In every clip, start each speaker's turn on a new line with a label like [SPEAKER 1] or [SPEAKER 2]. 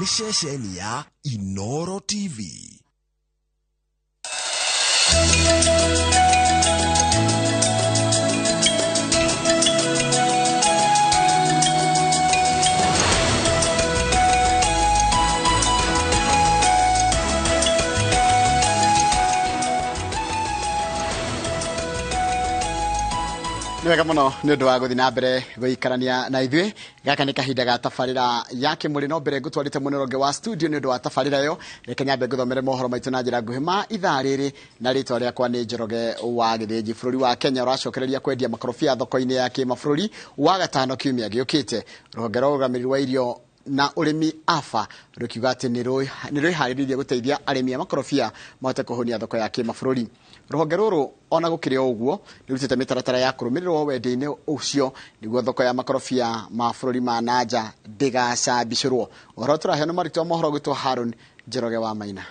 [SPEAKER 1] Nĩ ceceni ya Inoro TV.
[SPEAKER 2] Nĩ wega mũno nĩ ũndũ wa gũthiĩ na mbere gũikarania na ithuĩ. Gaka nĩ kahinda ga tabarĩra ya Kĩmũrĩ, no mbere ngũtwarĩte mũnene wa studio nĩ ũndũ wa tabarĩra ĩyo, reke nyambe ngũthomere mohoro maitũ na njĩra nguhĩ ma ithaa rĩrĩ, na rĩtwa rĩakwa nĩ Njoroge wa Gĩthĩnji. Bũrũri wa Kenya ũracokereria kwendia makorobia thoko-inĩ ya kĩmabũrũri wa gatano kiumia gĩũkĩte. Rũhonge rwa ũrũgamĩrĩri wa irio na ũrĩmi AFA rũkiuga atĩ nĩ rwĩharĩrĩirie gũteithia arĩmi a makorobia mahote kũhũnia thoko ya kĩmabũrũri. Rũhonge rũrũ ona gũkĩrĩ o ũguo nĩ rũrutĩte mĩtaratara ya kũrũmĩrĩrwo wendia-inĩ ũcio nĩguo thoko ya makorobia ma bũrũri ma nanja ndĩgacambicũrwo. Ũhoro tũraheo nĩ mwandĩki wa mohoro gwĩtwo Haron Njoroge wa Maina.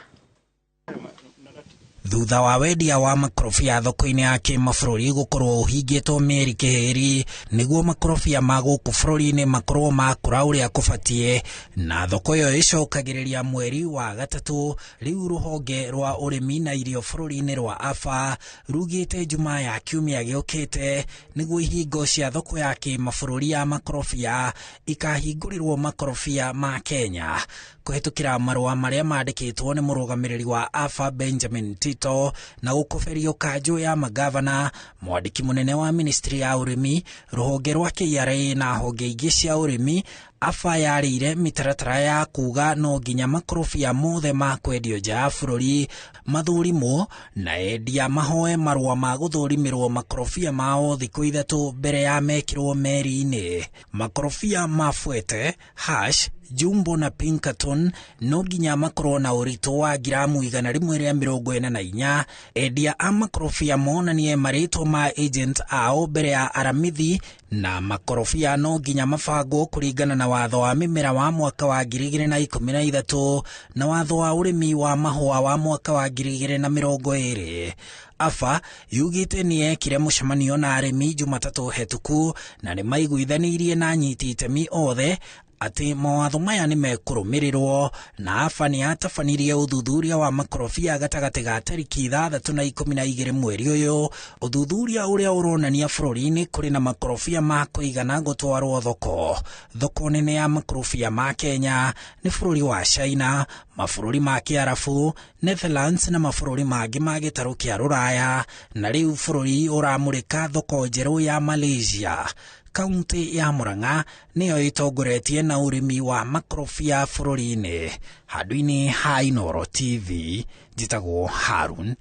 [SPEAKER 3] Thutha wa wendia wa makorobia thoko-inĩ ya kĩmabũrũri gũkorwo ũhingĩtwo mĩeri kĩhĩri nĩguo makorobia ma gũkũ bũrũri-inĩ makorwo makũra ũrĩa kũbatiĩ, na thoko ĩyo ĩcokagĩrĩria mweri wa gatatũ, rĩu rũhonge rwa ũrĩmi na irio bũrũri-inĩ rwa AFA rugĩte Jumaa ya kiumia gĩũkĩte nĩguo ihingo cia thoko ya kĩmabũrũri ya makorobia ikahingũrĩrwo makorobia ma Kenya. Kũhetũkĩra marũa marĩa mandĩkĩtwo nĩ mũrũgamĩrĩri wa AFA Benjamin Tito na gũkoberio kanjũ ya magavana, mwandĩki mũnene wa ministry ya ũrĩmi, rũhonge rwa KRA na honge ingĩ cia ũrĩmi, AFA yarĩire mĩtaratara ya kuga no nginya makorobia mothe ma kwendio nja ya bũrũri mathũrimwo na endia mahoe marũa ma gũthũrimĩrwo makorobia mao thikũ ithatũ mbere ya mekĩrwo meri-inĩ. Makorobia ma Fuete, Hash, Jumbo na Pinkerton no nginya makorwo na ũritũ wa ngiramu 144. Endia a makorobia monanie marĩtwa ma agent ao mbere ya aramithi, na makorobia no nginya mabangwo kũringana na watho wa mĩmera wa mwaka wa 2013 na watho wa ũrĩmi wa mahũa wa mwaka wa 2020. AFA yugĩte nĩ yekire mũcemanio na arĩmi Jumatatũ hetũku na nĩ maiguithanĩirie na anyiti itemi othe atĩ mawatho maya nĩ mekũrũmĩrĩrwo, na AFA nĩ yatabanirie ũthuthuria wa makorobia gatagatĩ ga tarĩki 6 na 12 mweri ũyũ, ũthuthuria ũrĩa ũronania bũrũri-inĩ kũrĩ na makorobia ma kũigana gũtwarwo thoko. Thoko nene ya makorobia ma Kenya nĩ bũrũri wa China, mabũrũri ma Kĩarabu, Netherlands na mabũrũri mangĩ ma gĩtarũ kĩa Rũraya, na rĩu bũrũri ũramũrĩka thoko njerũ ya Malaysia. Kaunti ya Murang'a nĩyo ĩtongoretie na ũrĩmi wa makorobia bũrũri-inĩ. Handũ-inĩ ha Inoro TV, njĩtagwo Harun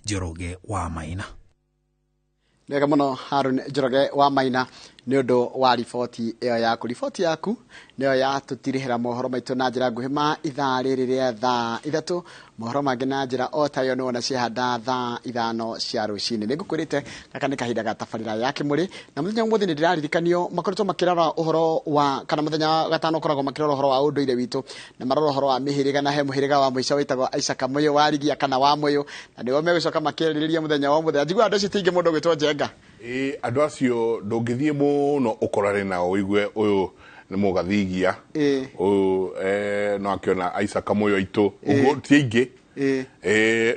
[SPEAKER 3] Njoroge wa Maina.
[SPEAKER 2] Wega mũno Harun Njoroge wa Maina nĩ ũndũ wa riboti ĩyo yaku. Riboti yaku nĩyo yatũtirihĩra mohoro maitũ na njĩra nguhĩ ma ithaa rĩrĩ rĩa thaa 3. Mohoro mangĩ na njĩra o ta ĩyo nĩwona ciehanda thaa 5 cia rũcinĩ. Nĩngũkwĩrĩte gaka nĩ kahinda ga tabarĩra ya Kĩmũrĩ, na mũthenya ũmũthĩ nĩ ndĩraririkanio makoretwo makĩrora ũhoro wa, kana mũthenya wa gatano ũkoragwo makĩrora ũhoro wa ũndũire witũ, na marora ũhoro wa mĩhĩrĩga, na he mũhĩrĩga wa mũico wĩtagwo Isaac Mũyũ wa Rigia kana wa Mũyũ, na nĩguo megũcoka makĩarĩrĩria mũthenya wa ũmũthĩ. Njiguaga andũ acio ti aingĩ mũndũ ũgwĩtwo Njenga.
[SPEAKER 4] Andũ acio ndũngĩthiĩ mũno ũkorane nao ũigue ũyũ nĩ mũgathigia, ũyũ no akĩona Isaac Mũyũ aitũ, ũguo ti aingĩ.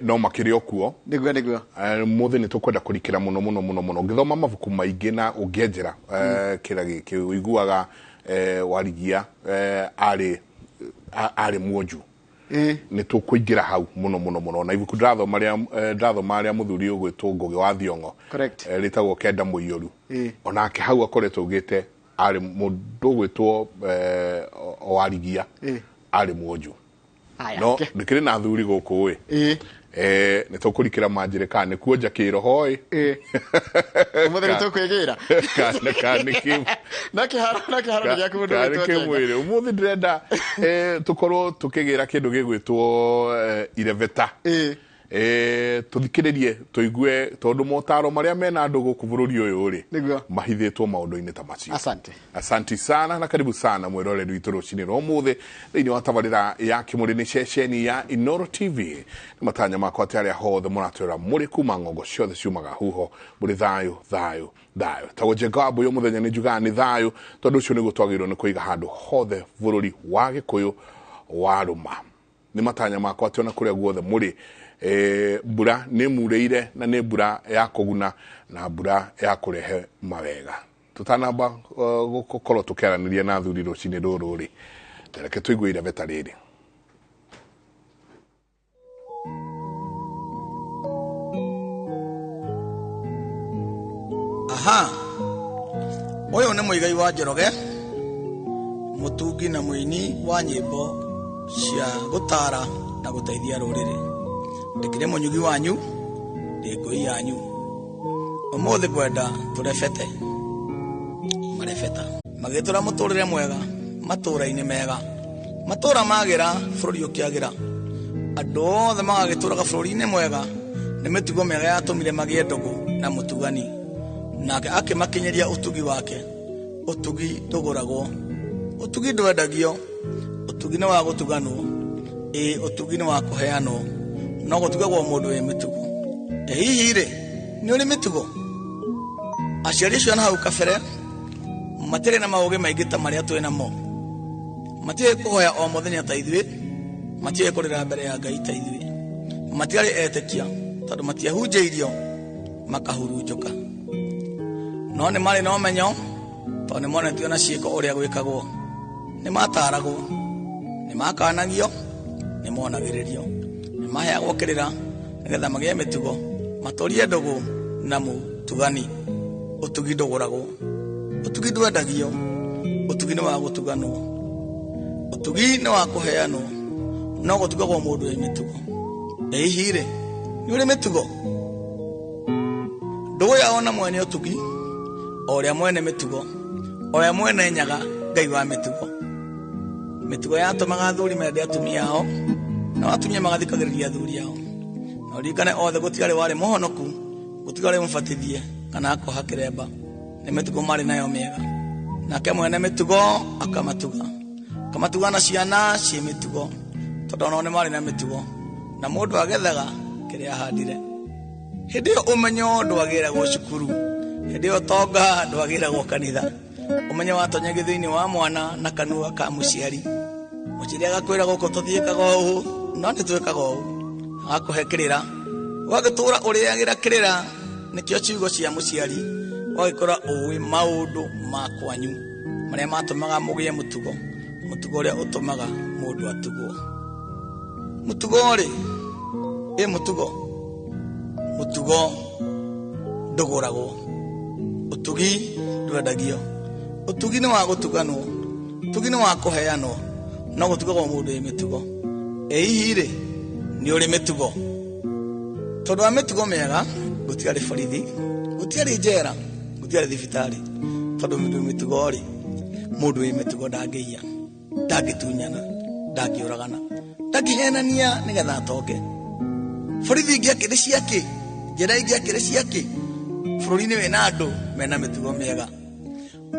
[SPEAKER 4] No makĩrĩ o kuo.
[SPEAKER 2] Nĩguo, nĩguo.
[SPEAKER 4] Mũthĩ nĩ tũkwenda kũrikĩra mũno mũno mũno mũno. Ũngĩthoma mabuku maingĩ na ũngĩenjera kĩra gĩkĩ ũiguaga Warigia arĩ mwonju. Nĩ tũkũingĩra hau mũno mũno mũno. Na ibuku ndĩrathoma rĩa mũthuri ũgwĩtwo Ngũgĩ wa Thiong'o. Rĩtagwo Kenda Mũiyũru. Onake hau akoretwo augĩte arĩ mũndũ ũgwĩtwo Warigia arĩ mwonju. No ndĩkĩrĩ na athuri gũkũ ĩ. Nĩ tũkũrikĩra manjĩre kana nĩ kuonja kĩroho ĩ.
[SPEAKER 2] Ũmũthĩ nĩ tũkwĩgĩra.
[SPEAKER 4] Kana nĩ kĩ-
[SPEAKER 2] Na kĩharo, na kĩharo nĩ gĩaku mũndũ
[SPEAKER 4] Kana nĩ
[SPEAKER 2] ũgwĩtwo Njenga.
[SPEAKER 4] kĩmwĩrĩ. Ũmũthĩ ndĩrenda tũkorwo tũkĩgĩra kĩndũ gĩgwĩtwo irebeta. Tũthikĩrĩrie tũigue tondũ motaro marĩa mena andũ gũkũ bũrũri ũyũ rĩ, mahithĩtwo maũndũ-inĩ ta macio.
[SPEAKER 2] Asante.
[SPEAKER 4] Asante sana na karibu sana mwĩroreri witũ rũcinĩ rwa ũmũthĩ thĩinĩ wa tabarĩra ya Kĩmũrĩ nĩ ceceni ya Inoro TV. Nĩ matanya makwa atĩ arĩa hothe mũratwĩra mũrĩ kuma ng'ongo ciothe ciumaga huho mũrĩ thayũ thayũ thayũ. Tagwo Njenga wa Mbũyũ mũthenya nĩ njugaga nĩ thayũ tondũ ũcio nĩguo twagĩrĩirwo nĩ kũiga handũ hothe bũrũri wa Gĩkũyũ Warũma. Nĩ matanya makwa atĩ ona kũrĩa guothe mũrĩ mbura nĩ murĩire na nĩ mbura ya kũguna na mbura ya kũrehe mawega. Tũtanamba gũkorwo tũkĩaranĩria na athuri rũcinĩ rũrũ rĩ, reke tũigue irebeta rĩrĩ.
[SPEAKER 5] Aha, ũyũ nĩ Mũigai wa Njoroge, mũtungi na mũini wa nyĩmbo cia gũtara na gũteithia rũrĩrĩ. Ndĩkĩrĩ mũnyugi wanyu, ndĩ ngũi yanyu. Ũmũthĩ ngwenda tũrebete marebeta magĩtũra mũtũrĩre mwega matũra-inĩ mega, matũra magĩra bũrũri ũkĩagĩra, andũ othe magagĩtũraga bũrũri-inĩ mwega. Nĩ mĩtugo mĩega yatũmire magĩe ndũgũ na mũtugani, nake akĩmakinyĩria ũtugi wake. Ũtugi ndũgũragwo, ũtugi ndwendagio, ũtugi nĩ wa gũtuganwo, ĩĩ ũtugi nĩ wa kũheanwo, no gũtugagwo mũndũ wĩ mĩtugo. Ĩ hihi rĩ, nĩ ũrĩ mĩtugo? Aciari acio na hau kabere matirĩ na maũgĩ maingĩ ta marĩa twĩ namo, matiũĩ kũhoya o mũthenya ta ithuĩ, matiũĩ kũrĩra mbere ya Ngai ta ithuĩ, matiarĩ etĩkia tondũ matiahunjĩirio makahurunjũka. No nĩ marĩ na ũmenyo tondũ nĩ monetio na ciĩko ũrĩa gwĩkagwo, nĩ mataragwo, nĩ makanagio, nĩ monagĩrĩrio, nĩ maheagwo kĩrĩra nĩgetha magĩe mĩtugo, matũrie ndũgũ na mũtugani. Ũtugi ndũgũragwo, ũtugi ndwendagio, ũtugi nĩ wa gũtuganwo, ũtugi nĩ wa kũheanwo, no gũtugagwo mũndũ wĩ mĩtugo. Ĩ hihi rĩ, nĩ ũrĩ mĩtugo? Ndũgũ yao na mwene ũtugi, o ũrĩa mwene mĩtugo, o ũrĩa mwene nyaga, Ngai wa mĩtugo. Mĩtugo yatũmaga athuri mende atumia ao, nao atumia magathikagĩrĩria athuri ao. Na ũririkane othe gũtiarĩ warĩ mũhonoku, gũtiarĩ mũbatithie kana akoha kĩremba. Nĩ mĩtugo marĩ nayo mĩega. Nake mwene mĩtugo akamatuga, akamatuga na ciana ciĩ mĩtugo, tondũ onao nĩ marĩ na mĩtugo, na mũndũ agethaga kĩrĩa ahandire. Hĩndĩ ĩyo ũmenyo ndwagĩragwo cukuru, hĩndĩ ĩyo ũtonga ndwagĩragwo kanitha. Ũmenyo watonyagio thĩinĩ wa mwana na kanua ka mũciari. Mũciari agakwĩra gũkũ tũthiĩkaga ũũ, no nĩ twĩkaga ũũ, agakũhe kĩrĩra, ũgagĩtũra ũrĩagĩra kĩrĩra, nĩkĩo ciugo cia mũciari, ũgagĩkora ũĩ maũndũ ma kwanyu marĩa matũmaga mũgĩe mũtugo, mũtugo ũrĩa ũtũmaga mũndũ atugwo. Mũtugo rĩ, ĩ mũtugo, mũtugo ndũgũragwo, ũtugi ndwendagio, ũtugi nĩ wa gũtuganwo, ũtugi nĩ wa kũheanwo, no gũtugagwo mũndũ wĩ mĩtugo. Ĩ hihi rĩ, nĩ ũrĩ mĩtugo? Tondũ wa mĩtugo mĩega, gũtiarĩ borithi, gũtiarĩ njera, gũtiarĩ thibitarĩ. Tondũ mũndũ wĩ mĩtugo rĩ, mũndũ wĩ mĩtugo ndangĩiya, ndangĩtunyana, ndangĩũragana, ndangĩhenania nĩgetha atonge. Borithi ingĩakĩrĩ ciakĩ, njera ingĩakĩrĩ ciakĩ, bũrũri-inĩ wĩna andũ mena mĩtugo mĩega.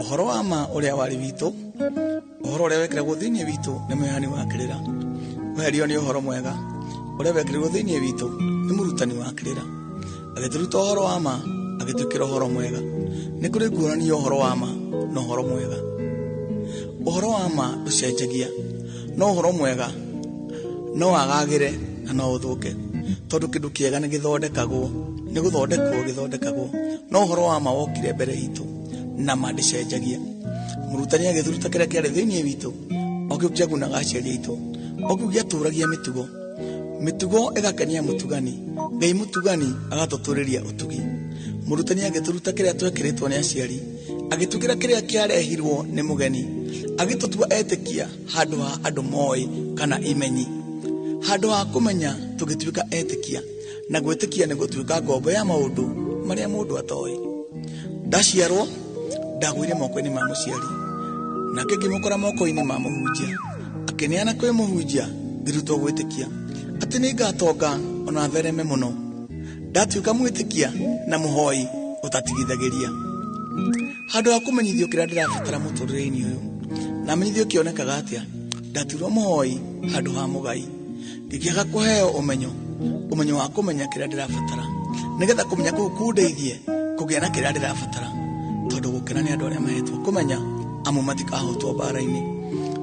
[SPEAKER 5] Ũhoro wa ma ũrĩa warĩ witũ, ũhoro ũrĩa wekĩragwo thĩinĩ witũ nĩ mũheani wa kĩrĩra, weherio nĩ ũhoro mwega. Ũrĩa wekĩrirwo thĩinĩ witũ nĩ mũrutani wa kĩrĩra, agĩtũruta ũhoro wa ma, agĩtwĩkĩra ũhoro mwega. Nĩ kũrĩ ngũrani ya ũhoro wa ma na ũhoro mwega. Ũhoro wa ma ndũcenjagia, no ũhoro mwega no wagagĩre na no ũthũke, tondũ kĩndũ kĩega nĩ gĩthondekagwo, nĩ gũthondekwo gĩthondekagwo. No ũhoro wa ma wokire mbere itũ na ma ndĩcenjagia. Mũrutani agĩtũruta kĩrĩa kĩarĩ thĩinĩ witũ, o kĩu kĩagunaga aciari aitũ, o kĩu gĩatũragia mĩtugo. Mĩtugo ĩgakenia mũtugani, Ngai mũtugani agatũtũrĩria ũtugi. Mũrutani agĩtũruta kĩrĩa twekĩrĩtwo nĩ aciari, agĩtwĩkĩra kĩrĩa kĩarehirwo nĩ mũgeni, agĩtũtua etĩkia handũ ha andũ moĩ kana imenyi. Handũ ha kũmenya tũgĩtuĩka etĩkia, na gwĩtĩkia nĩ gũtuĩka ngombo ya maũndũ marĩa mũndũ atoĩ. Ndaciarwo ndagũire moko-inĩ ma mũciari, nake ngĩmũkora moko-inĩ ma mũhunjia, akĩneana kwĩ mũhunjia, ngĩrutwo gwĩtĩkia atĩ nĩ ngatonga ona thereme mũno. Ndatuĩka mwĩtĩkia na mũhoi ũtatigithagĩria. Handũ ha kũmenyithio kĩrĩa ndĩrabatara mũtũrĩre-inĩ ũyũ, na menyithio kĩonekaga atĩa, ndatuirwo mũhoi handũ ha mũgai. Ngĩkĩaga kũheo ũmenyo, ũmenyo wa kũmenya kĩrĩa ndĩrabatara, nĩgetha kũmenya kũu kũndeithie kũgĩa na kĩrĩa ndĩrabatara. Tondũ gũkena nĩ andũ arĩa mahetwo kũmenya, amu matikahotwo mbara-inĩ.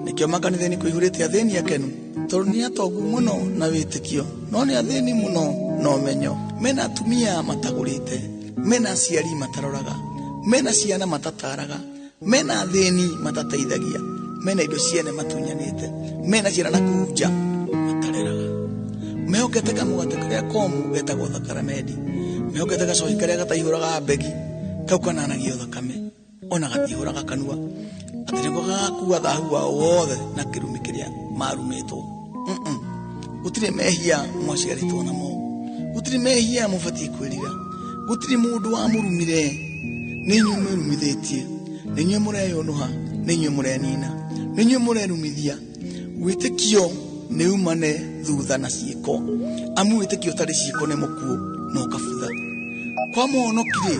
[SPEAKER 5] Nĩkĩo makanitha-inĩ kũihũrĩte athĩni akenu, tondũ nĩ atongu mũno na wĩtĩkio, no nĩ athĩni mũno na ũmenyo. Mena atumia matagũrĩte, mena aciari mataroraga, mena ciana matataraga, mena athĩni matateithagia, mena indo ciene matunyanĩte, mena ciana na kunja matareraga. Mehokete kamũgate karĩa komu getagwo thakaramendi, mehokete gacohi karĩa gataihũraga mbegi, kau kananagio thakame, ona gatihũraga kanua, atĩ nĩko gagakua thahu wao wothe na kĩrumi kĩrĩa marumĩtwo. Gũtirĩ mehia mwaciarĩtwo namo, gũtirĩ mehia mũbatiĩ kwĩrira, gũtirĩ mũndũ wamũrumire, nĩ inyuĩ mwĩrumithĩtie, nĩ inyuĩ mũreyũnũha, nĩ inyuĩ mũrenina, nĩ inyuĩ mũrerumithia. Wĩtĩkio nĩ umane thutha na ciĩko, amu wĩtĩkio ũtarĩ ciĩko nĩ mũkuũ na ũkabutha. Kwa mũhonoki-rĩ,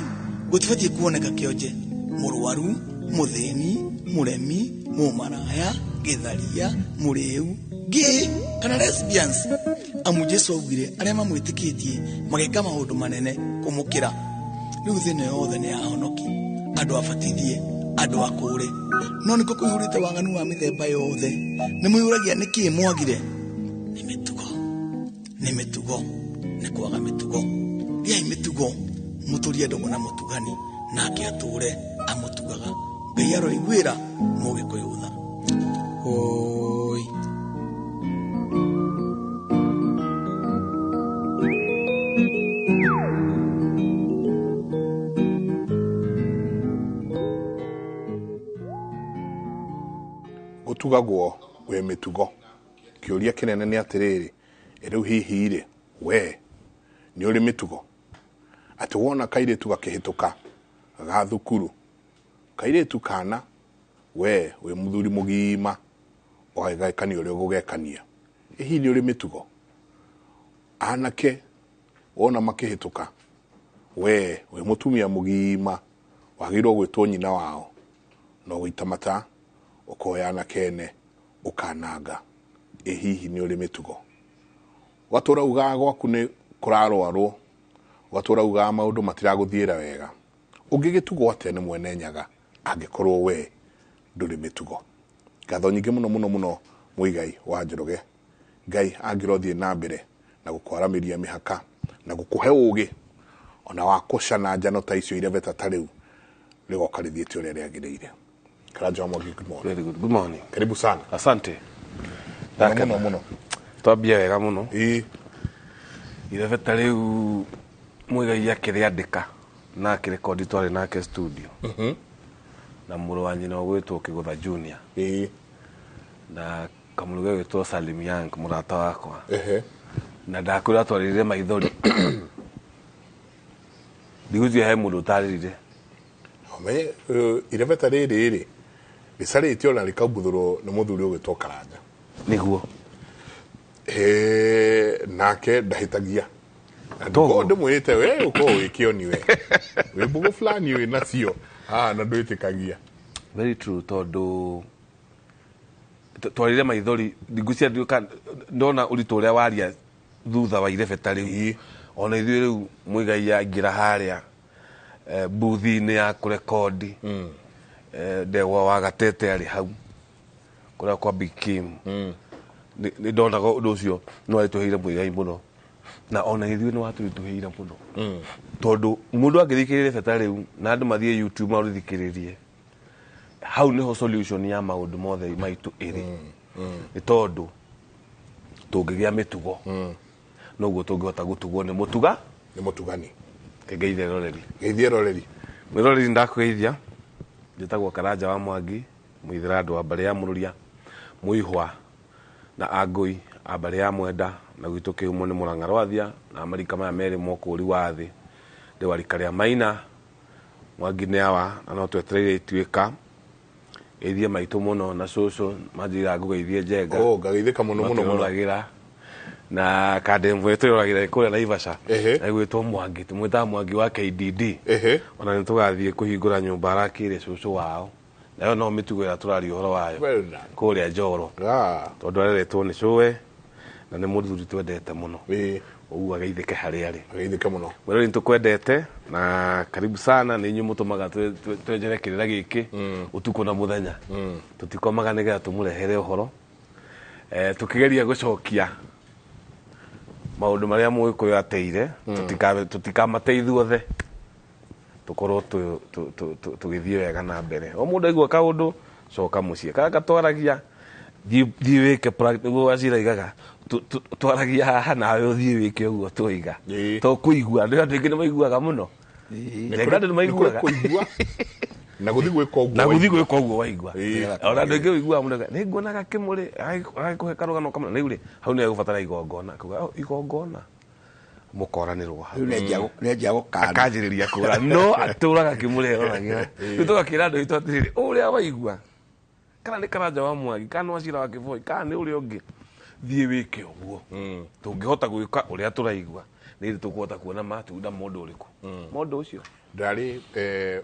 [SPEAKER 5] gũtibatiĩ kuoneka kĩonje, mũrwaru, mũthĩni, mũremi, mũmaraya, gĩtharia, mũrĩu, gay kana lesbians. Amu Jesu augire arĩa mamwĩtĩkĩtie mageka maũndũ manene kũmũkĩra. Rĩu thĩ ĩno yothe nĩ ya ahonoki, andũ abatithie, andũ akũre, no nĩko kũihũrĩte waganu wa mĩthemba yothe. Nĩ mwĩyũragia nĩkĩĩ mwagire? Nĩ mĩtugo, nĩ mĩtugo, nĩ kwaga mĩtugo. Gĩai mĩtugo, mũtũrie ndũgũ na mũtugani, nake atũre amũtugaga. Ngai aroiguĩra mũgĩkũyũ tha. Oi.
[SPEAKER 4] Gũtugagwo wĩ mĩtugo. Kĩũria kĩnene nĩ atĩrĩrĩ, rĩu hihi rĩ, we nĩ ũrĩ mĩtugo? Atĩ wona kairĩtu gakĩhĩtũka ga thukuru, kairĩtu kana, we wĩ mũthuri mũgima, ũgagĩkania ũrĩa ũgũgekania. Hihi nĩ ũrĩ mĩtugo? Anake wona makĩhĩtũka, we wĩ mũtumia mũgima, wagĩrĩirwo gwĩtwo nyina wao, no gũita mata, ũkoya anake ene, ũkananga. Ĩ hihi nĩ ũrĩ mĩtugo? Ũgatũra ugaga gwaku nĩ kũrarwarwo, ũgatũra ugaga maũndũ matiragũthiĩra wega. Ũngĩgĩtugwo atĩa nĩ mwene nyaga angĩkorwo we ndũrĩ mĩtugo? Ngatho nyingĩ mũno mũno mũno Muigai wa Njoroge. Ngai angĩrothiĩ na mbere na gũkwaramĩria mĩhaka na gũkũhe ũgĩ ona wa kũcana njano ta icio irebeta ta rĩu rĩgoka rĩthiĩte ũrĩa rĩagĩrĩire. Karanja wa Mwangi, good morning.
[SPEAKER 6] Very good. Good morning.
[SPEAKER 4] Karibu sana.
[SPEAKER 6] Asante.
[SPEAKER 4] Mũno mũno mũno.
[SPEAKER 6] Twambia wega mũno.
[SPEAKER 4] Ĩĩ.
[SPEAKER 6] Irebeta rĩu Muigai akĩrĩandĩka na akĩrekondi twarĩ nake studio. Na mũrũ wa nyina ũgwĩtwo Kĩgũtha Junior.
[SPEAKER 4] Ĩĩ.
[SPEAKER 6] Na kamũrũ gegwĩtwo Salim Young mũrata wakwa.
[SPEAKER 4] Ehe.
[SPEAKER 6] Na ndakwĩra twarĩrire maithori. Ndigwĩciria he mũndũ ũtarĩrire.
[SPEAKER 4] Ũmenye irebeta rĩrĩ rĩ rĩcarĩtio na rĩkaumbuthũrwo nĩ mũthuri ũgwĩtwo Karanja.
[SPEAKER 6] Nĩguo.
[SPEAKER 4] Nake ndahĩtagia.
[SPEAKER 6] Toguo.
[SPEAKER 4] Ndĩmwĩrĩte we ũkorwo wĩ kĩoni we. Wĩ mbũgũ fulani wĩ nacio. Na ndwĩtĩkagia.
[SPEAKER 6] Very true, tondũ twarire maithori ndigwĩciria ndiũka ndona ũritũ ũrĩa waria thutha wa irebeta rĩu. Ona ithuĩ rĩu Muigai aingĩra harĩa booth-inĩ ya kũrekondi. Ndegwa wa Gatete arĩ hau kũrĩa kwa Big Kim. Nĩ ndonaga ũndũ ũcio nĩ waritũhĩire Muigai mũno, na ona ithuĩ nĩ watũritũhĩire mũno. Tondũ mũndũ angĩthikĩrĩria irebeta rĩu na andũ mathiĩ YouTube marĩthikĩrĩrie, hau nĩho solution ya maũndũ mothe maitũ ĩrĩ. Nĩ tondũ tũngĩgĩa mĩtugo, noguo tũngĩhota gũtugwo nĩ mũtuga.
[SPEAKER 4] Nĩ mũtugani.
[SPEAKER 6] Ngeithie roreri.
[SPEAKER 4] Ngeithie roreri.
[SPEAKER 6] Mwĩroreri ndakũgeithia. Njĩtagwo Karanja wa Mwangi, mũithĩra andũ wa mbarĩ ya Mũrũria, Mũihwa na Angũi a mbarĩ ya Mwenda, na gwitũ kĩhumo nĩ Mũrang'a Rwathia, na marika maya merĩ mokũri wa thĩ. Ndĩ wa rika rĩa Maina, Mwangi nĩ awa, na no twetereire ituĩka. Geithie maitũ mũno na cũcũ, manjĩraga ngũgeithie Njenga.
[SPEAKER 4] Oh, ngageithĩka mũno mũno mũno.
[SPEAKER 6] Matũroragĩra. Na kandembo tũroragĩra kũrĩa Naivasha.
[SPEAKER 4] Ehe.
[SPEAKER 6] Egwĩtwo Mwangi, tũmwĩtaga Mwangi wa KDD.
[SPEAKER 4] Ehe.
[SPEAKER 6] Ona nĩ tũgathiĩ kũhingũra nyũmba arakĩire cũcũ wao. Nayo no mĩtugo ĩrĩa tũraria ũhoro wayo.
[SPEAKER 4] Well done.
[SPEAKER 6] Kũrĩa Njoro. Tondũ areretwo nĩ cũwe na nĩ mũthuri twendete mũno.
[SPEAKER 4] Ĩĩ.
[SPEAKER 6] Ũguo ageithĩke harĩa arĩ.
[SPEAKER 4] Ageithĩke mũno.
[SPEAKER 6] Mwĩrori nĩtũkwendete na karibu sana nĩ inyuĩ mũtũmaga twenjere kĩrĩra gĩkĩ ũtukũ na mũthenya. Tũtikomaga nĩgetha tũmũrehere ũhoro. Tũkĩgeria gũcokia maũndũ marĩa Mũgĩkũyũ ateire, tũtikamate ithuothe, tũkorwo tũgĩthiĩ wega na mbere. O mũndũ aigua kaũndũ, coka mũciĩ. Kana gatwaragia, thiĩ wĩke nĩguo Wachira aigaga, twaragia haha nawe ũthiĩ wĩke ũguo twoiga. To kũigua, andũ aingĩ nĩ maiguaga mũno. Andũ nĩ maiguaga.
[SPEAKER 4] Na gũthiĩ gwĩka ũguo.
[SPEAKER 6] Na gũthiĩ gwĩka ũguo waigua. Ona andũ aingĩ ũiguaga mũno, nĩ nguonaga kĩmũrĩ, agĩkũhe karũgano kamwe. Rĩu rĩ, hau nĩ egũbatara igongona. Akauga, oh, igongona. Mũkoranĩrwo hau.
[SPEAKER 7] Rĩu nĩanjia gũkana.
[SPEAKER 6] Akanjĩrĩria kũra. No atũraga kĩmũrĩ eroragira. Rĩu tũgakĩra andũ aitũ atĩrĩrĩ, ũrĩa waigua, kana nĩ Karanja wa Mwangi, kana nĩ Wachira wa Kĩboi, kana nĩ ũrĩa ũngĩ, thiĩ wĩke ũguo. Tũngĩhota gwĩka ũrĩa tũraigua, nĩ tũkũhota kuona matunda mũndũ ũrĩkũ. Mũndũ ũcio.
[SPEAKER 4] Ndarĩ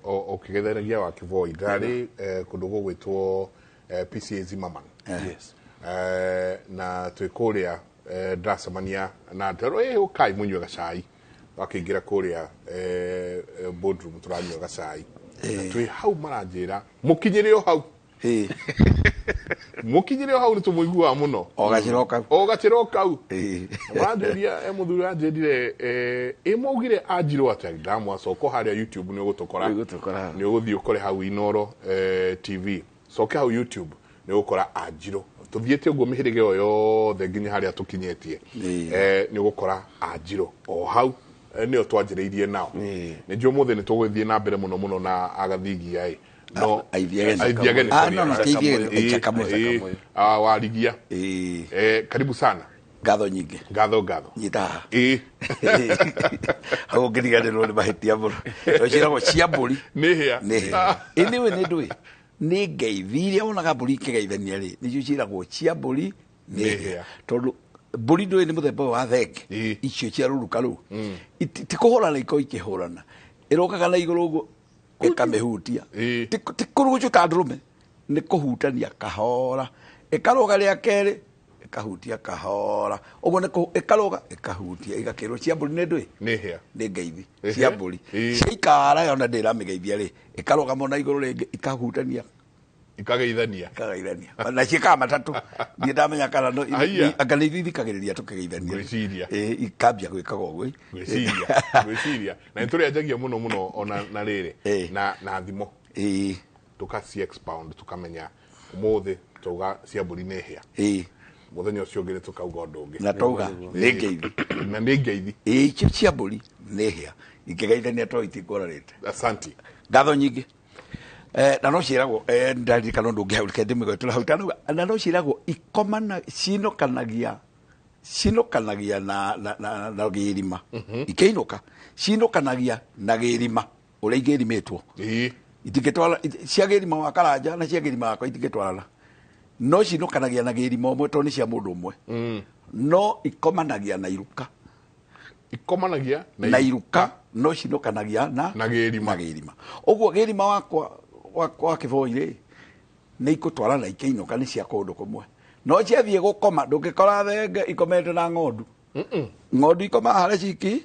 [SPEAKER 4] ũkĩgethanagia wa Kĩboi, ndarĩ kũndũ gũgwĩtwo PCA Zimmerman.
[SPEAKER 6] Yes.
[SPEAKER 4] Na twĩ kũrĩa ndĩracemania na ndĩrerwo, ũkai mũnyue gacai. Wakĩingĩra kũrĩa boardroom tũranyua gacai. Na twĩ hau maranjĩra, mũkinyĩre o hau. Mũkinyĩre o hau nĩ tũmũiguaga mũno.
[SPEAKER 7] O gacĩra o kau.
[SPEAKER 4] O gacĩra o kau. Maranjũria, mũthuri anjĩrire, ĩ maugire anjirwo atĩa? Ndamwacoka harĩa YouTube nĩ ũgũtũkora.
[SPEAKER 6] Nĩ ũgũtũkora.
[SPEAKER 4] Nĩ ũgũthiĩ ũkore hau Inooro TV. Coke hau YouTube nĩ ũgũkora anjirwo. Tũthiĩte ũguo mĩhĩrĩga ĩyo yothe nginya harĩa tũkinyĩtie. Nĩ ũgũkora anjirwo o hau nĩo twanjĩrĩirie nao. Nĩ njũĩ ũmũthĩ nĩ tũgũthiĩ na mbere mũno mũno na agathigia ĩ. No, aithiageni.
[SPEAKER 7] No, no, ti
[SPEAKER 4] Warigia. Karibu sana.
[SPEAKER 7] Ngatho nyingĩ.
[SPEAKER 4] Ngatho.
[SPEAKER 7] Nyita haha. Hau ũngĩriganĩrwo nĩ mahĩtia mũno. Ciĩragwo cia mbũri.
[SPEAKER 4] Nĩ hĩa.
[SPEAKER 7] Nĩ hĩa. Anyway, nĩ ndũĩ. Nĩ ngeithi iria wonaga mbũri ikĩgeithania rĩ, nĩcio ciĩragwo cia mbũri nĩ hĩa. Tondũ mbũri ndũĩ nĩ mũthemba ũyũ wa thenge. Icio cia rũruka rũu. Ti kũhũrana ikoragwo ikĩhũrana. Ĩrokaga na igũrũ ũguo ĩkamĩhutia. Ti kũrũgũcũka ndũrũme, nĩ kũhutania kahora. Ĩkarũga rĩa kerĩ, ĩkahutia kahora. Ũguo nĩ ĩkarũga, ĩkahutia, ĩgakĩrwo cia mbũri nĩ ndũĩ?
[SPEAKER 4] Nĩ hĩa.
[SPEAKER 7] Nĩ ngeithi. Cia mbũri. Ciaikara yona ndĩramĩgeithia rĩ, ĩkarũgama ona igũrũ rĩngĩ, ikahutania.
[SPEAKER 4] Ikageithania.
[SPEAKER 7] Ikageithania. Na ciĩkaga matatũ. Niĩ ndamenya kana no anga nĩ ithuĩ ithikagĩrĩria tũkĩgeithania.
[SPEAKER 4] Ngwĩciria.
[SPEAKER 7] Ikambia gwĩkaga ũguo.
[SPEAKER 4] Ngwĩciria. Na nĩ tũrĩanjagia mũno mũno ona na rĩrĩ. Na thimo. Tũka expound tũkamenya ũmũthĩ twauga cia mbũri nĩ hĩa. Mũthenya ũcio ũngĩ nĩ tũkauga ũndũ ũngĩ.
[SPEAKER 7] Na twauga nĩ ngeithi.
[SPEAKER 4] Na nĩ ngeithi.
[SPEAKER 7] Icio cia mbũri nĩ hĩa. Ingĩgeithania to itikũrarĩte.
[SPEAKER 4] Asante.
[SPEAKER 7] Ngatho nyingĩ. Na no ciĩragwo, ndaririkana ũndũ ũngĩ hau, reke ndĩmĩgwetũre hau. Tanauga, na no ciĩragwo ikomana, cinũkanagia na gĩrima. Ikĩinũka, cinũkanagia na gĩrima ũrĩa igĩrimĩtwo. Itingĩtwara, cia gĩrima wa Karanja na cia gĩrima wakwa itingĩtwarana. No cinũkanagia na gĩrima ũmwe tondũ nĩ cia mũndũ ũmwe. No ikomanagia na iruka.
[SPEAKER 4] Ikomanagia
[SPEAKER 7] na iruka, no cinũkanagia
[SPEAKER 4] na gĩrima.
[SPEAKER 7] Na gĩrima. Ũguo gĩrima wakwa wa Kĩboi rĩ, nĩ ikũtwarana na ikĩinũka nĩ cia kũndũ kũmwe. No ciathiĩ gũkoma, ndũngĩkora thenge ikomete na ng'ondu. Ng'ondu ikomaga harĩa ciki,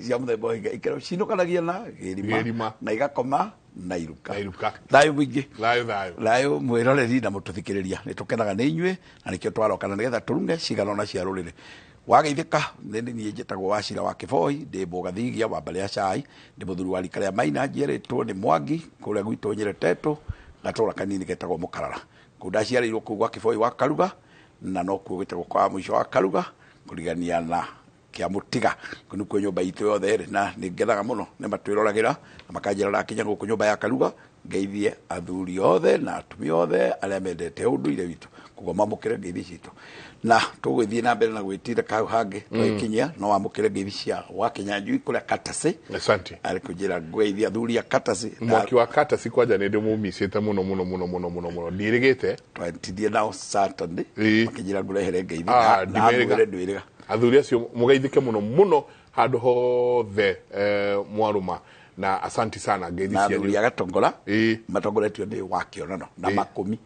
[SPEAKER 7] cia mũthemba ũyũ ikĩrwo cinũkanagia na gĩrima, na igakoma na iruka.
[SPEAKER 4] Na iruka.
[SPEAKER 7] Thayũ mũingĩ.
[SPEAKER 4] Thayũ, thayũ.
[SPEAKER 7] Thayũ mwĩroreri na mũtũthikĩrĩria. Nĩ tũkenaga nĩ inyuĩ, na nĩkĩo twarokana nĩgetha tũrunge cigana ũna cia rũrĩrĩ. Wageithĩka, nĩ niĩ njĩtagwo Wachira wa Kĩboi, ndĩ Mũgathigia wa mbarĩ ya Cai, ndĩ mũthuri wa rika rĩa Maina, njiarĩtwo nĩ Mwangi, kũrĩa gwitũ nyeretetwo, gatũra kanini getagwo Mũkarara. Kũu ndaciarĩirwo kũu gwa Kĩboi wa Karuga, na nokuo gwĩtagwo kwa mũico wa Karuga, kũrigania na kĩa Mũtiga. Kũu nĩkuo nyũmba itũ yothe ĩrĩ, na nĩ ngenaga mũno nĩ matwĩroragĩra, na makanjĩra ndakinya gũkũ nyũmba ya Karuga, ngeithie athuri othe na atumia othe arĩa mendete ũndũire witũ, koguo mamũkĩre ngeithi citũ. Na tũgũthiĩ na mbere na gwĩtira kau hangĩ twaikinyia, no wamũkĩre ngeithi cia Wakinyanjui kũrĩa Katasi.
[SPEAKER 4] Asante.
[SPEAKER 7] Arĩ kũnjĩra ngeithi athuri a Katasi.
[SPEAKER 4] Mwaki wa Katasi kwanja nĩ ndĩmũmicĩte mũno mũno mũno mũno mũno mũno. Ndiĩrĩgĩte.
[SPEAKER 7] Twatindie nao Saturday, makĩnjĩra ngũrehere ngeithi na ngwĩre ndwĩrĩga.
[SPEAKER 4] Athuri acio mũgeithĩke mũno mũno handũ hothe mwarũma. Na asanti sana ngeithi
[SPEAKER 7] na
[SPEAKER 4] cianyu.
[SPEAKER 7] Athuri a Gatongora
[SPEAKER 4] Ĩĩ.
[SPEAKER 7] matongoretio nĩ wa kĩonano na
[SPEAKER 4] Ĩĩ.
[SPEAKER 7] makũmi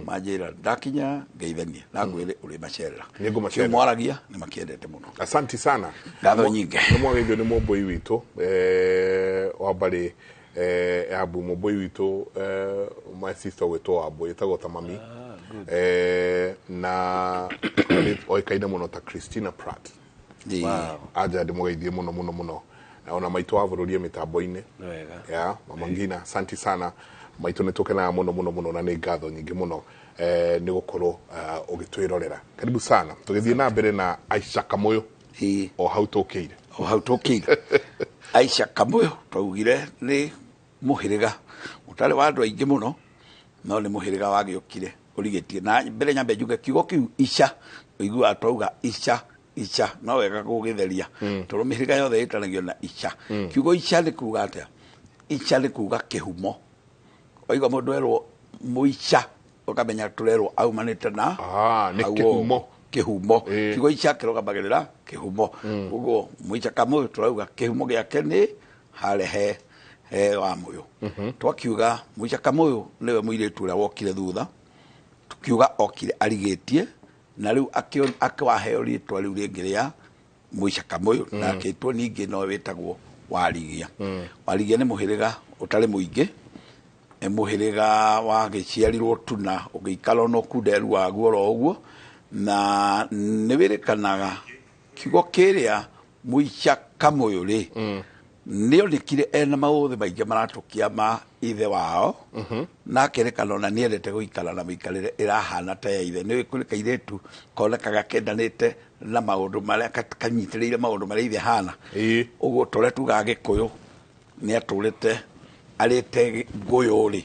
[SPEAKER 7] manjĩra ndakinya ngeithanie na ngwĩre ũrĩ macerera.
[SPEAKER 4] Nĩngũmacerera.
[SPEAKER 7] Kĩo mwaragia nĩ makĩendete mũno.
[SPEAKER 4] Asanti sana.
[SPEAKER 7] Ngatho nyingĩ.
[SPEAKER 4] Nĩ mwageithio nĩ mũmbũi witũ wa mbarĩ ya mbu mũmbũi witũ my sister gwĩtwo Wambũi ĩtagwo ta mami na oĩkaine mũno ta Christina Pratt.
[SPEAKER 7] Ĩĩ.
[SPEAKER 4] Anja ndĩmũgeithie mũno mũno mũno na ona maitũ wa bũrũri e mĩtambo-inĩ.
[SPEAKER 6] Wega.
[SPEAKER 4] Ya mama Ngina, asanti sana maitũ, nĩ tũkenaga mũno mũno mũno na nĩ ngatho nyingĩ mũno nĩ gũkorwo ũgĩtwĩrorera. Karibu sana, tũgĩthiĩ na mbere na Aisha Kamũyũ.
[SPEAKER 7] Ĩĩ.
[SPEAKER 4] O hau tũkĩire.
[SPEAKER 7] O hau tũkĩire Aisha Kamũyũ, twaugire nĩ mũhĩrĩga ũtarĩ wa andũ aingĩ mũno, no nĩ mũhĩrĩga wagĩũkire ũrigĩtie. Na mbere nyambe njuge kiugo kĩu ica, ũiguaga twauga ica ica, no wega gũgĩtheria tondũ mĩhĩrĩga yothe ĩtanagio na ica. Kiugo ica nĩ kuga atĩa? Ica nĩ kuga kĩhumo. Waigua mũndũ erwo mũica, ũkamenya tũrerwo aumanĩte na
[SPEAKER 4] Ah, nĩ
[SPEAKER 7] hau
[SPEAKER 4] kĩhumo.
[SPEAKER 7] Kĩhumo.
[SPEAKER 4] Ĩĩ.
[SPEAKER 7] Kiugo ica kĩrũgamagĩrĩra kĩhumo. Ũguo mũica Kamũyũ tũrauga kĩhumo gĩake nĩ harĩa he wa mũyũ. Twakiuga mũica Kamũyũ nĩwe mũirĩtu ũrĩa wokire thutha, tukiuga okire arigĩtie na rĩu akĩwaheo rĩtwa rĩu rĩngĩ rĩa mũica Kamũyũ, na akĩtwo ningĩ no wĩtagwo Warigia. Warigia nĩ mũhĩrĩga ũtarĩ mũingĩ, nĩ mũhĩrĩga wagĩciarirwo tu na ũgĩikara ona ũkunderu waguo oro ũguo, na nĩ wĩrĩkanaga kiugo kĩrĩa mũica Kamũyũ rĩ, nĩ onekire ena maũthĩ maingĩ maratũkia ma ithe wao, na akerekana ona nĩ endete gũikara na mĩikarĩre ĩrahana ta ya ithe. Nĩ kũrĩ kairĩtu konekaga kendanĩte na maũndũ marĩa kanyitĩrĩire maũndũ marĩa ithe hana.
[SPEAKER 4] Ĩĩ.
[SPEAKER 7] Ũguo tũrĩa tugaga Gĩkũyũ nĩ atũrĩte arĩte ngũyũ rĩ,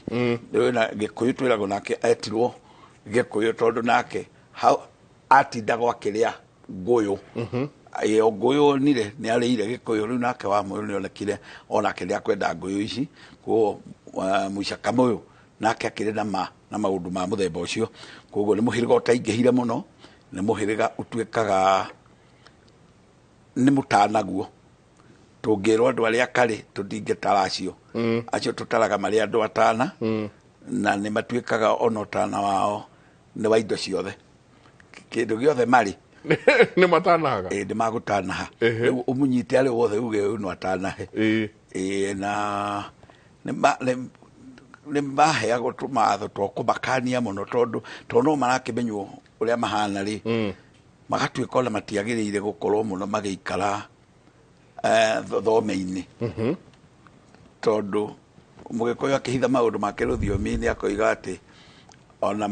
[SPEAKER 7] rĩu na Gĩkũyũ twĩragwo nake etirwo Gĩkũyũ tondũ nake hau atindagwo akĩrĩa ngũyũ. Ĩyo ngũyũ onire nĩ arĩire Gĩkũyũ, rĩu nake wa mũyũ nĩ onekire onake nĩ akwenda ngũyũ ici. Koguo mũica Kamũyũ nake akĩrĩ na ma na maũndũ ma mũthemba ũcio. Koguo nĩ mũhĩrĩga ũtaingĩhire mũno, nĩ mũhĩrĩga ũtuĩkaga nĩ mũtanaguo. Tũngĩrwo andũ arĩa karĩ tũtingĩtara acio, acio tũtaraga marĩ andũ atana, na nĩ matuĩkaga ona ũtana wao nĩ wa indo ciothe, kĩndũ gĩothe marĩ
[SPEAKER 4] nĩ matanaga.
[SPEAKER 7] Ĩ, nĩ magũtanaha.
[SPEAKER 4] Ehe.
[SPEAKER 7] Rĩu ũmũnyite arĩ wothe uge ũyũ no atanahe.
[SPEAKER 4] Ĩĩ.
[SPEAKER 7] Ĩ, na nĩ maheagwo tũmatho twa kũmakania mũno tondũ no marakĩmenywo ũrĩa mahana rĩ, magatuĩka ona matiagĩrĩire gũkorwo mũno magĩikara thome-inĩ, tondũ mũgĩkũyũ akĩhitha maũndũ make rũthiomi-inĩ akoiga atĩ ona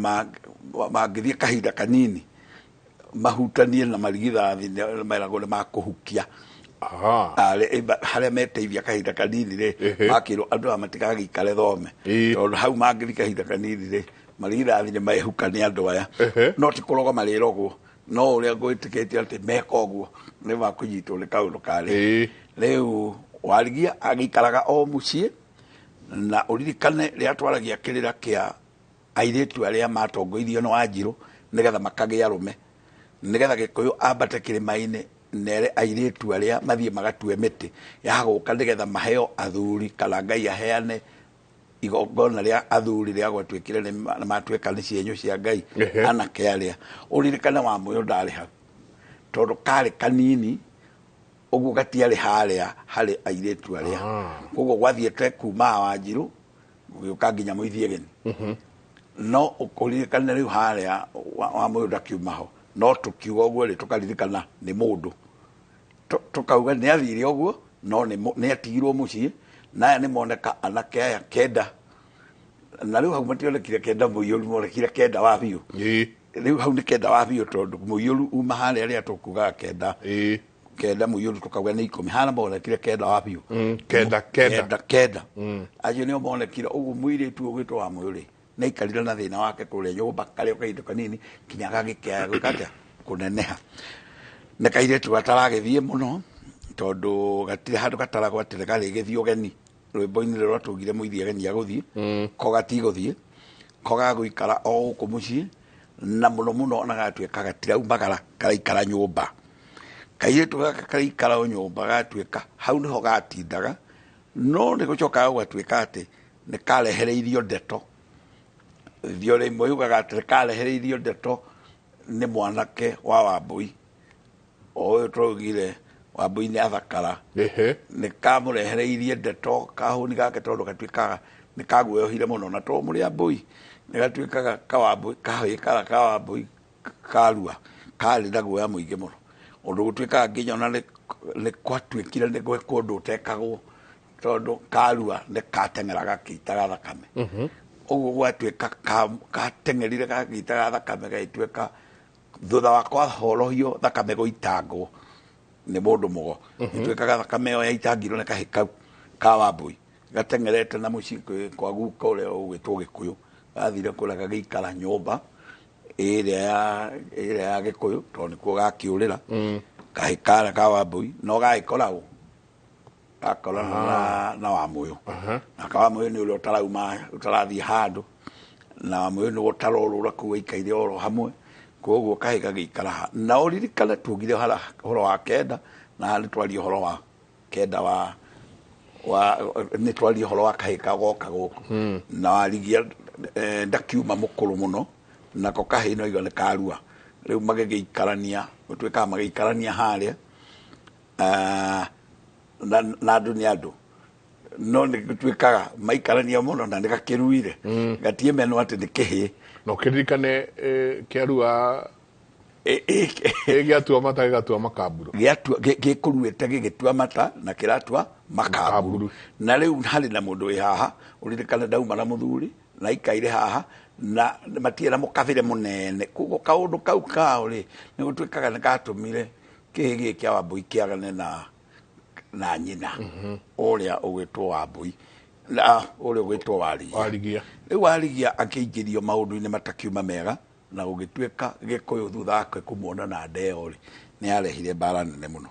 [SPEAKER 7] mangĩthiĩ kahinda kanini mahutanie na marigithathi meragwo nĩ makũhukia. Harĩa meteithia kahinda kanini rĩ, makĩrwo andũ aya matigagĩikare thome, tondũ hau mangĩthiĩ kahinda kanini rĩ, marigithathi nĩ mehuka nĩ andũ aya. No ti kũroga marĩrogwo, no ũrĩa ngwĩtĩkĩtie atĩ meka ũguo nĩ makũnyitwo nĩ kaũndũ karĩ. Rĩu Warigia agĩikaraga o mũciĩ, na ũririkane rĩrĩa twaragia kĩrĩra kĩa airĩtu arĩa matongoirio nĩ Wanjirũ nĩgetha makagĩa arũme, nĩgetha Gĩkũyũ ambate kĩrĩma-inĩ nere airĩtu arĩa mathiĩ magatue mĩtĩ ya gũka nĩgetha maheo athuri, kana Ngai aheane igongona rĩa athuri rĩa gwatuĩkire nĩ matuĩka nĩ cienyũ cia Ngai. Anake arĩa ũririkane wa mũyũ ndarĩ hau tondũ karĩ kanini ũguo gatiarĩ harĩa harĩ airĩtu arĩa. Koguo gwathiĩte kuma Wanjirũ gũgĩũka nginya Mũithiegeni. No ũririkane rĩu harĩa wa mũyũ ndakiuma ho, no tũkiuga ũguo rĩ, tũkaririkana nĩ mũndũ, tũkauga nĩ athire ũguo, no nĩ atigirwo mũciĩ, na aya nĩ moneka anake aya kenda, na rĩu hau mationekire kenda mũiyũru, monekire kenda wa biũ. Rĩu hau nĩ kenda wa biũ tondũ mũiyũru uma harĩa rĩrĩa tũkugaga kenda, kenda mũiyũru tũkauga nĩ 10, harĩa monekire kenda wa biũ.
[SPEAKER 4] Kenda, kenda.
[SPEAKER 7] Kenda, kenda. Acio nĩo monekire ũguo mũirĩtu ũgwĩtwo wa mũyũ rĩ, nĩ aikarire na thĩna wake kũrĩa nyũmba karĩ o kahinda kanini nginya gagĩkĩaya gwĩka atĩa, kũneneha. Nĩ kairĩtu gataragĩthiĩ mũno tondũ gatirĩ handũ gataragwo atĩ nĩ karĩgĩthiĩ ũgeni. Rwĩmbo-inĩ rũrĩa rwatũgire mũithi ageni agũthiĩ, ko gatigũthiĩ, ko gagũikara o gũkũ mũciĩ, na mũno mũno ona gatuĩka gatiraumagara, karaikara nyũmba. Kairĩtu gaka karaikara o nyũmba, gatuĩka hau nĩho gatindaga, No nĩ gũcokaga gũgatuĩka atĩ nĩ karehereirio ndeto. Thiore ĩmwe yugaga atĩ nĩ karehereirio ndeto nĩ mwanake wa Wambui, o ũyũ twaugire Wambui nĩ athakara. Nĩ kamũrehereirie ndeto kahũni gake tondũ gatuĩkaga nĩ kaguoyohire mũno, na to mũrĩ Ambui nĩ gatuĩkaga ka Wambui kahĩĩ kara ka Wambui karua karĩ na guoya mũingĩ mũno, ũndũ gũtuĩkaga nginya ona nĩ gwatuĩkire nĩ gwekwo ũndũ ũtekagwo, tondũ karua nĩ kateng'eraga gakĩitaga thakame. Ũguo gwatuĩka kateng'erire gagĩitaga thakame, gagĩtuĩka thutha wa kwahorohio thakame gũitangwo nĩ mũndũ mũgo, ĩtuĩkaga thakame ĩyo yaitangirwo nĩ kahĩ kau ka Wambui gateng'erete na mũciĩ kwa guka ũrĩa ũgwĩtwo Gĩkũyũ, gathire kũrĩa gagĩikara nyũmba ĩrĩa ya Gĩkũyũ tondũ nĩkuo gakĩũrĩra. Kahĩ karĩa ka Wambui no gagĩkora ũ gakorana na Wamũyũ, na ka Wamũyũ nĩ ũrĩa ũtarauma ũtarathiĩ handũ, na Wamũyũ nĩ ũtarorũra kũu aikaire oro hamwe, koguo kahĩ gagĩikara ha. Na ũririkane tuugire ũhoro wa kenda, na nĩ twaria ũhoro wa kenda wa nĩ twaria ũhoro wa kahĩ kagoka gũkũ, na warigia ndakiuma mũkũrũ mũno, nako kahĩ no igua nĩ karua. Rĩu magĩgĩikarania, gũtuĩkaga magĩikarania harĩa na andũ nĩ andũ, no nĩ gũtuĩkaga maikarania mũno na nĩ gakĩruire, gatie menwo atĩ nĩ kĩhĩ.
[SPEAKER 4] Na ũkĩririkane kĩarua gĩatua mata gĩgatua makamburu,
[SPEAKER 7] gĩkũruĩte gĩgĩtua mata na kĩratua makamburu. Na rĩu harĩ na mũndũ wĩ haha ũririkane ndauma na mũthuri na ikaire haha na matirĩ na mũkabĩre mũnene, koguo kaũndũ kau kao rĩ nĩ gũtuĩkaga nĩ gatũmire kĩhĩ gĩkĩ kĩa Wambui kĩagane na nyina ũrĩa ũgwĩtwo Wambui na ũrĩa ũgwĩtwo Warigia. Rĩu Warigia akĩingĩrio maũndũ-inĩ matakiuma mega, na gũgĩtuĩka Gĩkũyũ thutha wake kũmuona na ndeo rĩ nĩ arehire mbara nene mũno.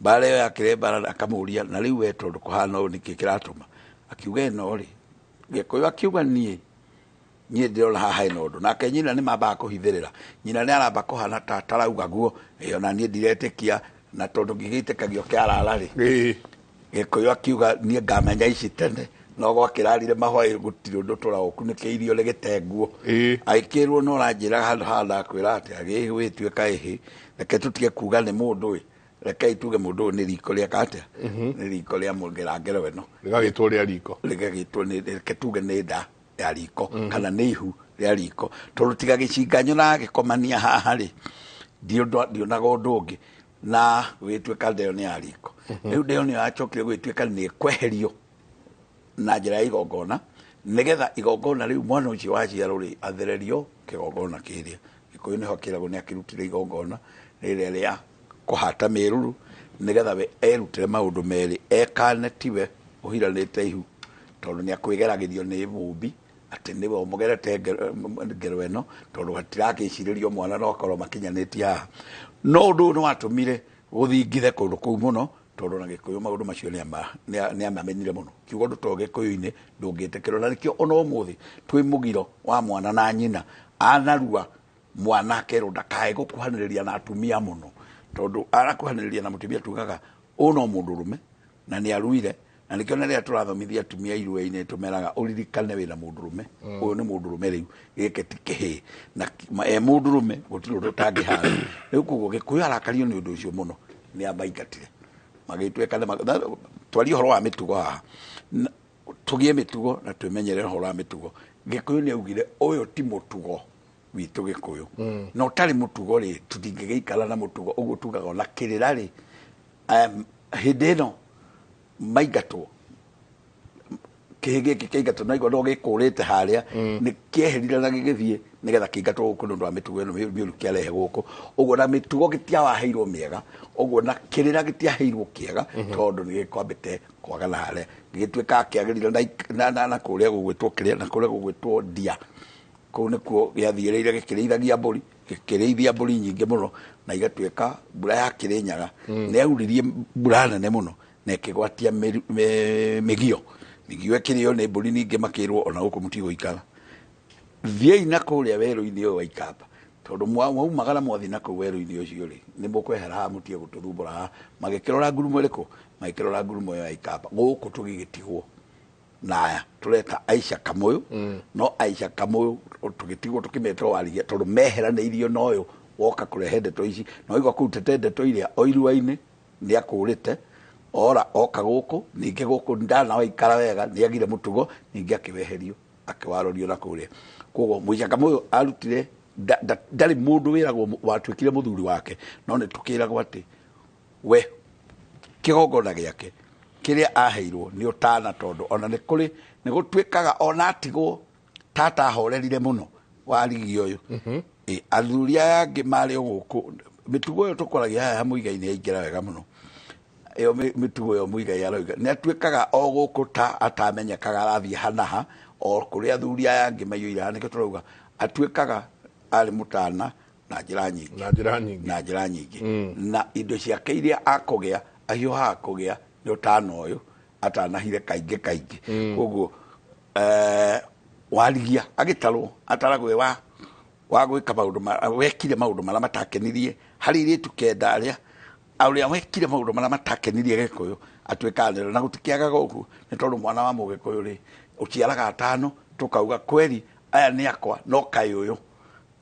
[SPEAKER 7] Mbara ĩyo yakĩrehe mbara, akamũria na rĩu we tondũ kũhana ũũ nĩkĩ kĩratũma? Akiuga ĩno rĩ, Gĩkũyũ akiuga niĩ ndĩrona haha hena ũndũ. Nake nyina nĩ mambaga kũhithĩrĩra, nyina nĩ aramba kũhana ta atarauga guo, ĩyo na niĩ ndiretĩkia, na tondũ ngĩgĩtĩkagio kĩarara rĩ, Gĩkũyũ akiuga niĩ ngamenya ici tene, no gwakĩrarire mahwaĩ gũtirĩ ũndũ tũraũkunĩkĩirio nĩ gĩtenguo. Agĩkĩrwo no ũranjĩra handũ haha ndakwĩra atĩ agĩgwĩtuĩka ĩhĩ, reke tũtige kuga nĩ mũndũ ĩ, reke tuge mũndũ ũyũ nĩ riko rĩeka atĩa, nĩ riko rĩa mũngerangero ĩno,
[SPEAKER 4] rĩgagĩtwo rĩa riko,
[SPEAKER 7] rĩgagĩtwo nĩ reke tuge nĩ nda ya riko kana nĩ ihu rĩa riko, tondũ tiga gĩcinga nyonaga gĩkomania haha rĩ, ndionaga ũndũ ũngĩ, na gũgĩtuĩka ndeo nĩ ya riko. Rĩu ndeo nĩyo yacokire gũgĩtuĩka nĩ ĩkweherio na njĩra ya igongona, nĩgetha igongona rĩu mwana ũcio waciarwo rĩ athererio kĩgongona kĩrĩa. Gĩkũyũ nĩho akĩragwo nĩ akĩrutire igongona rĩrĩa rĩa kũhata mĩruru, nĩgetha we erutĩre maũndũ merĩ, ekane tiwe ũhiranĩte ihu, tondũ nĩ akwĩgeragĩrio nĩ mũmbi atĩ nĩwe ũmũgerete ngero ĩno, tondũ hatirakĩcirĩrio mwana no akorwo makinyanĩtie haha. No ũndũ ũyũ nĩ watũmire gũthingithe kũndũ kũu mũno, tondũ na Gĩkũyũ maũndũ macio nĩ amamenyire mũno. Kiugo ũndũ to Gĩkũyũ-inĩ ndũngĩtĩkĩrwo, na nĩkĩo ona ũmũthĩ twĩ mũgiro wa mwana na nyina anarua mwana akerwo ndakae gũkuhanĩrĩria na atumia mũno, tondũ arakuhanĩrĩria na mũtumia tugaga ũyũ no mũndũrũme na nĩ aruire, na nĩkĩo na rĩrĩa tũrathomithia atumia irua-inĩ tũmeraga ũririkane wĩna mũndũrũme, ũyũ nĩ mũndũrũme rĩu, gĩkĩ ti kĩhĩ, na e mũndũrũme gũtirĩ ũndũ ũtangĩhana. Rĩu koguo Gĩkũyũ arakario nĩ ũndũ ũcio mũno, nĩ amaingatire magĩtuĩka twarie ũhoro wa mĩtugo haha, tũgĩe mĩtugo na twĩmenyerere ũhoro wa mĩtugo. Gĩkũyũ nĩ augire ũyũ ti mũtugo witũ Gĩkũyũ, na ũtarĩ mũtugo rĩ tũtingĩgĩikara na mũtugo ũguo tugaga ona kĩrĩra rĩ, hĩndĩ ĩno maingatwo kĩhĩ gĩkĩ kĩingatwo na igua no gĩkũrĩte harĩa, nĩ kĩeherire na gĩgĩthiĩ nĩgetha kĩingatwo gũkũ nĩ ũndũ wa mĩtugo ĩno mĩũru kĩarehe gũkũ. Ũguo na mĩtugo gĩtiawaheirwo mĩega, ũguo na kĩrĩra gĩtiaheirwo kĩega, tondũ nĩ gĩkwambĩte kwagana harĩa, gĩgĩtuĩka kĩagĩrire na kũrĩa gũgwĩtwo kĩrĩa, na kũrĩa gũgwĩtwo ndia, kũu nĩkuo gĩathiĩrĩire gĩkĩrĩithagia mbũri, gĩkĩrĩithia mbũri nyingĩ mũno, na igatuĩka mbura ya Kĩrĩnyaga nĩ yauririe mbura nene mũno na ĩkĩgwatia mĩgio, mĩgio ĩkĩrĩo nĩ mbũri, ningĩ makĩrwo ona gũkũ mũtigũikara, thiĩi na kũrĩa werũ-inĩ ũyũ wa Ikamba. Tondũ mwaumagara mwathi na kũu werũ-inĩ ũcio rĩ, nĩ mũkwehera haha mũtige gũtũthumbũra haha. Magĩkĩrora ngurumo ĩrĩkũ? Magĩkĩrora ngurumo ĩyo ya Ikamba. Gũkũ tũgĩgĩtigwo naya tũreta Aisha Kamũyũ. No Aisha Kamũyũ tũgĩtigwo tũkĩmetwo Warigia tondũ meheranĩirio na ũyũ woka kũrehe ndeto ici. Na waigua kũu tete ndeto iria o irua-inĩ nĩ akũrĩte ora oka gũkũ, ningĩ gũkũ ndanawaikara wega, nĩ agire mũtugo, ningĩ akĩweherio akĩwarorio na kũrĩa. Koguo Mũica Kamũyũ arutire ndarĩ mũndũ wĩragwo watuĩkire mũthuri wake, no nĩ tũkĩragwo atĩ we kĩgongona gĩake kĩrĩa aheirwo nĩ ũtana, tondũ ona nĩ kũrĩ nĩ gũtuĩkaga ona atigwo tata ahorerire mũno Warigia ũyũ. Athuri aya angĩ marĩ o gũkũ, mĩtugo ĩyo tũkoragia haha Mũigai-inĩ yaingĩra wega mũno. Ĩyo mĩtugo ĩyo Mũigai aroiga nĩ atuĩkaga o gũkũ ta atamenyekaga arathiĩ hanaha o kũrĩa athuri aya angĩ maiyũire haha, nĩkĩo tũrauga atuĩkaga arĩ mũtana na njĩra nyingĩ.
[SPEAKER 4] Na njĩra nyingĩ.
[SPEAKER 7] Na njĩra nyingĩ. Na indo ciake iria akũgĩa, ahiũhaga kũgĩa nĩ ũtana ũyũ, atanahire kaingĩ kaingĩ. Koguo Warigia agĩtarwo, ataragwo wa gwĩka maũndũ wekire maũndũ marĩa matakenirie harĩ airĩtu kenda arĩa ũrĩa wekire maũndũ marĩa matakenirie Gĩkũyũ atuĩkaga nĩrĩo. Na gũtikĩagaga ũguo, nĩ tondũ mwana wa Mũgĩkũyũ rĩ, ũciaraga atano, tũkauga kweri aya nĩ akwa, no kaĩ ũyũ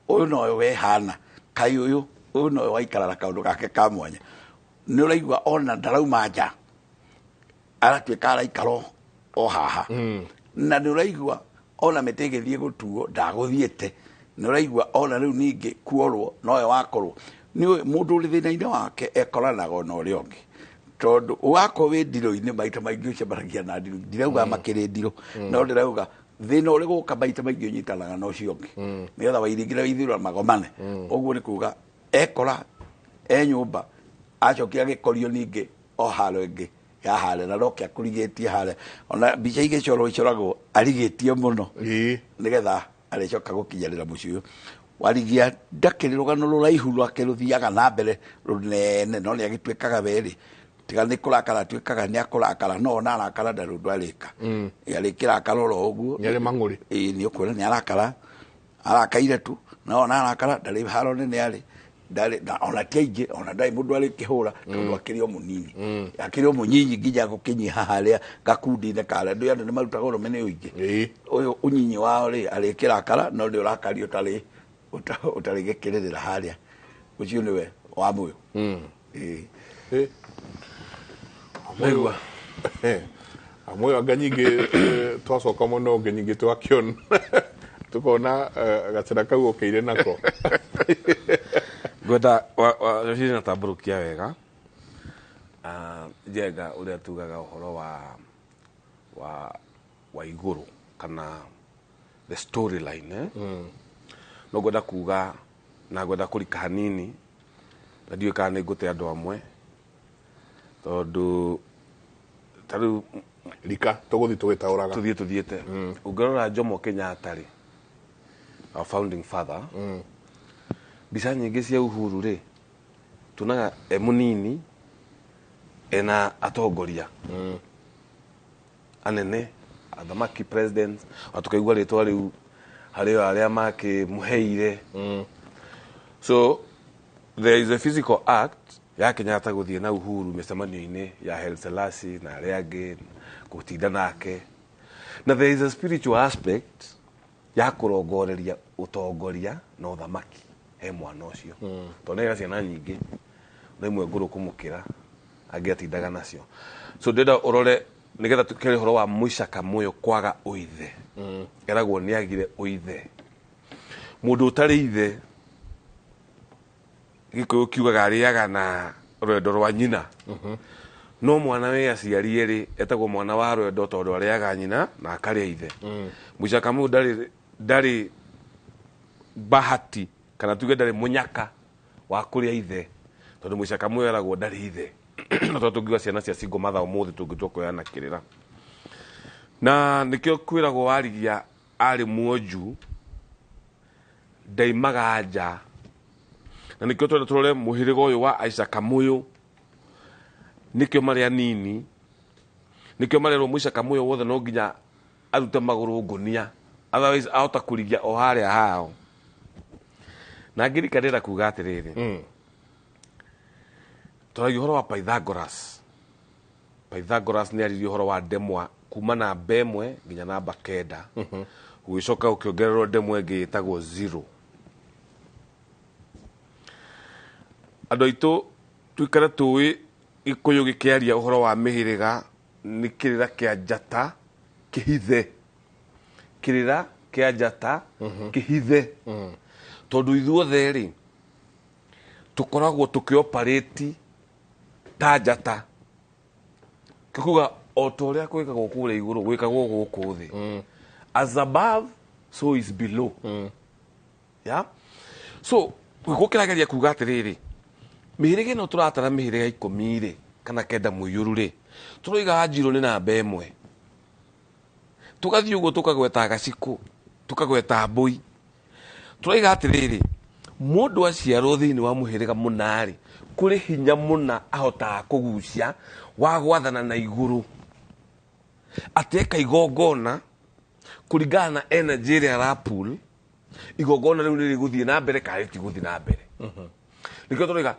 [SPEAKER 7] ũyũ noyo wehana, kaĩ ũyũ ũyũ noyo waikara na kaũndũ gake ka mwanya. Nĩ ũraigua ona ndarauma nja, aratuĩka araikara o haha. Na nĩ ũraigua ona mĩtĩ ĩgĩthiĩ gũtuo ndagũthiĩte. Nĩ ũraigua ona rĩu ningĩ kuorwo nowe wakorwo. Nĩ mũndũ ũrĩ thĩna-inĩ wake ekoranaga ona ũrĩa ũngĩ. Tondũ wakorwo wĩ ndirũ-inĩ maita maingĩ ũcemanagia na ndirũ. Ndirauga makĩrĩ ndirũ, no ndĩrauga thĩna ũrĩ gũka maita maingĩ ũnyitanaga na ũcio ũngĩ. Nĩgetha wairingĩra waithĩrwo magomane. Ũguo nĩ kuga ekora e nyũmba acokire agĩkorio ningĩ o haro ĩngĩ ya harĩa, na no kĩakũrigĩtie harĩa. Ona mbica igĩcorwo icoragwo arigĩtie mũno. Nĩgetha arĩcoka gũkinyanĩra mũciĩ ũyũ. Warigia ndakĩrĩ rũgano rũraihu rwake rũthiaga na mbere rũnene, no nĩ agĩtuĩkaga werĩ. Tiga nĩ kũrakara atuĩkaga nĩ akũrakara, no ona arakara ndarĩ ũndũ arĩka. Arĩkĩrakara oro ũguo.
[SPEAKER 4] Nĩ arĩ mang'ũrĩ.
[SPEAKER 7] Nĩ ũkuona nĩ arakara, arakaire tu, no ona arakara ndarĩ haro nene arĩ. Ndarĩ, na ona ti aingĩ, ona ndarĩ mũndũ arĩkĩhũra, tondũ akĩrĩ o mũnini. Akĩrĩ o mũnyinyi nginya gũkĩnyiha harĩa gakundi-inĩ karĩa. Andũ aya nĩ marutaga ũrũme nĩ ũingĩ. Ũyũ ũnyinyi wao rĩ, arĩkĩrakara, no nĩ ũrakario ũtarĩ gĩkĩrĩrĩra harĩa. Ũcio nĩwe wa Mũyũ.
[SPEAKER 6] Naigua.
[SPEAKER 4] Amũyũ anga nyingĩ, twacoka mũno ũngĩ nyingĩ twakĩona. Tukona gacĩra kau ũkĩire nako.
[SPEAKER 6] Ngwenda rũcinĩ na tambũrũkia wega. Njenga ũrĩa tugaga ũhoro wa igũrũ kana the storyline, No ngwenda kuga na ngwenda kũrika hanini, na ndiũĩ kana nĩ ngũte andũ amwe, tondũ ta rĩu
[SPEAKER 4] Rika, tũgũthiĩ tũgĩtaũraga.
[SPEAKER 6] Tũthiĩ tũthiĩte. Ũngĩrora Jomo Kenyatta rĩ, our founding father, mbica nyingĩ cia Uhuru rĩ, tuonaga e mũnini, ena atongoria anene, athamaki, presidents, na tũkaigua rĩtwa rĩu harĩ o arĩa makĩmũheire. So there is a physical act ya Kenyatta gũthiĩ na Uhuru mĩcemanio-inĩ ya Haile Selassie na arĩa angĩ, gũtinda nake. Na there is a spiritual aspect ya kũrongoreria ũtongoria na ũthamaki he mwana ũcio. Tondũ nĩ ciana nyingĩ, na imwe ngũrũ kũmũkĩra, angĩ atindaga nacio. So ndĩrenda ũrore nĩgetha tũkĩaria ũhoro wa Mũica Kamũyũ kwaga ũithe. Eragwo nĩ agire ũithe. Mũndũ ũtarĩ ithe, Gĩkũyũ kiugaga arĩaga na rwendo rwa nyina. No mwana wĩ aciari erĩ etagwo mwana wa rwendo tondũ arĩaga nyina na akarĩa ithe. Mũica Kamũyũ ndarĩ bahati kana tuge ndarĩ mũnyaka wa kũrĩa ithe, tondũ Mũica Kamũyũ eragwo ndarĩ ithe. No tondũ tũngiuga ciana cia single mother ũmũthĩ tũngĩtua kũheana kĩrĩra. Na nĩkĩo kwĩragwo Warigia arĩ mwonju, ndaimaga nja. Na nĩkĩo twenda tũrore mũhĩrĩga ũyũ wa Aica Kamũyũ, nĩkĩo marĩ anini, nĩkĩo marerwo Mũica Kamũyũ wothe no nginya arute magũrũ ngũnia, otherwise ahota kũrigia o harĩa hao. Na ngĩrika ndĩrenda kuga atĩrĩrĩ, tũragia ũhoro wa Pythagoras. Pythagoras nĩ aririe ũhoro wa ndemwa kuma namba 1 nginya namba 9, gũgĩcoka gũkĩongererwo ndemwa ĩngĩ ĩtagwo 0. Andũ aitũ tuikare tũĩ Gĩkũyũ gĩkĩaria ũhoro wa mĩhĩrĩga nĩ kĩrĩra kĩa njata kĩhithe, kĩrĩra kĩa njata kĩhithe, tondũ ithuothe rĩ tũkoragwo tũkĩoparĩti ta njata, kĩkuga o ta ũrĩa gwĩkagwo kũrĩa igũrũ gwĩkagwo gũkũ thĩ, as above so is below. Yeah? So gĩkũ kĩrageria kuga atĩrĩrĩ, mĩhĩrĩga ĩno tũratara mĩhĩrĩga 10 rĩ kana 9 mũiyũru rĩ, tũroiga Njirũ nĩ namba 1, tũgathiĩ ũguo tũkagweta Gacikũ, tũkagweta Mbũi. Tũroiga atĩrĩrĩ, mũndũ aciarwo thĩinĩ wa mũhĩrĩga mũna rĩ, kũrĩ hinya mũna ahotaga kũgucia wa gwathana na igũrũ, atĩ eka igongona kũringana na energy ĩrĩa arapull, igongona rĩu nĩ rĩgũthiĩ na mbere kana rĩtigũthiĩ na mbere. Nĩkĩo tũroiga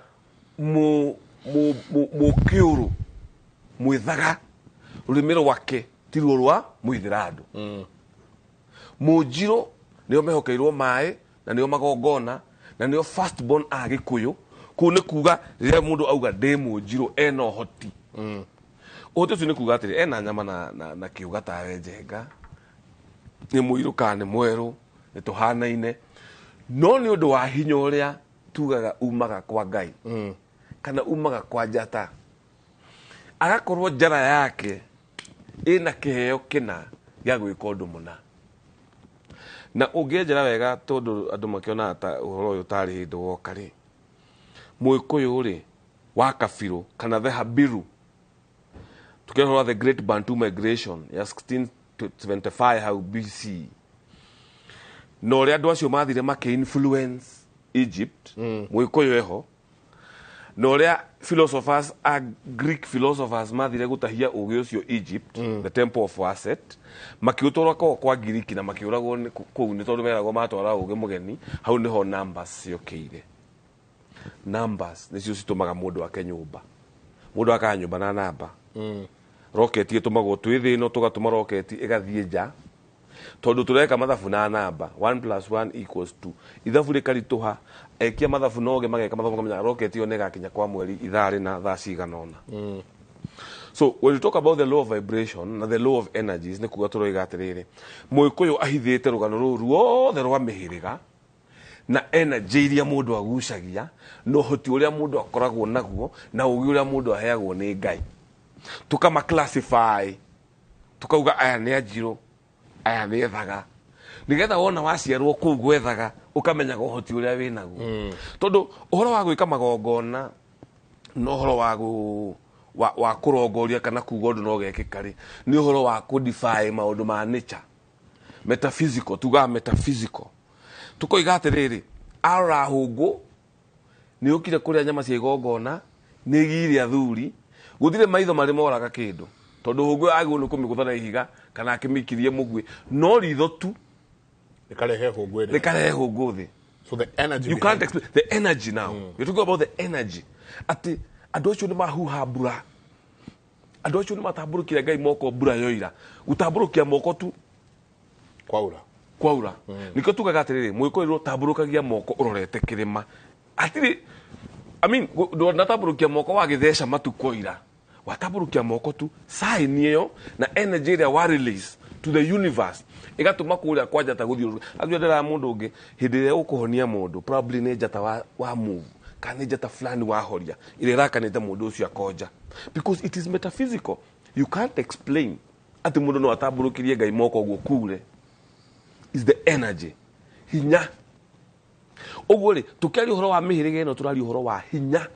[SPEAKER 6] mũkĩũrũ mwĩthaga rũrĩmĩ rwake ti ruo rwa mũithĩrandũ. Mũnjirũ nĩo mehokeirwo maĩ na nĩo magongona na nĩo first born a Gĩkũyũ. Kũu nĩ kuga rĩrĩa mũndũ auga ndĩ mũnjirũ ena ũhoti. Ũhoti ũcio nĩ kuga atĩrĩ, ena nyama na kĩũga tawe Njenga, nĩ mũirũ kana nĩ mwerũ, nĩ tũhanaine, no nĩ ũndũ wa hinya ũrĩa tugaga umaga kwa Ngai kana umaga kwa njata, agakorwo njara yake ĩna kĩheo kĩna gĩa gwĩka ũndũ mũna. Na ũngĩenjera wega, tondũ andũ makĩonaga ta ũhoro ũyũ ũtarĩ hĩndĩ woka rĩ, Mũgĩkũyũ rĩ wa kabirũ kana the Habiru, tukĩrora the Great Bantu Migration ya 1675 hau BC, na ũrĩa andũ acio mathire makĩ influence Egypt, Mũgĩkũyũ eho, na ũrĩa philosophers a Greek philosophers mathire gũtahia ũgĩ ũcio Egypt, the Temple of Waset, makĩũtwara kũu kwa Ngiriki na makĩũragwo kũu nĩ tondũ meragwo matwara ũgĩ mũgeni. Hau nĩho numbers ciokĩire. Numbers nĩcio citũmaga mũndũ ake nyũmba, mũndũ akaga nyũmba na namba. Roketi ĩtũmagwo twĩ thĩ ĩno, tũgatũma roketi ĩgathiĩ nja tondũ tũreka mathabu na namba 1 plus 1 equals 2. Ithabu rĩkaritũha, ekia mathabu noge mageka mathabu makamenya roketi ĩyo nĩĩgakinya kwa mweri ithaa rĩna thaa cigana ũna. So when you talk about the law of vibration na the law of energies, nĩ kuga tũroiga atĩrĩrĩ, Mũgĩkũyũ ahithĩte rũgano rũrũ ruothe rwa mĩhĩrĩga na energy iria mũndũ agucagia na ũhoti ũrĩa mũndũ akoragwo naguo na ũgĩ ũrĩa mũndũ aheagwo nĩ Ngai, tukama classify tukauga aya nĩ anjirũ, aya nĩ ethaga, nigetha wona waciarwo kũu gwethaga ũkamenyaga ũhoti ũrĩa wĩnaguo. Tondũ ũhoro wa gwĩka magongona na ũhoro wa kũrongoria kana kuga ũndũ no gekĩka rĩ, nĩ ũhoro wa kũ-defy maũndũ ma nature, metaphysical. Tugaga metaphysical, tukoiga atĩrĩrĩ, arora hũngũ nĩ ũkire kũrĩa nyama cia igongona, nĩ gire athuri, gũtirĩ maitho marĩ moraga kĩndũ, tondũ hũngũ agĩrĩirwo nĩ kũmĩgũtha na ihiga kana akĩmĩikirie mũguĩ, no ritho tu
[SPEAKER 4] rĩkarehe hũngũ ĩrĩa
[SPEAKER 6] rĩkarehe hũngũ thĩ.
[SPEAKER 4] So the energy
[SPEAKER 6] You can't
[SPEAKER 4] behind
[SPEAKER 6] explain the energy. Now we're talking about the energy, atĩ andũ acio nĩ mahuha mbura, andũ acio nĩ matambũrũkire Ngai moko, mbura yoira, gũtambũrũkia moko tu
[SPEAKER 4] kwaura.
[SPEAKER 6] Kwaura. Nikĩo tugaga atĩrĩrĩ, mũgĩkũyũ tambũrũkagia moko ũrorete kĩrĩma, hatirĩ, I mean, ndũnatambũrũkia moko wagĩtheca matu kwaira, watambũrũkia moko tu, sign ĩyo na energy ĩrĩa wa release to the universe ĩgatũma kũrĩa kwa njata gũthiũrũrũka. Actually ndĩraga mũndũ ũngĩ hĩndĩ ĩrĩa ũkũhonia mũndũ, probably nĩ njata wa move kana nĩ njata fulani wahoria ĩrĩa ĩrakanĩte mũndũ ũcio akonja, because it is metaphysical. You can't explain atĩ mũndũ no atambũrũkĩrie Ngai moko ũguo kure. Is the energy, hinya. Ũguo rĩ, tũkĩaria ũhoro wa mĩhĩrĩga ĩno, tũraria ũhoro wa hinya,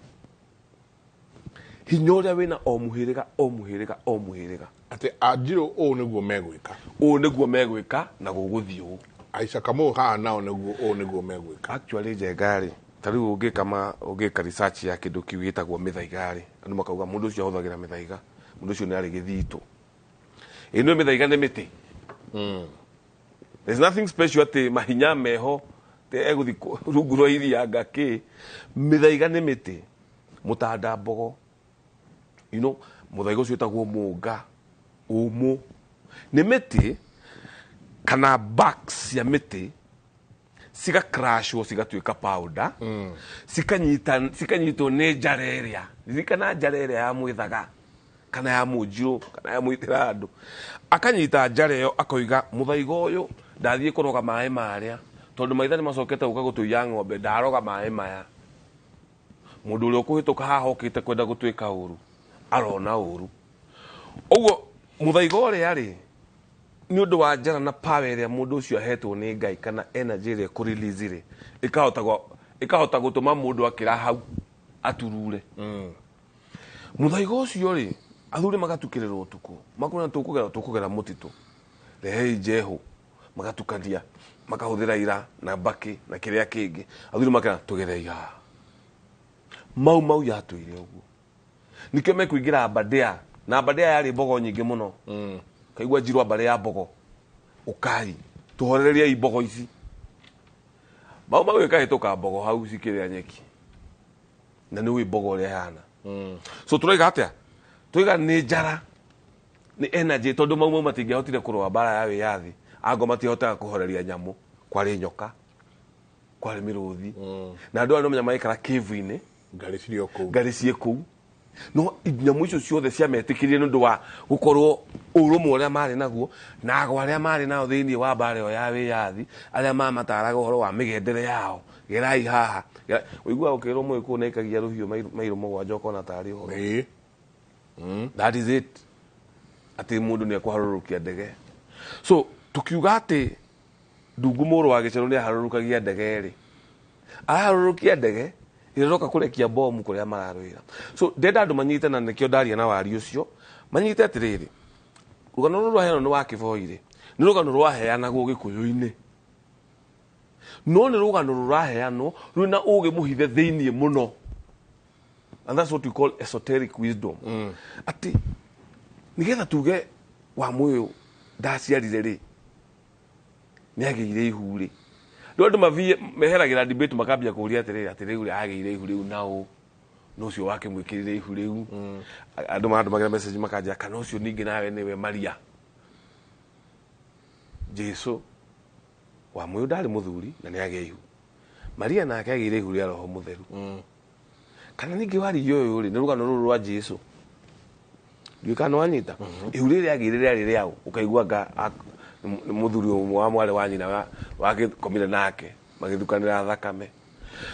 [SPEAKER 6] hinya ũrĩa wĩna o mũhĩrĩga, o mũhĩrĩga, o mũhĩrĩga.
[SPEAKER 4] Atĩ anjirũ ũũ nĩguo megwĩka,
[SPEAKER 6] ũũ nĩguo megwĩka na gũgũthiĩ ũũ.
[SPEAKER 4] Aisha Kamau haha nao nĩguo ũũ nĩguo megwĩka.
[SPEAKER 6] Actually Njenga rĩ, ta rĩu ũngĩka research ya kĩndũ kĩu gĩtagwo mĩthaiga rĩ, andũ makauga mũndũ ũcio ahũthagĩra mĩthaiga, mũndũ ũcio nĩ arĩ gĩthitũ. Ĩno mĩthaiga nĩ mĩtĩ. There's nothing special atĩ mahinya meho. Egũthi rungu rwa iria ngakĩ. Mĩthaiga nĩ mĩtĩ. Mũtanda mbogo. You know, mũthaiga ũcio wĩtagwo mũnga. Ũmũ. Nĩ mĩtĩ kana barks cia mĩtĩ cigacrashwo cigatuĩka powder, cikanyitwo nĩ njara ĩrĩa. Ririkana njara ĩrĩa ya mwĩthaga kana ya mũnjirũ kana ya mwĩtĩra andũ. Akanyita njara ĩyo akoiga mũthaiga ũyũ ndathiĩ kũroga maĩ marĩa tondũ maitha nĩ macokete gũka gũtũiya ng'ombe, ndaroga maĩ maya. Mũndũ ũrĩa ũkũhĩtũka haha okĩte kwenda gũtuĩka ũru arona ũru. Ũguo mũthaiga ũrĩa rĩ, nĩ ũndũ wa njara na power ĩrĩa mũndũ ũcio ahetwo nĩ Ngai kana energy ĩrĩa ĩkũ-release rĩ, ĩkahota gũtũma mũndũ akĩra hau aturure. Mũthaiga ũcio rĩ, athuri magatukĩrĩrwo ũtukũ, makona tũkũgera mũtitũ, rehei njehu, magatukania, makahũthĩra ira na mbakĩ na kĩrĩa kĩngĩ. Athuri makera tũgerei haha. Mau Mau yatũire ũguo. Nĩkĩo mekũingĩra Aberdare, na Aberdare yarĩ mbogo nyingĩ mũno. Kaigua njirwa mbarĩ ya mbogo. Ũkai, tũhorereriei mbogo ici. Mau Mau ĩkahĩtũka mbogo hau cikĩrĩa nyeki. Na nĩ ũĩ mbogo ũrĩa ĩhana. So tũroiga atĩa? Tũroiga nĩ njara, nĩ energy, tondũ Mau Mau matingĩahotire kũrũa mbara ya wĩyathi. Ango matiahotaga kũhoreria nyamũ. Kwarĩ nyoka, kwarĩ mĩrũthi. Na andũ aya no menya maikara cave-inĩ.
[SPEAKER 4] Ngarĩ cirĩ o kũu.
[SPEAKER 6] Ngarĩ ciĩ kũu. No nyamũ icio ciothe ciametĩkĩrire nĩ ũndũ wa gũkorwo ũrũmwe ũrĩa marĩ naguo na ago arĩa marĩ nao thĩinĩ wa mbara ĩyo ya wĩyathi, arĩa mamataraga ũhoro wa mĩgendere yao. Gerai haha. Ũiguaga ũkĩrwo mũgĩkũyũ nĩ aikagia rũhiũ mairũ mũgwanja ũkona tarĩ ũhoro. That is it. Atĩ mũndũ nĩ ekũharũrũkia ndege. So tukiuga atĩ Ndungu mũrũ wa Gĩcerũ nĩ aharũrũkagia ndege rĩ, araharũrũkia ndege ĩroka kũrekia bomu kũrĩa mararũĩra. So ndenda andũ manyite, na nĩkĩo ndaria na wari ũcio, manyite atĩrĩrĩ, rũgano rũrũ rwaheanwo nĩ wa Kĩboi rĩ, nĩ rũgano rwaheanagwo Gĩkũyũ-inĩ. No nĩ rũgano rũraheanwo rwĩna ũgĩ mũhithe thĩiniĩ mũno. And that's what we call esoteric wisdom. Atĩ nĩgetha tuge wa mũyũ ndaciarire rĩ, nĩ agĩire ihu rĩ. Rĩu andũ meheragĩra debate makambia kũũria atĩrĩrĩ, atĩ rĩu agĩire ihu rĩu na ũ? Na ũcio wakĩmwĩkĩrire ihu rĩu. Andũ mandũmagĩra message makanjĩra kana ũcio ningĩ nawe nĩwe Maria. Jesu wa mũyũ ndarĩ mũthuri na nĩ agĩa ihu. Maria nake agĩire ihu rĩa Roho Mũtheru. Kana ningĩ waririe ũyũ rĩ, nĩ rũgano rũrũ rwa Jesu. Ndiũĩ kana nĩwanyita. Ihu rĩrĩ agĩire rĩarĩ rĩaũ, ũkaigua anga nĩ mũthuri ũmwe wa mwarĩ wa nyina wagĩkomire nake, magĩthukanĩra thakame.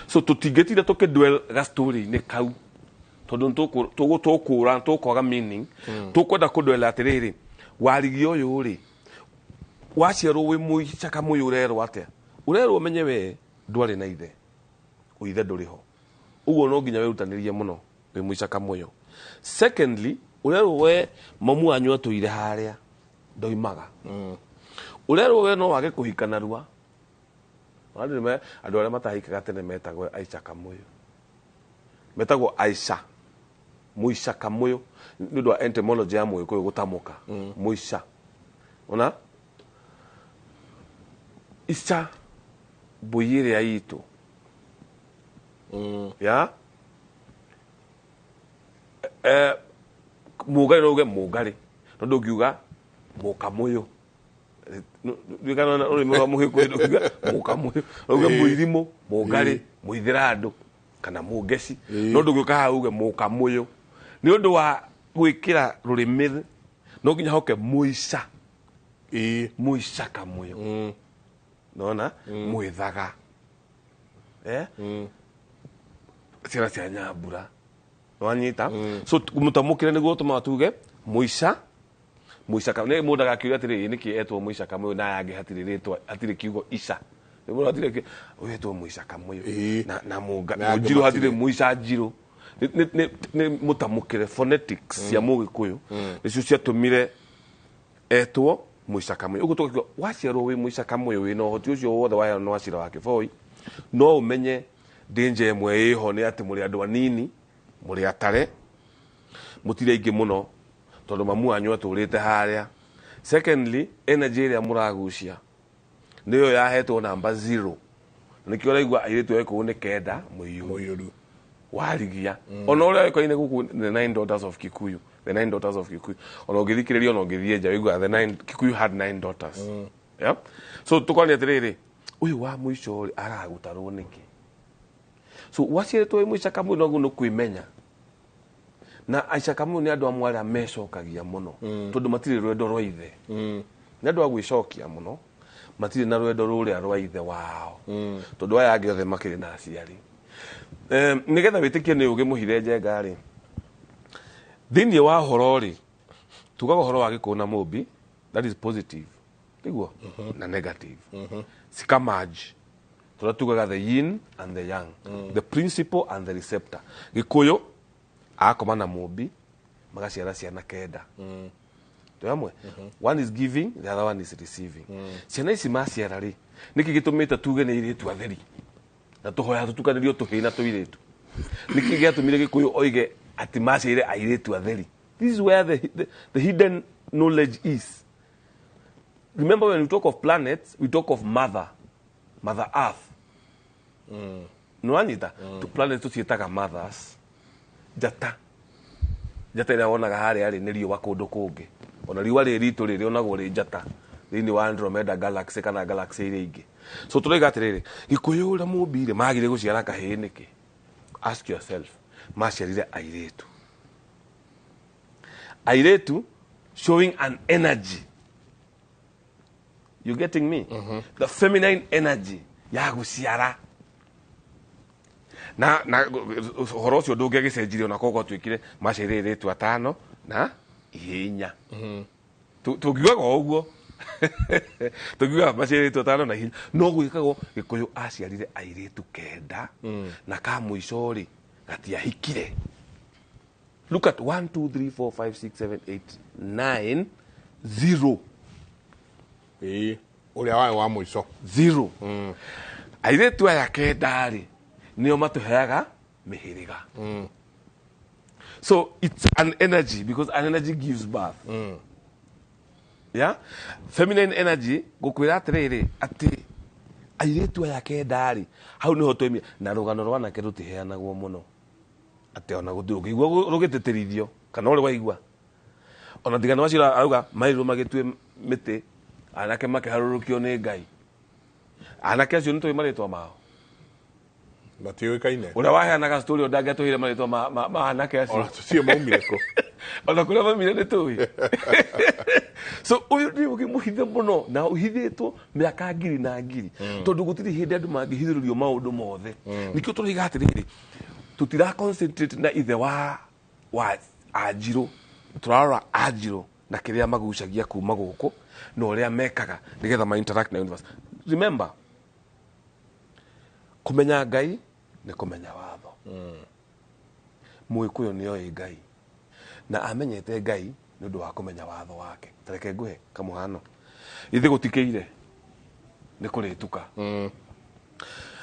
[SPEAKER 6] So tũtingĩtinda tũkĩdwell ga story-inĩ kau, tondũ tũkũra, tũkwaga meaning. Tũkwenda kũdwell atĩrĩrĩ, warigi ũyũ rĩ, waciarwo wĩ mũicaka mũyũ ũrerwo atĩa? Ũrerwo ũmenye we ndwarĩ na ithe, ũithe ndũrĩ ho. Ũguo no nginya wĩrutanĩrie mũno wĩ mũicaka mũyũ. Secondly, ũrerwo we mamu wanyu atũire harĩa ndoimaga. Ũrerwo we no wage kũhika narua. Andũ arĩa matahikaga tene metagwo aicaka mũyũ. Metagwo aica. Mũicaka mũyũ. Nĩ ũndũ wa etymology ya mũgĩkũyũ gũtamũka. Mũica. Ona? Ica mbũi ĩrĩa itũ. Ya? Mũngarĩ no uge mũngarĩ. No ndũngiuga mũkamũyũ. Ndirikana rũrĩmĩ rwa mũgĩkũyũ ndũngiuga mũkamũyũ. No uge mũirimũ, mũngarĩ, mũithĩra andũ kana mũngeci. No ndũngĩũka haha uge mũkamũyũ. Nĩ ũndũ wa gwĩkĩra rũrĩmĩ no nginya hoke mũica. Mũica kamũyũ. Nona? Mwĩthaga. Ciana cia Nyambura. Nĩwanyita? So mũtamũkĩre nĩguo tũmaga tuge mũica. Mũica nĩ mũndũ agakĩũria atĩrĩrĩ, nĩkĩ etwo mũica kamũyũ na aya angĩ hatirĩ rĩtwa, hatirĩ kiugo ica. Nĩ mũndũ hatirĩ ũyũ etwo mũica kamũyũ. Na
[SPEAKER 4] Na angĩ
[SPEAKER 6] mũnjirũ hatirĩ
[SPEAKER 4] matirĩ.
[SPEAKER 6] mũica njirũ. Nĩ mũtamũkĩre phonetics cia mũgĩkũyũ. Nĩcio ciatũmire etwo mũica kamũyũ. Ũguo tũgakiuga waciarwo wĩ mũica kamũyũ wĩna ũhoti ũcio wothe waheanwo nĩ Wachira wa Kĩboi, no ũmenye danger ĩmwe ĩho nĩ atĩ mũrĩ andũ anini, mũrĩ atare, mũtirĩ aingĩ mũno, tondũ mamu wanyu atũrĩte harĩa. Secondly, energy ĩrĩa mũragucia nĩyo yahetwo namba 0. Nĩkĩo ũraigua airĩtu a Gĩkũyũ nĩ kenda mũiyũru warigia. Ona ũrĩa ũĩkaine gũkũ the nine daughters of Kikuyu, the nine daughters of Kikuyu. Ona ũngĩthikĩrĩria ona ũngĩthiĩ nja ũiguaga the nine Kikuyu had nine daughters. Yeah? So tũkonia atĩrĩrĩ, ũyũ wa mũico rĩ aragũtarwo nĩkĩ? So waciarĩtwo wĩ mũica kamwe noguo nĩ kwĩmenya. Na aica kamwe nĩ andũ amwe arĩa mecokagia mũno tondũ matirĩ rwendo rwa ithe. Nĩ andũ a gwĩcokia mũno, matirĩ na rwendo rũrĩa rwa ithe wao. Tondũ aya angĩ othe makĩrĩ na aciari. Nĩgetha wĩtĩkie nĩ ũgĩ mũhithe njenga rĩ, thĩinĩ wa ũhoro rĩ, tugaga ũhoro wa Gĩkũyũ na Mũmbi, that is positive, tiguo? Na negative. Cikamerge. Tũrĩa tugaga the yin and the yang, the principle and the receptor. Gĩkũyũ akoma na Mũmbi magaciara ciana kenda. Twĩ hamwe? One is giving, the other one is receiving. Ciana ici maciara rĩ, nĩkĩ gĩtũmĩte tuge nĩ airĩtu atheri? Na tũhoya tũtukanĩrio tũhĩĩ na tũirĩtu. Nĩkĩ gĩatũmire Gĩkũyũ oige atĩ maciarire airĩtu atheri? This is where the hidden knowledge is. Remember, when we talk of planets, we talk of mother, Mother Earth. Nĩwanyita? Planets tũciĩtaga mothers. Njata. Njata ĩrĩa wonaga harĩa rĩ nĩ riũa kũndũ kũngĩ. Ona riũa rĩ ritũ rĩ rĩonagwo rĩ njata thĩinĩ wa Andromeda galaxy kana galaxy iria ingĩ. So tũroiga atĩrĩrĩ, Gĩkũyũ ũrĩa Mũmbi rĩ magire gũciara kahĩĩ nĩkĩ? Ask yourself. Maciarire airĩtu. Airĩtu showing an energy. You getting me? The feminine energy ya gũciara. Na ũhoro ũcio ndũngĩagĩcenjirie ona koguo twĩkire maciarire airĩtu atano na ihĩĩ inya. Tũngiugaga o ũguo. Tũngiugaga maciarire airĩtu atano na ihĩĩ inya. No gwĩkagwo Gĩkũyũ aciarire airĩtu kenda na ka mũico rĩ gatiahikire. Look at 1 2 3 4 5 6 7 8 9 0.
[SPEAKER 4] Ĩĩ, ũrĩa wayo wa mũico.
[SPEAKER 6] 0. Airĩtu aya kenda rĩ nĩo matũheaga mĩhĩrĩga. So it's an energy because an energy gives birth. Yeah? Feminine energy gũkwĩra atĩrĩrĩ atĩ airĩtu aya kenda rĩ hau nĩho twaimire na rũgano rwa anake rũtiheanagwo mũno. Atĩ ona gũtirĩ ũngĩigua rũgĩtĩtĩrithio kana ũrĩ waigua. Ona tigano wacio arauga marirũ magĩtue mĩtĩ anake makĩharũrũkio nĩ Ngai. Anake acio nĩ tũĩ marĩtwa mao.
[SPEAKER 4] Matiũĩkaine.
[SPEAKER 6] Ũrĩa waheanaga story ũndangĩatũheire marĩtwa ma anake acio.
[SPEAKER 4] Ona tũtiĩ maumire kũ.
[SPEAKER 6] Ona kũrĩa maumire nĩ tũĩ. So ũyũ nĩ ũgĩ mũhithe mũno na ũhithĩtwo mĩaka ngiri na ngiri. Tondũ gũtirĩ hĩndĩ andũ mangĩhithũrĩrio maũndũ mothe. Nĩkĩo tũroiga atĩrĩrĩ, tũtira concentrate na ithe wa anjirũ. Tũrarora anjirũ na kĩrĩa magucagia kuma gũkũ na ũrĩa mekaga nĩgetha ma interact na universe. Remember, kũmenya Ngai nĩ kũmenya watho. Mũgĩkũyũ nĩoĩ Ngai na amenyete Ngai nĩ ũndũ wa kũmenya watho wake. Ta reke ngũhe kamũhano. Ithe gũtikĩire nĩ kũrĩtuka.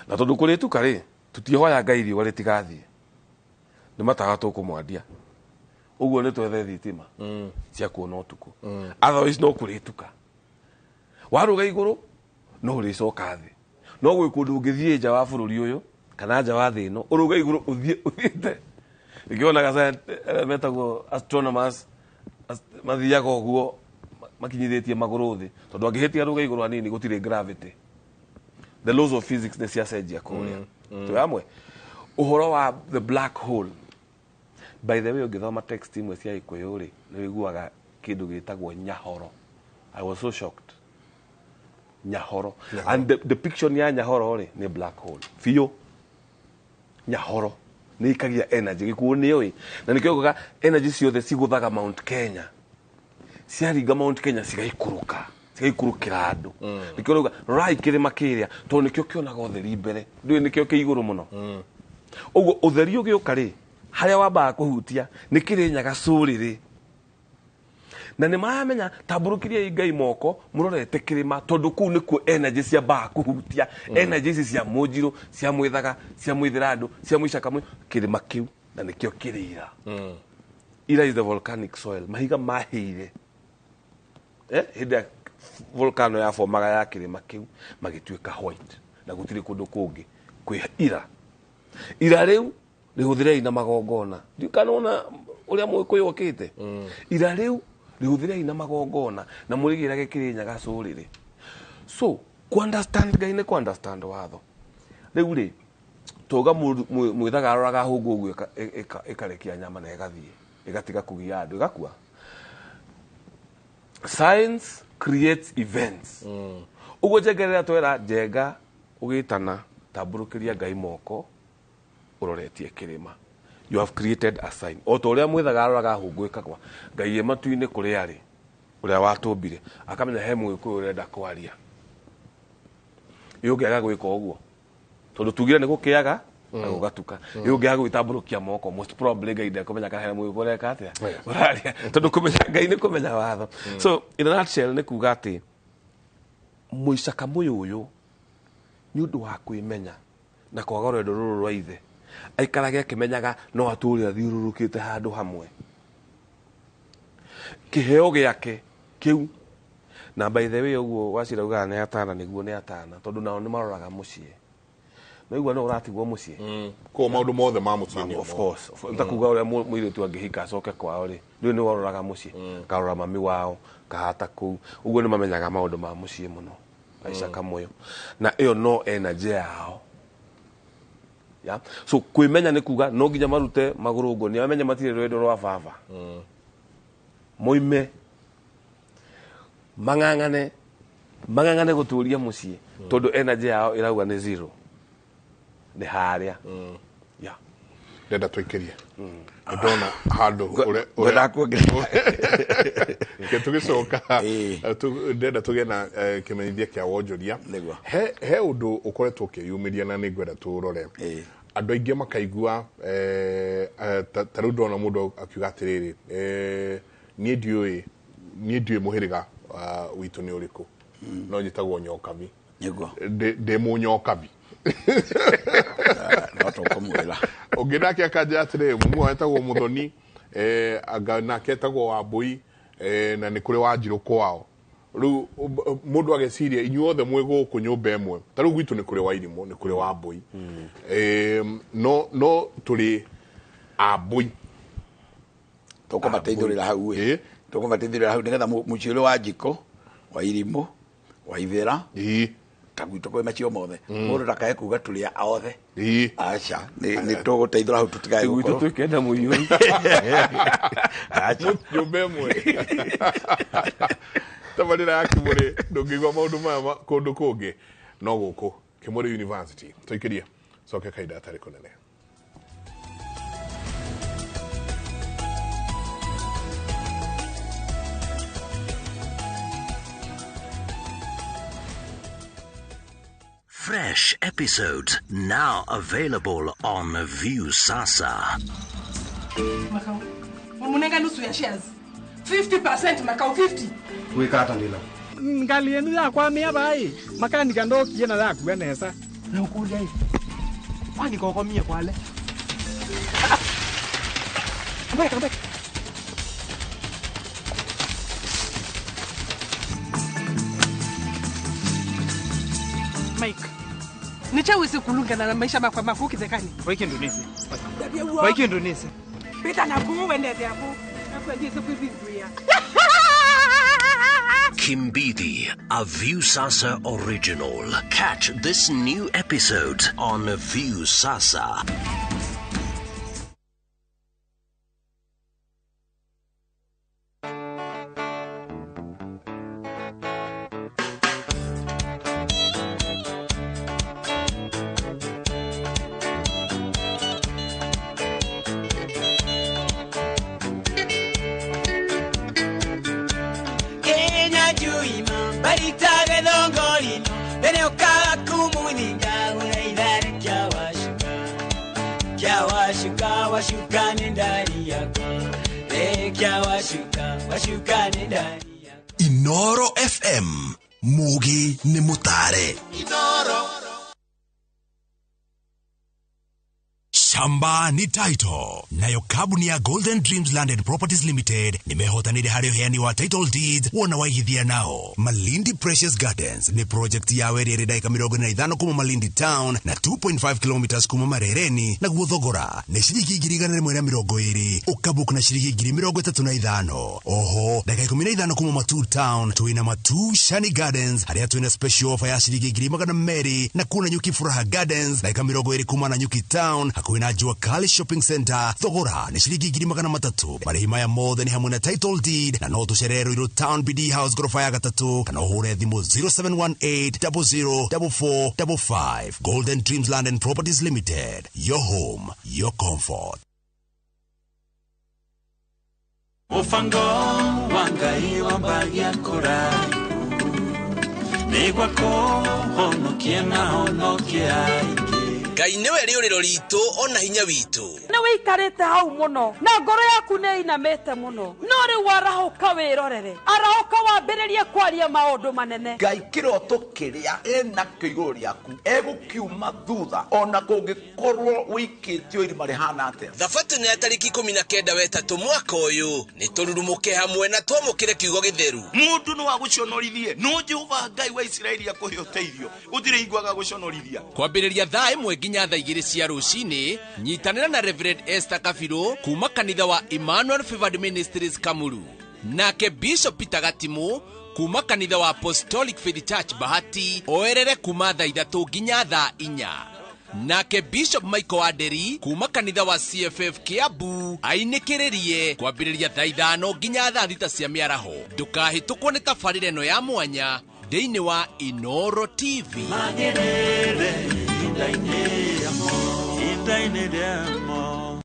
[SPEAKER 6] Na tondũ kũrĩtuka rĩ, tũtihoya Ngai riũa rĩtigathiĩ. Nĩ matawa tũkũmwandia. Ũguo nĩ twethe thitima cia kuona ũtukũ. Otherwise no kũrĩtuka. Warũga igũrũ no ũrĩcoka thĩ. No gwĩ kũndũ ũngĩthiĩ nja wa bũrũri ũyũ kana nja wa thĩ ĩno, ũrũge igũrũ ũthiĩ ũthiĩte. Nĩkĩonaga metagwo astronomers mathiaga ũguo makinyithĩtie magũrũ thĩ. Tondũ angĩhĩtia arũge igũrũ hanini gũtirĩ gravity. The laws of physics nĩ ciacenjia kũrĩa. Twĩ hamwe? Ũhoro wa the black hole. By the way, ũngĩthoma text imwe cia Gĩkũyũ rĩ, nĩ ũiguaga kĩndũ gĩtagwo nyahoro. I was so shocked. Nyahoro. And the depiction ya nyahoro rĩ, nĩ black hole. Biũ. Nyahoro. Nĩ ikagia energy. Gĩkuũ nĩ ũĩ. Na nĩkĩo nguga energy ciothe cigũthaga Mount Kenya. Ciaringa Mount Kenya cigaikũrũka. Cigaikũrũkĩra andũ. Nĩkĩo rauga rorai kĩrĩma kĩrĩa tondũ nĩkĩo kĩonaga ũtheri mbere. Ndũĩ nĩkĩo kĩ igũrũ mũno. Ũguo ũtheri ũgĩũka rĩ, harĩa wambaga kũhutia nĩ Kĩrĩnyaga cũrĩrĩ. Na nĩ maramenya tambũrũkĩriai Ngai moko mũrorete kĩrĩma tondũ kũu nĩkuo energy ciambaga kũhutia. Energy ici cia Mũnjirũ, cia Mwĩthaga, cia Mwĩthĩrandũ, cia Mũicakamwe, kĩrĩma kĩu na nĩkĩo kĩrĩ ira. Ira is the volcanic soil. Mahiga mahĩire. Hĩndĩ ya volcano yabomaga ya kĩrĩma kĩu magĩtuĩka white. Na gũtirĩ kũndũ kũngĩ kwĩ ira. Ira rĩu rĩhũthĩrei na magongona. Ndiũĩ kana wona ũrĩa Mũgĩkũyũ okĩte. Ira rĩu rĩhũthĩrei na magongona na mũrĩgĩrage Kĩrĩnyaga cũrĩrĩ. So ku understand Ngai nĩ ku understand watho. Rĩu rĩ tauga mwĩthaga aroraga hũngũ ũguo ĩkarekia nyama na ĩgathiĩ ĩgatiga kũgia andũ ĩgakua. Science creates events. Ũguo njengerera twera njenga ũgĩtana tambũrũkĩria Ngai moko ũroretie kĩrĩma. You have created a sign. O ta ũrĩa mwĩthaga aroraga hũngũ ĩkagwa, Ngai ĩ matu-inĩ kũrĩa arĩ ũrĩa watũmbire akamenya he Mũgĩkũyũ ũrenda kwaria. Ĩ ũngĩaga gwĩka ũguo tondũ tugire nĩ gũkĩaga na gũgatuka. Ĩ ũngĩaga gwĩtambũrũkia moko most probably Ngai ndekũmenya kana he Mũgĩkũyũ ũreka atĩa ũraria, tondũ kũmenya Ngai nĩ kũmenya watho. So in a nutshell nĩ kuga atĩ mũicaka mũyũyũ nĩ ũndũ wa kwĩmenya na kwaga rwendo rũrũ rwa ithe aikarage akĩmenyaga no atũre athiũrũrũkĩte handũ hamwe. Kĩheo gĩake kĩu na by the way ũguo Wachira ugaga nĩ atana nĩguo nĩ atana tondũ nao nĩ maroraga mũciĩ. No igua no ũratigwo mũciĩ.
[SPEAKER 4] Koguo maũndũ mothe ma mũciĩ nĩ
[SPEAKER 6] Of course. Nĩ ta kuga ũrĩa mũirĩtu angĩhika acoke kwao rĩ, rĩu nĩ waroraga mũciĩ, karora mami wao, kahata kũu. Ũguo nĩ mamenyaga maũndũ ma mũciĩ mũno. Aicaka moyo. Na ĩyo no energy yao. Yeah? So kwĩmenya nĩ kuga no nginya marute magũrũ ngo nĩ amenye matirĩ rwendo rwa baba. Moime mang'ang'ane mang'ang'ane gũtũria mũciĩ tondũ energy yao ĩrauga nĩ zero. Nĩ harĩa. Yeah.
[SPEAKER 4] Ndenda tũikĩrie. Ndona handũ
[SPEAKER 7] Ngwendaga kuongerera.
[SPEAKER 4] Ke tũgĩcoka, ndenda tũgĩe na kĩmenyithia kĩa wonjoria.
[SPEAKER 7] Nĩguo.
[SPEAKER 4] He ũndũ ũkoretwo ũkĩyumĩria na nĩ ngwenda tũũrore. Andũ aingĩ makaigua ta rĩu ndona mũndũ akiuga atĩrĩrĩ, niĩ ndiũĩ mũhĩrĩga witũ nĩ ũrĩkũ. No njĩtagwo Nyokabi.
[SPEAKER 7] Nĩguo.
[SPEAKER 4] Ndĩ mũnyokabi.
[SPEAKER 7] No tũkũmwĩra.
[SPEAKER 4] Ũngĩ nake akanja atĩrĩrĩ, mũmwe etagwo Mũthoni, anga nake etagwo Wambũi, na nĩ kũrĩ Wanjirũ kwao. Rĩu mũndũ ageciria inyuothe mwĩ gũkũ nyũmba ĩmwe. Ta rĩu gwitũ nĩ kũrĩ Wairimũ, nĩ kũrĩ Wambũi. No tũrĩ Ambũi.
[SPEAKER 7] Tũkũmateithũrĩra hau ĩ. Tũkũmateithũrĩra hau nĩgetha mũciĩ ũrĩ wa Njikũ, wa Irimũ, wa Ithĩra. Ta gwitũ kwĩ macio mothe. Mũndũ ndakae kuga tũrĩ a othe. Aca, nĩ tũgũteithũra hau tũtikae
[SPEAKER 6] Gwitũ
[SPEAKER 7] gũkorwo.
[SPEAKER 6] twĩkenda mũiyũru.
[SPEAKER 7] Aca.
[SPEAKER 4] Nyũmba ĩmwe. Tabarĩra ya Kĩmũrĩ, ndũngĩigua maũndũ maya kũndũ kũngĩ no gũkũ Kĩmũrĩ University. Tũikĩrie coke kahinda gatarĩ kũnene.
[SPEAKER 8] Fresh episodes now available on Viusasa.
[SPEAKER 9] Makau, munenga nusu ya shares. 50% Makau, 50.
[SPEAKER 10] Weka ndila.
[SPEAKER 11] Ngali yenu ya kwa mia bai. Makani kando kiena la kuenesa.
[SPEAKER 10] Na ukuja hivi. Kwani kwa mia kwa le.
[SPEAKER 11] Come back, come back.
[SPEAKER 9] Mike. Nichawezi kulungana na maisha makwa mafuki zekani.
[SPEAKER 11] Waiki Indonesia. Waiki Indonesia.
[SPEAKER 9] Pita na kuende hapo. Nakuaje kuivizuia.
[SPEAKER 8] Kimbidi, a Viusasa original. Catch this new episode on Viusasa.
[SPEAKER 1] Inoro FM, Mugi ni mutare. Inoro. Shamba ni title. Nayo kambuni ya Golden Dreams Land and Properties Limited nimehotanire harĩ ũheani wa title deeds wona waigithia nao. Malindi Precious Gardens nĩ project ya werĩ ĩrĩ ndagĩka 45 kuma Malindi town na 2.5 kilometers kuma Marereni, naguo thogora nĩ ciringi 120,000 ũkabook na ciringi 35,000. Oho ndagĩka 15 kuma Matuu town twĩna Matuu Shani Gardens harĩa twĩna special offer ya ciringi 200,000 na kuna Nyuki Furaha Gardens ndagĩka 20 kuma na Nyuki town hakuhĩ na Jua Kali Shopping Center, thogora nĩ ciringi 300,000. Marĩhi maya mothe nĩ hamwe na title deed na no tũcerere Ruiru Town BD House gorofa ya 3 kana ũhũre thimũ 0718 004455. Golden Dreams Land and Properties Limited, your home, your comfort.
[SPEAKER 12] Mufango wa Ngai wambagia kũraihu nĩgwa kũhonokia na honokia aingĩ.
[SPEAKER 13] Ngai nĩwe rĩũrĩro ritũ ona hinya witũ.
[SPEAKER 9] Nĩ wĩikarĩte hau mũno na ngoro yaku nĩ ĩinamĩte mũno, no rĩu arahũka wĩrorere, arahũka wambĩrĩrie kwaria maũndũ manene.
[SPEAKER 7] Ngai kĩroto kĩrĩa enakĩo igũrũ rĩaku egũkiuma thutha ona kũngĩkorwo wĩikĩtio irima rĩhana atĩa.
[SPEAKER 13] Thabatũ nĩ ya tarĩki 19 wetatũ mwaka ũyũ, nĩ tũrurumũke hamwe na twamũkĩre kiugo gĩtheru.
[SPEAKER 14] Mũndũ no agũconorithie, no Jehova Ngai wa Isiraeli akũhe ũteithio, gũtirĩ hingo agagũconorithia.
[SPEAKER 13] Kwambĩrĩria thaa 1 nginya thaa 2 cia rũcinĩ, nyitanĩra na Reverend Esther Kabiru kuma kanitha wa Emmanuel Favored Ministries Kamuru, nake Bishop Peter Gatimu kuma kanitha wa Apostolic Faith Church Bahati oerere kuma thaa 3 nginya thaa 4, nake Bishop Michael Aderi kuma kanitha wa CFF Kiambu ainĩkĩrĩrie kwambĩrĩria thaa 5 nginya thaa 6 cia mĩaraho. Ndũkahĩtũkwo nĩ tabarĩra ĩno ya mwanya thĩinĩ wa Inoro TV.
[SPEAKER 12] Magerere ihinda-inĩ rĩamo.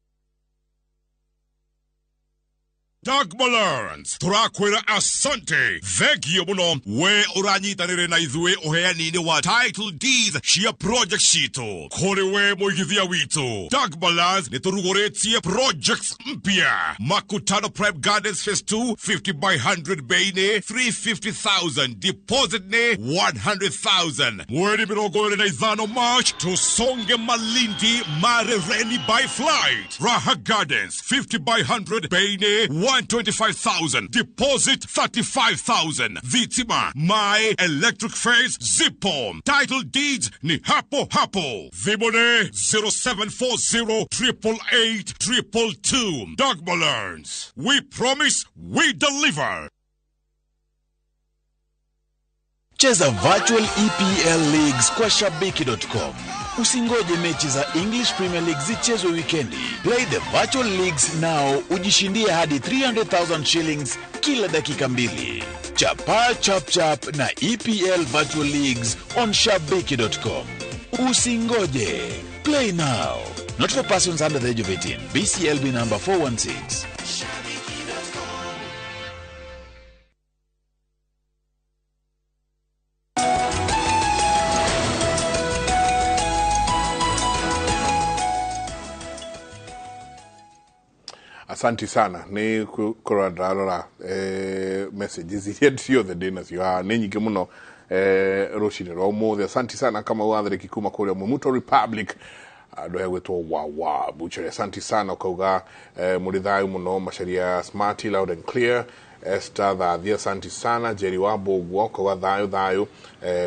[SPEAKER 15] Dagbalance turakwira asante thengio muno we uranyitanire na ithuĩ ũheani-inĩ wa title deeds cia project citũ kũrĩ we mũigithia witũ. Dagbalance nĩ tũrugũrĩtie projects mpya. Makutano Prime Gardens Phase 2 50 by 100 bei nĩ 350,000, deposit nĩ 100,000. Mweri 25 March tusonge Malindi Marereni by flight. Raha Gardens 50 by 100 bei nĩ 125,000, deposit 35,000. Vitima My Electric Phase Zipo. Title deeds ni hapo hapo. Vibone 0740 888 222. Dagbalance. We promise, we deliver.
[SPEAKER 16] Cheza virtual EPL leagues kwa shabiki.com. Usingoje mechi za English Premier League zichezwe wikendi. Play the virtual leagues now, ujishindie hadi 300,000 shillings kila dakika 2. Chapa chap chap na EPL virtual leagues on shabiki.com. Usingoje. Play now. Not for persons under the age of 18. BCLB number 416.
[SPEAKER 4] Asanti sana nĩ kũrora ndarora messages iria ciothe ndĩ nacio haha nĩ nyingĩ mũno rũcinĩ rwa ũmũthĩ. Asanti sana kama watharĩki kuma kũrĩa Mumuto Republic andũ aya gwĩtwo Wawa Butchery. Asanti sana ũkauga mũrĩ thayũ mũno Macharia Smart loud and clear. Esther Thathia asanti sana. Jerry wa Mbũguo ũkauga thayũ thayũ.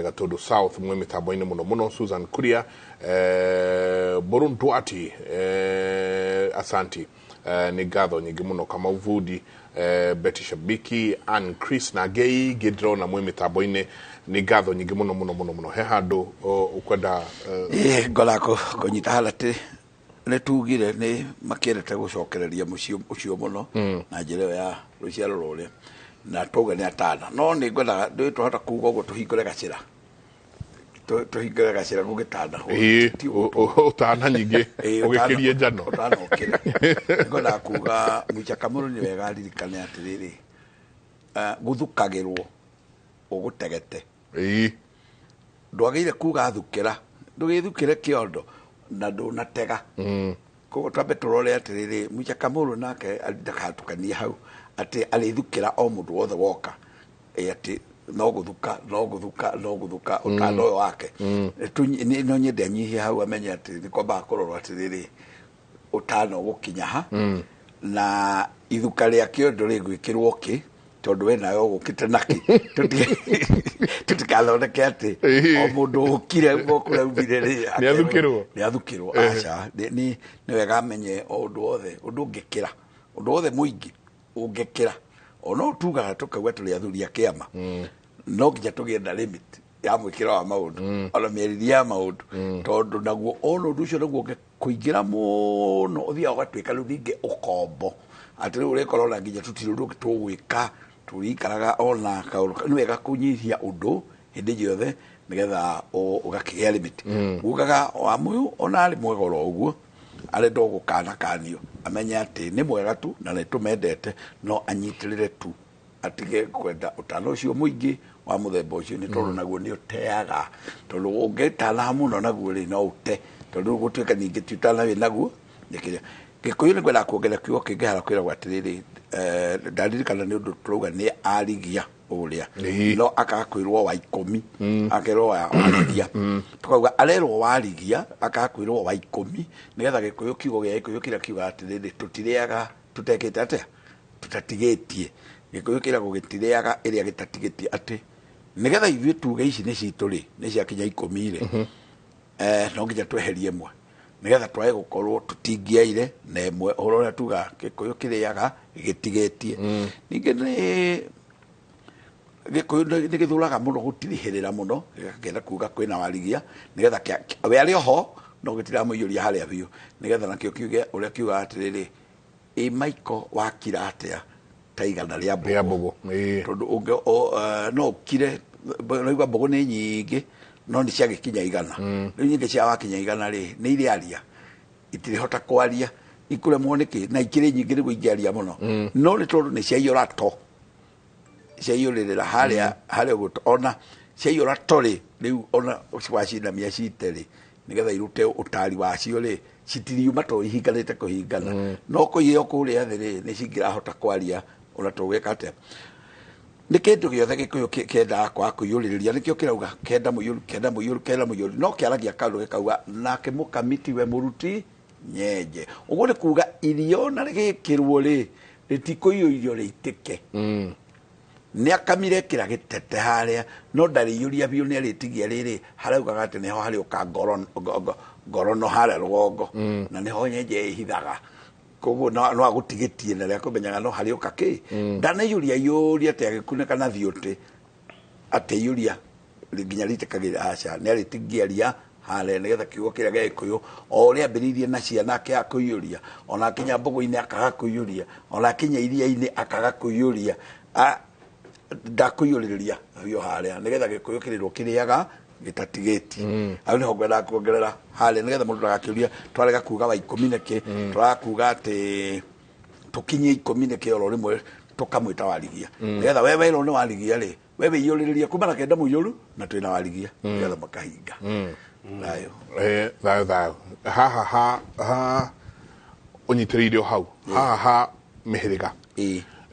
[SPEAKER 4] Gatundu South mwe mĩtambo-inĩ mũno mũno. Susan Kuria Borundwati asanti. Nĩ ngatho nyingĩ mũno kama Uvudi Betty Shabiki Ann Chris na Gei ngĩndĩrona mwĩ mĩtambo-inĩ nĩ ngatho nyingĩ mũno mũno mũno mũno. He handũ ũkwenda
[SPEAKER 7] ngora kũnyita harĩa nĩ tugire nĩ makĩendete gũcokereria mũciĩ ũcio mũno na njĩra ĩyo ya rũciaro rũrĩa na twauga nĩ atana, no nĩ ngwendaga ndũĩ twahota kuga ũguo tũhingũre gacĩra tũhingũre gacĩra gũgĩtana
[SPEAKER 4] ũtana nyingĩ ũgĩkĩrie njano
[SPEAKER 7] ũtana ũkĩre. Ngwendaga kuga Mũica Kamũrũ nĩ wega aririkane atĩrĩrĩ, gũthukagĩrwo ũgũtegete. Ndwagĩrĩire kuga thukĩra, ndũgĩthukĩre kĩondo na ndũnatega. Koguo twambe tũrore atĩrĩrĩ, Mũica Kamũrũ nake ndakatukanie hau atĩ arĩthukĩra o mũndũ wothe woka, atĩ no gũthuka no gũthuka no gũthuka ũtana ũyũ wake. No nyende anyihie hau amenye atĩ nĩ kwambaga kũrorwo atĩrĩrĩ, Ũtano gũkinya ha na ithuka rĩa kĩondo rĩgwĩkĩrwo kĩ tondũ we nawe ũgũkĩte nakĩ tũtikathondeke atĩ o mũndũ ũkire kũrĩa umire rĩ
[SPEAKER 4] Nĩathukĩrwo.
[SPEAKER 7] Nĩathukĩrwo aca nĩ wega amenye o ũndũ wothe ũndũ ũngĩkĩra ũndũ wothe mũingĩ ũngĩkĩra o no tugaga tũkauga tũrĩ athuri a kĩama no nginya tũgĩe na limit ya mwĩkĩro wa maũndũ ona mĩarĩrie ya maũndũ tondũ naguo ona ũndũ ũcio naguo ũngĩkũingĩra mũno ũthiaga ũgatuĩka rĩu ningĩ ũkombo atĩ rĩu ũrĩkorwo na nginya tũtirĩ ũndũ ũngĩ tũgwĩka tũrĩikaraga ona kaũndũ nĩ wega kũnyihia ũndũ hĩndĩ ciothe nĩgetha ũgakĩgĩa limit ugaga wa mũyũ ona arĩ mwega oro ũguo arenda gũkanakanio amenye atĩ nĩ mwega tu na nĩ tũmendete no anyitĩrĩre tu atige kwenda ũtana ũcio mũingĩ wa mũthemba ũcio nĩ tondũ naguo nĩ ũteaga tondũ ũngĩtana mũno naguo rĩ no ũte tondũ rĩu gũtuĩka ningĩ ti ũtana wĩ naguo nĩ kĩrĩa Gĩkũyũ nĩ ngwendaga kuongerera kiugo kĩngĩ harĩa kwĩragwo atĩrĩrĩ ndaririkana nĩ ũndũ tũrauga nĩ arigia ũrĩa no akaga kwĩrwo wa ikũmi akerwo wa warigia tukauga arerwo warigia akaga kwĩrwo wa ikũmi nĩgetha Gĩkũyũ kiugo gĩa Gĩkũyũ kĩrĩa kiugaga atĩrĩrĩ tũtirĩaga tũtekĩte atĩa tũtatigĩtie Gĩkũyũ kĩragwo gĩtirĩaga ĩrĩa gĩtatigĩtie atĩ nĩgetha ithuĩ tuge ici nĩ citũ rĩ nĩ ciakinya ikũmi rĩ no nginya tweherie ĩmwe nĩgetha twage gũkorwo tũtingĩaire na ĩmwe ũhoro ũrĩa tugaga Gĩkũyũ kĩrĩaga gĩtigĩtie ningĩ nĩ Gĩkũyũ nĩ gĩthũraga mũno gũtirihĩrĩra mũno gĩgakĩenda kuga kwĩna warigia nĩgetha we arĩ oho no gĩtiramũiyũria harĩa biũ nĩgetha nakĩo kiuge ũrĩa kiugaga atĩrĩrĩ ĩ Michael wakira atĩa ta igana rĩa mbũgũ tondũ no ũkire ũraigua mbũgũ nĩ nyingĩ no nĩ ciagĩkinya igana rĩu nyingĩ cia wakinya igana rĩ nĩ irĩaria itirĩhota kwaria ikũremwo nĩkĩ na ikĩrĩ nyingĩ nĩguo ingĩaria mũno no nĩ tondũ nĩ ciaiyũra to ciaiyũrĩrĩra harĩa harĩa ũguo ona ciaiyũra to rĩ rĩu ona wacinamia cite rĩ nĩgetha irute ũtari wacio rĩ citiriuma to ihinganĩte kũhingana no kũiywo kũrĩa thĩ rĩ nĩ cingĩrahota kwaria ona tũgwĩka atĩa nĩ kĩndũ gĩothe Gĩkũyũ kĩendaga kwaga kũiyũrĩrĩria nĩkĩo kĩrauga kenda mũiyũru kenda mũiyũru kenda mũiyũru no kĩaragia kaũndũ gĩkauga nake mũkami tiwe mũruti nyenje ũguo nĩ kuga irio na rĩgĩkĩrwo rĩ rĩtikũiyũirio rĩitĩke nĩ akamire kĩra gĩtete harĩa no ndarĩiyũria biũ nĩ arĩtigia rĩrĩ haraugaga atĩ nĩho harĩũka ngorono harĩa rũgongo na nĩho nyenje ĩhithaga koguo no agũtigĩtie na rĩa kũmenyaga no harĩũka kĩ ndanaiyũria iyũria atĩ agĩkunĩka na thiũtĩ atĩ iyũria nginya rĩitĩkagĩra aca nĩ arĩtigia ria harĩa nĩgetha kiugo kĩrĩa gĩa Gĩkũyũ o ũrĩa ambĩrĩirie na ciana akaga kũiyũria ona akinya mbũgũ-inĩ akaga kũiyũria ona akinya iria-inĩ akaga kũiyũria ndakũiyũrĩrĩria biũ harĩa nĩgetha Gĩkũyũ kĩrĩrwo kĩrĩaga gĩtatigĩtie hau nĩho ngwendaga kuongerera harĩa nĩgetha mũndũ ndagakĩũria twarega kuga wa ikũmi nĩkĩ tũraga kuga atĩ tũkinyie ikũmi nĩkĩ oro rĩmwe tũkamwĩta warigia nĩgetha we werwo nĩ warigia rĩ we wĩiyũrĩrĩrie kuma na kenda mũiyũru na twĩna warigia nĩgetha makahinga thayũ
[SPEAKER 4] thayũ thayũ haha ha ũnyitĩrĩire o hau haha ha mĩhĩrĩga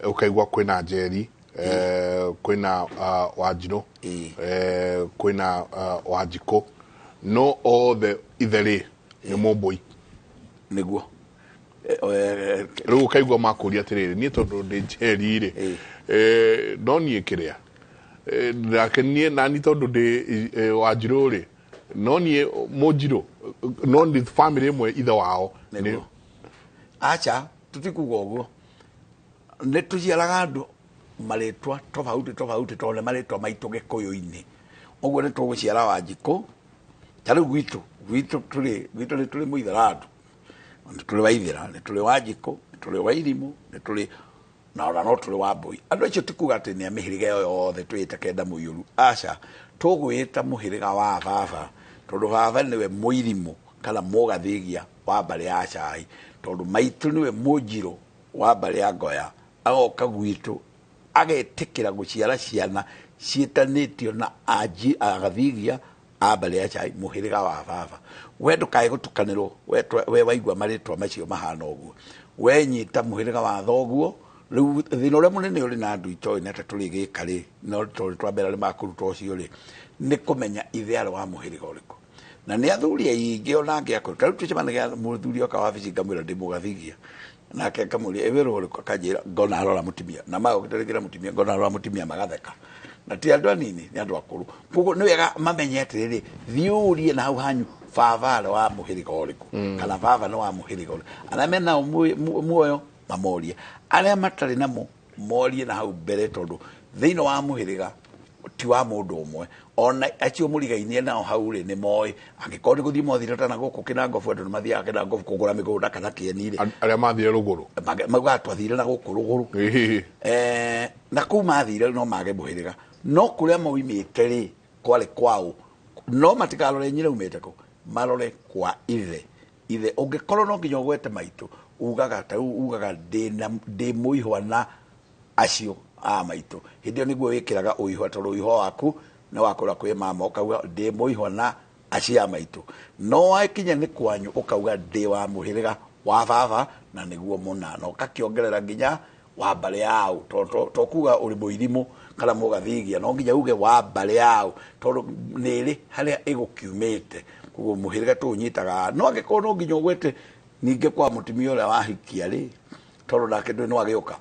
[SPEAKER 4] ũkaigua kwĩna Njeri kwĩna Wanjirũ kwĩna Wanjikũ no othe ithe rĩ nĩ Mũmbũi
[SPEAKER 7] nĩguo
[SPEAKER 4] rĩu ũkaigua makũria atĩrĩrĩ niĩ tondũ ndĩ Njeri rĩ no niĩ kĩrĩa nake niĩ nani tondũ ndĩ Wanjirũ rĩ no niĩ Mũnjirũ no nĩ family ĩmwe ithe wao
[SPEAKER 7] nĩguo aca tũtikuga ũguo nĩ tũciaraga andũ marĩtwa tofauti tofauti tondũ nĩ marĩtwa maitũ Gĩkũyũ-inĩ ũguo nĩ tũgũciara Wanjikũ ta rĩu gwitũ gwitũ tũrĩ gwitũ nĩ tũrĩ Mũitharandu nĩ tũrĩ Waithĩra nĩ tũrĩ Wanjikũ nĩ tũrĩ Wairimũ nĩ tũrĩ na ona no tũrĩ Wambũi andũ acio ti kuga atĩ nĩ a mĩhĩrĩga ĩyo yothe twĩte kenda mũiyũru aca tũgwĩta mũhĩrĩga wa baba tondũ baba nĩwe Mũirimũ kana Mũgathigia wa mbarĩ ya Cai tondũ maitũ nĩwe Mũnjirũ wa mbarĩ ya Ngoya agoka gwitũ agetĩkĩra gũciara ciana ciĩtanĩtio na agathigia a mbarĩ ya Cai mũhĩrĩga wa baba we ndũkae gũtukanĩrwo we waigua marĩtwa macio mahana ũguo we nyita mũhĩrĩga wa thoguo rĩu thĩna ũrĩa mũnene ũrĩ na andũ itoĩ na ta tũrĩ gĩka rĩ no tondũ twambere arĩa makũruta ũcio rĩ nĩ kũmenya ithe arĩ wa mũhĩrĩga ũrĩkũ Na nĩ athuri aingĩ ona angĩ akũrũ. Ta rĩu tũcemanagia na mũthuri oka wabici ngamwĩra ndĩ mũgathigia. Nake ngamũria ĩ wĩra ũrĩkũ, akanjĩra ngona arora mũtumia. Na magũkĩte mũtumia, ngona arora mũtumia magatheka. Na ti andũ anini, nĩ andũ akũrũ. Koguo nĩ wega mamenye atĩrĩrĩ, thiĩ ũrie na hau hanyu baba arĩ wa mũhĩrĩga ũrĩkũ, kana baba nĩ wa mũhĩrĩga ũrĩkũ. Arĩa menao muoyo mamorie, arĩa matarĩ namo morie na hau mbere, tondũ thĩinĩ wa mũhĩrĩga ti wa mũndũ ũmwe. Ona acio mũrigainie nao hau rĩ nĩ moĩ, angĩkorwo nĩ gũthiĩ mothire ta na gũkũ Kĩnangobu, andũ nĩ mathiaga Kĩnangobu kũgũra mĩgũnda kana kĩeni rĩ.
[SPEAKER 4] Arĩa mathire rũgũrũ.
[SPEAKER 7] Maugaga twathire na gũkũ rũgũrũ. Na kũu mathire no mage mũhĩrĩga, no kũrĩa moimĩte rĩ kwarĩ kwao, no matikarore nyina umĩte kũ, marore kwa ithe. Ithe ũngĩkorwo no nginya ũgwete maitũ, ugaga ta rĩu ugaga ndĩ mũihwa na acio a maitũ. Hĩndĩ ĩyo nĩguo wĩkĩraga ũihwa, tondũ ũihwa waku nĩ wakũra kwĩ mama, ũkauga ndĩ mũihwa na acio a maitũ. No wakinya nĩ kwanyu ũkauga ndĩ wa mũhĩrĩga wa baba, na nĩguo mũna, na ũgakĩongerera nginya wa mbarĩ yao, to kuga ũrĩ mũirimũ kana mũgathigia, no nginya uge wa mbarĩ yao, tondũ nĩ ĩrĩ harĩa ĩgũkiumĩte. Koguo mũhĩrĩga tũũnyitaga. No angĩkorwo no nginya ũgwete ningĩ kwa mũtumia ũrĩa wahikia rĩ, tondũ nake ndũĩ no agĩũka,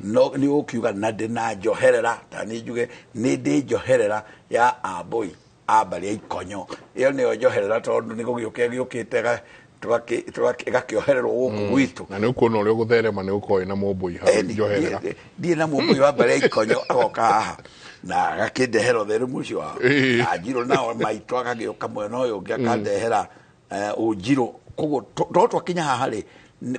[SPEAKER 7] no nĩ ũkiuga na ndĩ na njoherera, ta niĩ njuge nĩ ndĩ njoherera ya ambũi a mbarĩ ya Ikonyo. Ĩyo nĩyo njoherera, tondũ nĩ gũgĩũka ĩgĩũkĩte ĩgakĩohererwo gũkũ gwitũ.
[SPEAKER 4] Na nĩ ũkuona ũrĩa ũgũtherema nĩ ũkorwo wĩna mũmbũi hau njoherera.
[SPEAKER 7] Ndiĩ na mũmbũi wa mbarĩ ya Ikonyo agoka haha na agakĩndehera ũtheru ũcio wao. Na Njirũ nao maitũ agagĩũka mwena ũyũ ũngĩ akandehera ũnjirũ. Koguo to twakinya haha rĩ,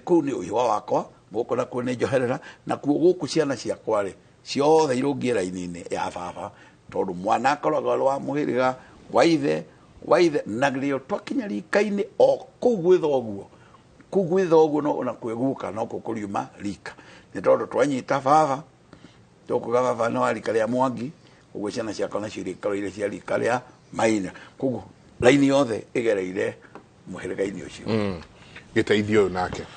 [SPEAKER 7] kũu nĩ ũihwa wakwa, gũkũ nakuo nĩ njoherera, na kuo gũkũ ciana ciakwa rĩ ciothe irũngiĩ raini-inĩ ya baba, tondũ mwana akoragwo arĩ wa mũhĩrĩga wa ithe, wa ithe, na rĩo twakinya rika-inĩ o kũu gwĩ thoguo, kũu gwĩ thoguo no ona kwĩ guka no kũu kũriuma rika, nĩ tondũ twanyita baba tũkuga baba nĩ wa rika rĩa Mwangi, ũguo ciana ciakwa nacio irĩkorwo irĩ cia rika rĩa Maina. Koguo raini yothe ĩgereire mũhĩrĩga-inĩ ũcio.
[SPEAKER 4] Gĩteithio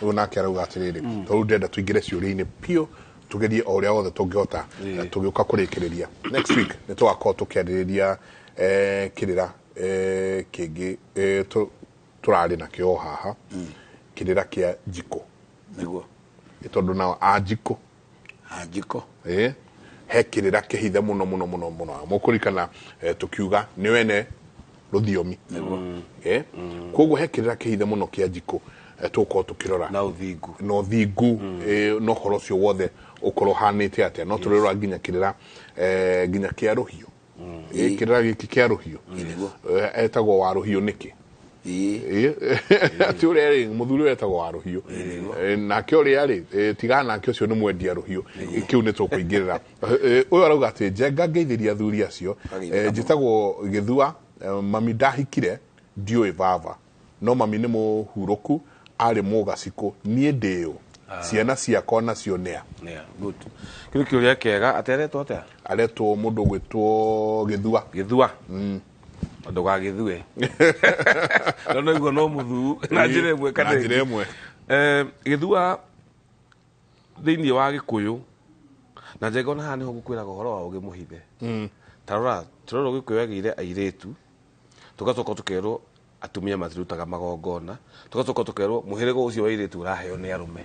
[SPEAKER 4] ũyũ nake arauga atĩrĩrĩ, tondũ ndĩrenda tũingĩre ciũria-inĩ piũ, tũgerie o ũrĩa wothe tũngĩhota tũgĩũka kũrĩkĩrĩria. Next week nĩ tũgakorwo tũkĩarĩrĩria kĩrĩra kĩngĩ tũrarĩ nakĩo haha, kĩrĩra kĩa njiko.
[SPEAKER 7] Nĩguo.
[SPEAKER 4] Tondũ nao a njiko.
[SPEAKER 7] A njiko.
[SPEAKER 4] He kĩrĩra kĩhithe mũno mũno mũno mũno. Mũkũririkana tũkiuga nĩ wene rũthiomi.
[SPEAKER 7] Nĩguo.
[SPEAKER 4] Koguo he kĩrĩra kĩhithe mũno kĩa njiko tũgũkorwo tũkĩrora.
[SPEAKER 6] Na ũthingu.
[SPEAKER 4] Na ũthingu, na ũhoro ũcio wothe ũkorwo ũhanĩte atĩa. No tũrĩrora nginya kĩrĩra nginya kĩa rũhiũ. Kĩrĩra gĩkĩ kĩa rũhiũ. Etagwo wa rũhiũ nĩkĩ? Atĩ ũrĩa rĩ, mũthuri ũrĩa etagwo wa rũhiũ. Nake ũrĩa rĩ, tigana nake ũcio nĩ mwendia rũhiũ. Kĩu nĩ tũkũingĩrĩra. Ũyũ arauga atĩ Njenga ngeithĩria athuri acio. Njĩtagwo Gĩthua, mami ndahikire, ndiũĩ baba. No mami nĩ mũhurũku, arĩ mũgacikũ, niĩ ndĩũ. Ciana ciakwa nacio nĩa.
[SPEAKER 6] Good. Kĩu kĩũria kĩega, atĩ aretwo atĩa?
[SPEAKER 4] Aretwo mũndũ ũgwĩtwo Gĩthua.
[SPEAKER 6] Gĩthua. Ndũgagĩthue. No no no mũthuu na njĩra ĩmwe kana
[SPEAKER 4] Na njĩra ĩmwe.
[SPEAKER 6] Gĩthua thĩinĩ wa Gĩkũyũ na Njenga ona haha nĩho ngũkwĩraga ũhoro wa ũgĩ mũhithe. Ta rora, tũrora Gĩkũyũ agĩire airĩtu, tũgacoka tũkerwo atumia matirutaga magongona, tũgacoka tũkerwo mũhĩrĩga ũcio wa airĩtu ũraheo nĩ arũme.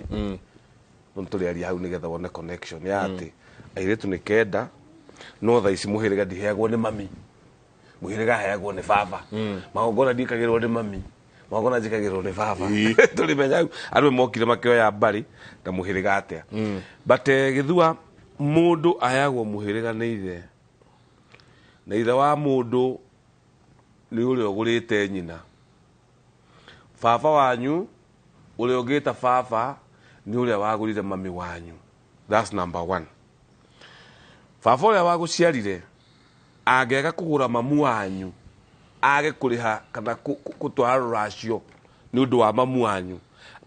[SPEAKER 6] No tũrĩaria hau nĩgetha wone connection ya atĩ airĩtu nĩ kenda, no thaa ici mũhĩrĩga ndiheagwo nĩ mami, mũhĩrĩga aheagwo nĩ baba. Magongona ndiĩkagĩrwo nĩ mami, magongona njĩkagĩrwo nĩ baba. Tũrĩmenya hau arũme mokire makĩoya mbarĩ na mũhĩrĩga atĩa. But Gĩthua mũndũ aheagwo mũhĩrĩga nĩ ithe, na ithe wa mũndũ nĩ ũrĩa ũgũrĩte nyina. Baba wanyu ũrĩa ũngĩta baba nĩ ũrĩa wagũrire mami wanyu. That's number one. Baba ũrĩa wagũciarire angĩaga kũgũra mamu wanyu, age kũrĩha kana gũtwara rũracio nĩ ũndũ wa mamu wanyu,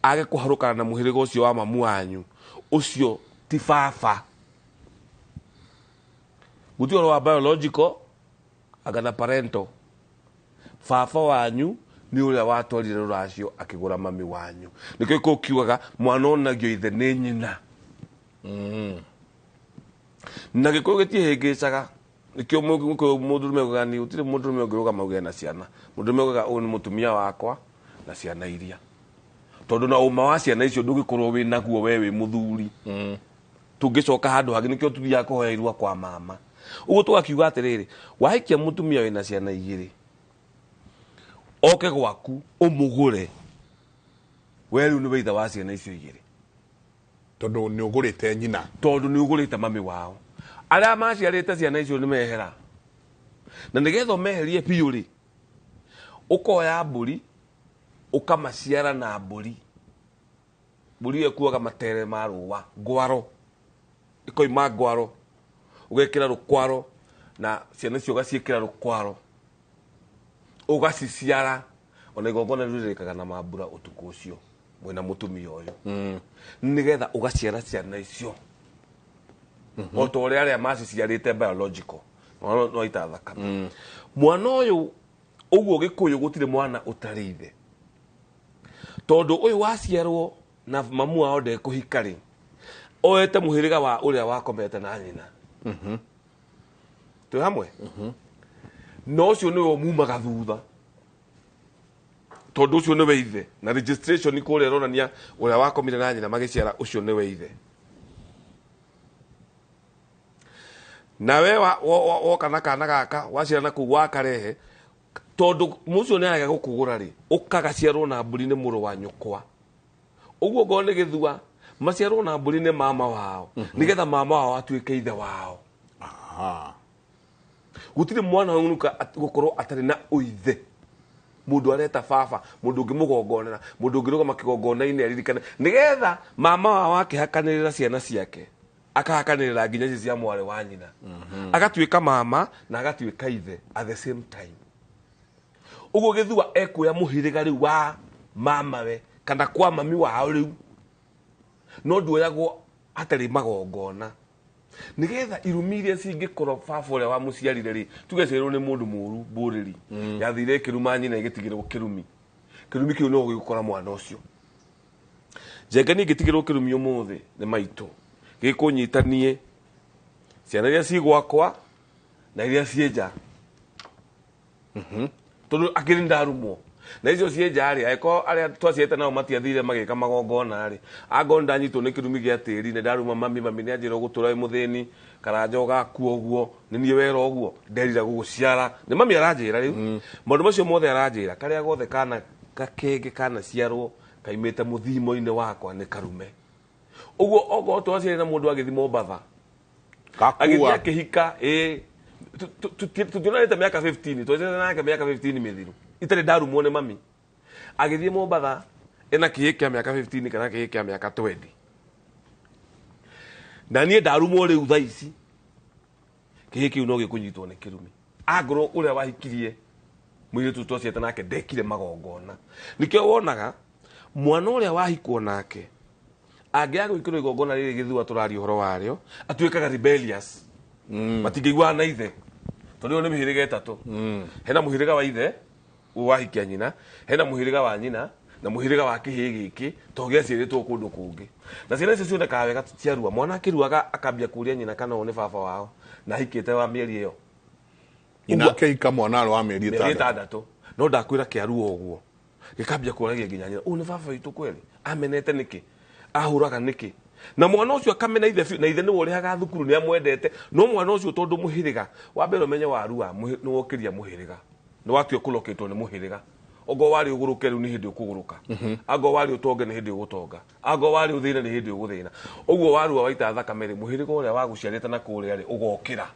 [SPEAKER 6] age kũharũkana na mũhĩrĩga ũcio wa mamu wanyu, ũcio ti baba. Gũtirĩ ũhoro wa biological kana parental. Baba wanyu nĩ ũrĩa watwarire rũracio akĩgũra mami wanyu. Nĩkĩo gĩkũyũ kiugaga mwana onagio ithe nĩ nyina. Na Gĩkũyũ gĩtiĩhĩngĩcaga. Nikio mundu meugaga ni gutire mundu meungirugama uge na ciana. Mundu meugaga uyu ni mutumia wakwa na ciana iria. Tondu na uma wa ciana icio ndungikorwo wi naguo we wi muthuri. Tungicoka handu hangi nikio tuthiaga kuhoya irua kwa mama. Uguo tugakiuga atiriri, wahikia mutumia wina ciana igiri oke gwaku umugure, we riu niwe ithe wa ciana icio igiri,
[SPEAKER 4] tondu ni ugurite nyina,
[SPEAKER 6] tondu ni ugurite mami wao. Aria maciarite ciana icio ni mehera, na nigetha meherie biũ ri, ukoya mburi ukamaciara na mburi. Mburi ĩkuaga matere ma rũa ngwaro, ikoima ngwaro, ũgekĩra rũkwaro, na ciana icio ũgaciĩkĩra rũkwaro, ũgaciciara. Ona igongona rĩu rĩrĩkaga na mambura ũtukũ ũcio mwĩna mũtumia ũyũ, nĩgetha ũgaciara ciana icio o ta ũrĩa arĩa maciciarĩte biological no ita thakame. Mwana ũyũ ũguo Gĩkũyũ gũtirĩ mwana ũtarĩ ithe, tondũ ũyũ waciarwo na mamu wao ndekũhika rĩ, oete mũhĩrĩga wa ũrĩa wakomete na nyina. Twĩ hamwe? Na ũcio nĩwe mumaga thutha, tondũ ũcio nĩwe ithe, na registration kũrĩa ĩronania ũrĩa wakomire na nyina magĩciara ũcio nĩwe ithe. Nawe woka na kana gaka waciara na kũu wakarehe, tondũ mũcio nĩ arega gũkũgũra rĩ, ũkagaciarwo na mbũri nĩ mũrũ wa nyũkwa. Ũguo ngorwo nĩ gĩthua, maciarwo na mbũri nĩ mama wao, nĩgetha mama wao atuĩke ithe wao. Gũtirĩ mwana ũnuka gũkorwo atarĩ na ũithe. Mũndũ areta baba, mũndũ ũngĩmũgongonera, mũndũ ũngĩrũgama kĩgongona-inĩ aririkane, nĩgetha mama wao akĩhakanĩrĩra ciana ciake, akahakanĩrĩra nginya ici cia mwarĩ wa nyina. Agatuĩka mama na agatuĩka ithe at the same time. Ũguo gĩthua ekuoya mũhĩrĩga rĩu wa mamawe kana kwa mami wao rĩu, no nduoyagwo hatarĩ magongona, nĩgetha irumi iria cingĩkorwo baba ũrĩa wamũciarire rĩ, tuge ciarirwo nĩ mũndũ mũũru mbũrĩri, yathire ĩkĩruma nyina ĩgĩtigĩrwo kĩrumi. Kĩrumi kĩu no gĩgũkora mwana ũcio. Njenga niĩ ngĩtigĩrwo kĩrumi ũmũthĩ nĩ maitũ, gĩkũnyita niĩ, ciana iria ci gwakwa na iria ciĩ nja. Tondũ akĩrĩ ndarumwo na icio ciĩ nja rĩ, angĩkorwo arĩa twaciarĩte nao matiathire magĩka magongona rĩ, angorwo nĩndanyitwo nĩ kĩrumi gĩa tĩri, nĩndaruma mami, mami nĩanjĩra ũgũtũra wĩ mũthĩni, karanja ũgakua ũguo, nĩ niĩ wera ũguo, nderira gũgũciara. Nĩ mami aranjĩra rĩu. Maũndũ macio mothe aranjĩra, karĩa gothe kana gakenge kanaciarwo kaimĩte mũthimo-inĩ wakwa nĩ karume. Ũguo okorwo twaciarire na mũndũ agĩthiĩ Mombatha, agĩthiĩ akĩhika, tũtionanĩte mĩaka 15, twaciarire nake mĩaka 15 mĩthiru, itarĩ ndarumwo nĩ mami. Agĩthiĩ Mombatha ena kĩhĩ kĩa mĩaka 15 kana kĩhĩ kĩa mĩaka 20. Na niĩ ndarumwo rĩu thaa ici, kĩhĩ kĩu no gĩkũnyitwo nĩ kĩrumi. Angorwo ũrĩa wahikirie mũirĩtu twaciarĩte nake ndekire magongona. Nĩkĩo wonaga mwana ũrĩa wahikwo nake angĩaga gwĩkĩrwo igongona rĩrĩ gĩthua tũraria ũhoro warĩo, atuĩkaga rebellious. Matingĩiguana na ithe, tondũ ĩyo nĩ mĩhĩrĩga ĩtatũ. Hena mũhĩrĩga wa ithe wahikia nyina, hena mũhĩrĩga wa nyina na mũhĩrĩga wa kĩhĩ gĩkĩ, to gĩaciarĩtwo kũndũ kũngĩ. Na ciana icio cionekaga wega ciarua. Mwana akĩruaga akambia kũria nyina kana ũyũ nĩ baba wao, na ahikĩte wa mĩeri ĩyo.
[SPEAKER 4] Nyina akĩhika mwana arĩ wa mĩeri
[SPEAKER 6] ĩtandatũ. No ndakwĩra kĩarua ũguo, gĩkambia kũragia nginya nyina, ũyũ nĩ baba witũ kweli, amenete nĩkĩ, ahũraga nĩkĩ? Na mwana ũcio akamena ithe biũ, na ithe nĩwe ũrĩhaga thukuru, nĩ amwendete. No mwana ũcio tondũ mũhĩrĩga wa mbere ũmenye warua, nĩ wokĩria mũhĩrĩga, nĩ watua kũlokĩtwo nĩ mũhĩrĩga. Ongorwo warĩ ũgũrũke rĩu nĩ hĩndĩ ũkũgũrũka, angorwo warĩ ũtonge nĩ hĩndĩ ũgũtonga, angorwo warĩ ũthĩne nĩ hĩndĩ ũgũthĩna. Ũguo warua waita thakame rĩ, mũhĩrĩga ũrĩa wagũciarĩte na kũrĩa rĩ, ũgokĩra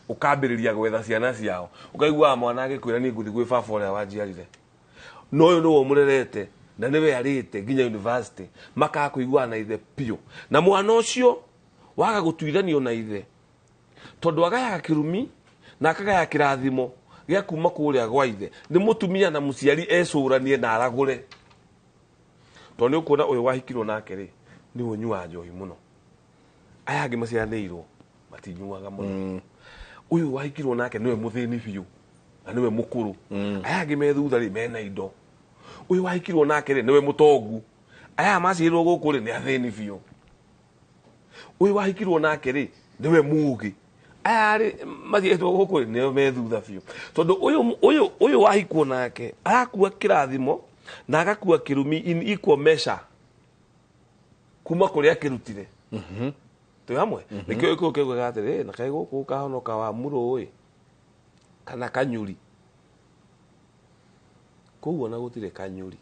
[SPEAKER 6] ũkambĩrĩria gwetha ciana ciao. Ũkaiguaga mwana agĩkwĩra niĩ ngũthiĩ gwĩ baba ũrĩa wanjiarire, no ũyũ nĩwe ũmũrerete na nĩwe arĩte nginya university, makaga kũiguana na ithe biũ. Na mwana ũcio waga gũtuithanio na ithe, tondũ agayaga kĩrumi na akagaya kĩrathimo gĩa kuma kũrĩa gwa ithe. Nĩ mũtumia na mũciari ecũranie na aragũre, tondũ nĩ ũkuona ũyũ wahikirwo nake rĩ, nĩwe ũnyuaga njohi mũno, aya angĩ maciaranĩirwo matinyuaga mũno. Ũyũ wahikirwo nake nĩwe mũthĩni biũ na nĩwe mũkũrũ, aya angĩ me thutha rĩ mena indo. Ũyũ wahikirwo nake rĩ nĩwe mũtongu, aya maciarirwo gũkũ rĩ nĩ athĩni biũ. Ũyũ wahikirwo nake rĩ nĩwe mũũgĩ, Aya rĩ mathiĩtwo gũkũ rĩ nĩo me thutha biũ tondũ ũyũ wahikwo nake arakua kĩrathimo na agakua kĩrumi in equal measure kuma kũrĩa akĩrutire. Twĩ hamwe nĩkĩo gĩkũyũ kĩugaga atĩrĩ na kaĩ gũkũ kahonoka wa mũrũ ĩ kana kanyuri koguo na gũtirĩ kanyuri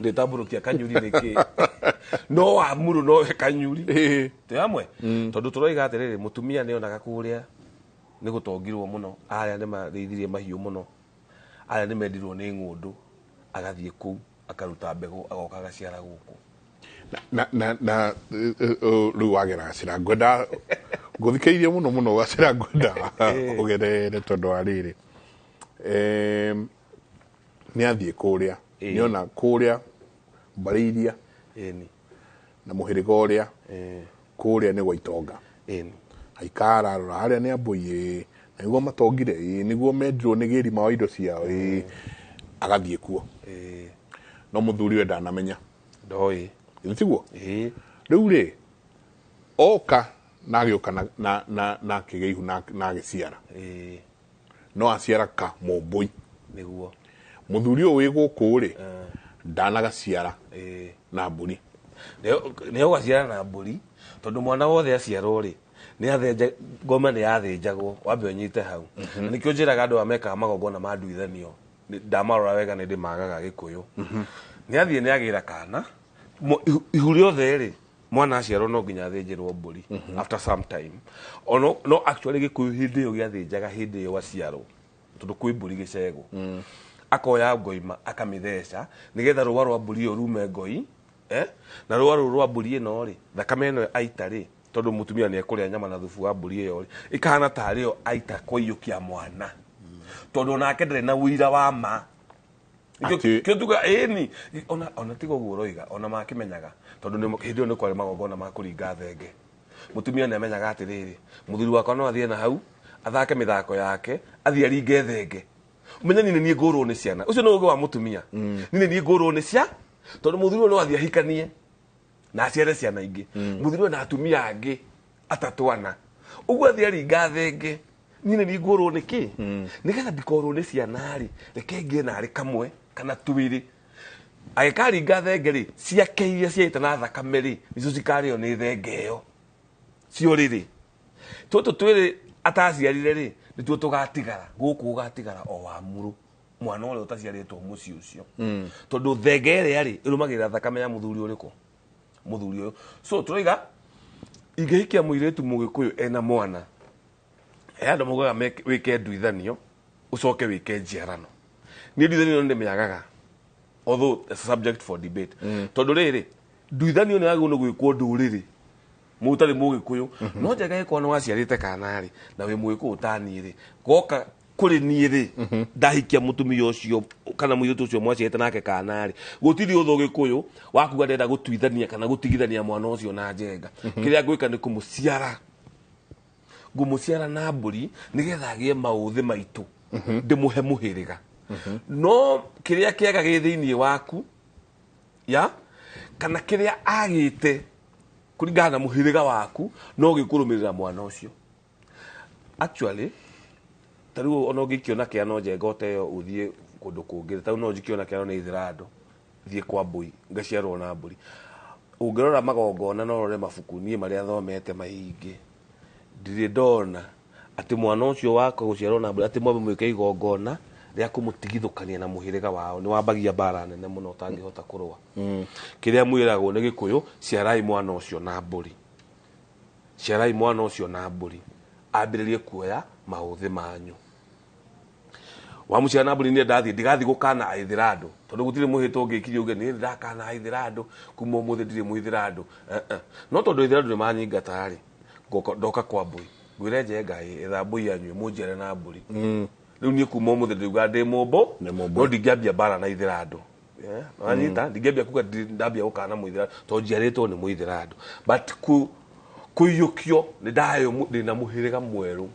[SPEAKER 6] ndĩtambũrũkia kanyuri nĩkĩ no wa mũrũ nowe kanyuri twĩ hamwe tondũ tũroiga atĩrĩrĩ mũtumia nĩonaga kũrĩa nĩ gũtongirwo mũno arĩa nĩ marĩithirie mahiũ mũno arĩa nĩ mendirwo nĩ ng'ũndũ agathiĩ kũu akaruta mbegũ agoka agaciara gũkũ
[SPEAKER 4] na rĩu wagera gacĩra ngwenda ngũthikĩrĩrie mũno mũno gacĩra ngwenda ũgerere tondũ wa rĩrĩ nĩ athiĩ kũrĩa nĩona kũrĩa mbarĩ iria na mũhĩrĩga ũrĩa kũrĩa nĩ gwa itonga aikara arora harĩa nĩ ambũi na nĩguo matongire nĩguo mendirwo nĩ gĩrima wa indo ciao agathiĩ kuo no mũthuri we ndanamenya
[SPEAKER 6] ndoĩ
[SPEAKER 4] tiguo rĩu rĩ oka na agĩũka na akĩgĩa ihu na agĩciara no aciara ka mũmbũi
[SPEAKER 6] nĩguo
[SPEAKER 4] mũthuri ũyũ wĩ gũkũ rĩ ndanagaciara na mbũri
[SPEAKER 6] nĩ ũgaciara na mbũri tondũ mwana wothe aciarwo rĩ nĩ ngoma nĩ yathĩnjagwo wambe ũnyite hau na nĩkĩo njĩraga andũ aya mekaga magongona ma nduithanio ndamarora wega nĩ ndĩmagaga gĩkũyũ nĩ athiĩ nĩ agĩra kana ihu rĩothe rĩ mwana aciarwo no nginya athĩnjĩrwo mbũri after some time no actually gĩkũyũ hĩndĩ ĩyo gĩathĩnjaga hĩndĩ ĩyo aciarwo tondũ kwĩ mbũri gĩcegũ akoya ngoima akamĩtheca nĩgetha rũa rwa mbũri ĩyo rume ngoi na rũa rũu rwa mbũri ĩno rĩ thakame ĩno aita rĩ tondũ mũtumia nĩ ekũrĩa nyama na thubu wa mbũri ĩyo rĩ ĩkahana tarĩ yo aita kũiyũkia mwana tondũ onake ndarĩ na ũira wa ma kĩo tuga ĩni ona tiga ũguo ũroiga ona makĩmenyaga tondũ hĩndĩ ĩyo nĩ kwarĩ magongona ma kũringa thenge mũtumia nĩ amenyaga atĩrĩrĩ mũthuri wakwa no athiĩ na hau athake mĩthako yake athiĩ aringe thenge ũmenye niĩ nĩ niĩ ngũrwo nĩ ciana ũcio nĩ ũgĩ wa mũtumia niĩ nĩ niĩ ngũrwo nĩ cia tondũ mũthuri ũyũ no athiĩ ahikanie na aciare ciana ingĩ mũthuri ũyũ na atumia angĩ atatũ ana ũguo athiĩ aringa thenge niĩ nĩ niĩ ngũrwo nĩ kĩ nĩgetha ndikorwo nĩ ciana rĩ reke ngĩe narĩ kamwe kana twĩrĩ agĩkaringa thenge rĩ ciake iria ciaita na thakame rĩ nĩcio cikarĩo nĩ thenge ĩyo cio rĩrĩ tũtũ twĩrĩ ataciarire rĩ nĩtuo tũgatigara gũkũ gũgatigara o wa mũrũ mwana ũrĩa ũtaciarĩtwo mũciĩ ũcio tondũ thenge ĩrĩa rĩ ĩrũmagĩrĩra thakame ya mũthuri ũrĩkũ mũthuri ũyũ so tũroiga ingĩhikia mũirĩtu mũgĩkũyũ ena mwana andũ maugaga wĩke nduithanio ũcoke wĩke njiarano niĩ nduithanio nĩ ndĩmĩagaga although it's a subject for debate tondũ rĩrĩ nduithanio nĩ yagĩrĩirwo nĩ gwĩkwo ndũrĩrĩ mũtarĩ mũgĩkũyũ no njega ĩkorwo nĩ waciarĩte kana rĩ na wĩ mũgĩkũyũ ta niĩ rĩ goka kũrĩ niĩ rĩ ndahikia mũtumia ũcio kana mũirĩtu ũcio mwaciarĩte nake kana rĩ gũtirĩ ũthũ gĩkũyũ wakuga ndĩrenda gũtuithania kana gũtigithania mwana ũcio na njenga kĩrĩa ngwĩka nĩ kũmũciara ngũmũciara na mbũri nĩgetha agĩe maũthĩ maitũ ndĩmũhe mũhĩrĩga no kĩrĩa kĩega gĩ thĩinĩ waku ya kana kĩrĩa agĩte kũringana na mũhĩrĩga waku no gĩkũrũmĩrĩra mwana ũcio actually ta rĩu ona ũngĩkĩona kĩano njenga o ta ĩyo ũthiĩ kũndũ kũngĩ ta rĩu no njikĩona kĩano nĩ ithirandũ thiĩ kwa mbũi ngaciarwo na mbũri ũngĩrora magongona no ũrore mabuku niĩ marĩa thomete maingĩ ndirĩ ndona atĩ mwana ũcio wakwa gũciarwo na mbũri atĩ mwambe mwĩke igongona rĩa kũmũtigithũkania na mũhĩrĩga wao nĩ wambagia mbara nene mũno ũtangĩhota kũrũa kĩrĩa mwĩragwo nĩ gĩkũyũ ciarai mwana ũcio na mbũri ciarai mwana ũcio na mbũri ambĩrĩrie kuoya maũthĩ manyu wamuciara na mbũri niĩ ndathiĩ ndigathiĩ gũkana aithĩrandũ tondũ gũtirĩ mũhĩtwa ũngĩkirie uge niĩ ndakana aithĩrandũ kuma ũmũthĩ ndirĩ mũithĩrandũ no tondũ aithĩrandũ nĩ manyingata rĩ ndoka kwa mbũi ngwĩre njenga ĩtha mbũi yanyu mũnjiare na mbũri rĩu niĩ kuma ũmũthĩ ndĩuga ndĩ mũmbũ no ndingĩambia mbara na ithĩrandũ wanyita ndingĩambia kuga ndambia gũkana mũithĩrandũ tondũ njiarĩtwo nĩ mũithĩrandũ but kũiyũkio nĩ ndaheo ndĩna mũhĩrĩga mwerũ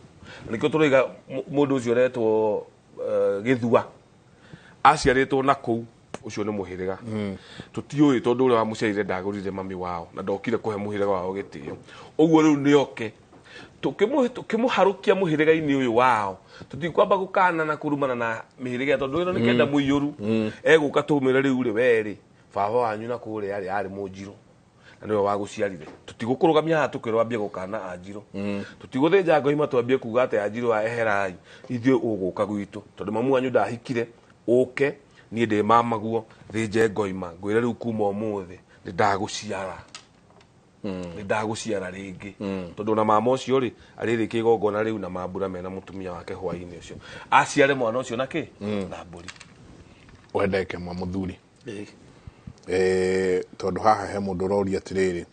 [SPEAKER 6] na nĩkĩo tũroiga mũndũ ũcio ũretwo Gĩthua aciarĩtwo na kũu ũcio nĩ mũhĩrĩga tũtiũĩ tondũ ũrĩa wamũciarire ndagũrire mami wao na ndokire kũhe mũhĩrĩga wao gĩtĩo ũguo rĩu nĩoke Tukimuharukia muhiriga-ini uyu wao tutikwamba gukana na kurumana na mihiriga tondu ino ni kenda muiyuru eguka tumire riu ri weri baba wanyu na kuria ari ari munjiru na niwe waguciarire tutigukurugamia haha tukirwo ambie gukana anjiro tutiguthinja ngoima twambie kuga ati anjiro eherai ithuĩ ũgũka gwitũ tondu mamu wanyu ndahikire ũke niĩ ndĩ mamaguo thinje ngoima ngwĩre rĩu kuma ũmũthĩ nĩ ndaguciara nĩ ndaguciara rĩngĩ tondu na mama ũcio rĩ arĩrĩkia igongona rĩu na mambura mena mũtumia wake hwaĩ-inĩ ũcio aciare mwana ũcio na kĩ na mbũri
[SPEAKER 4] wendeke mwa mũthuri tondu haha he mundu uroria atiriri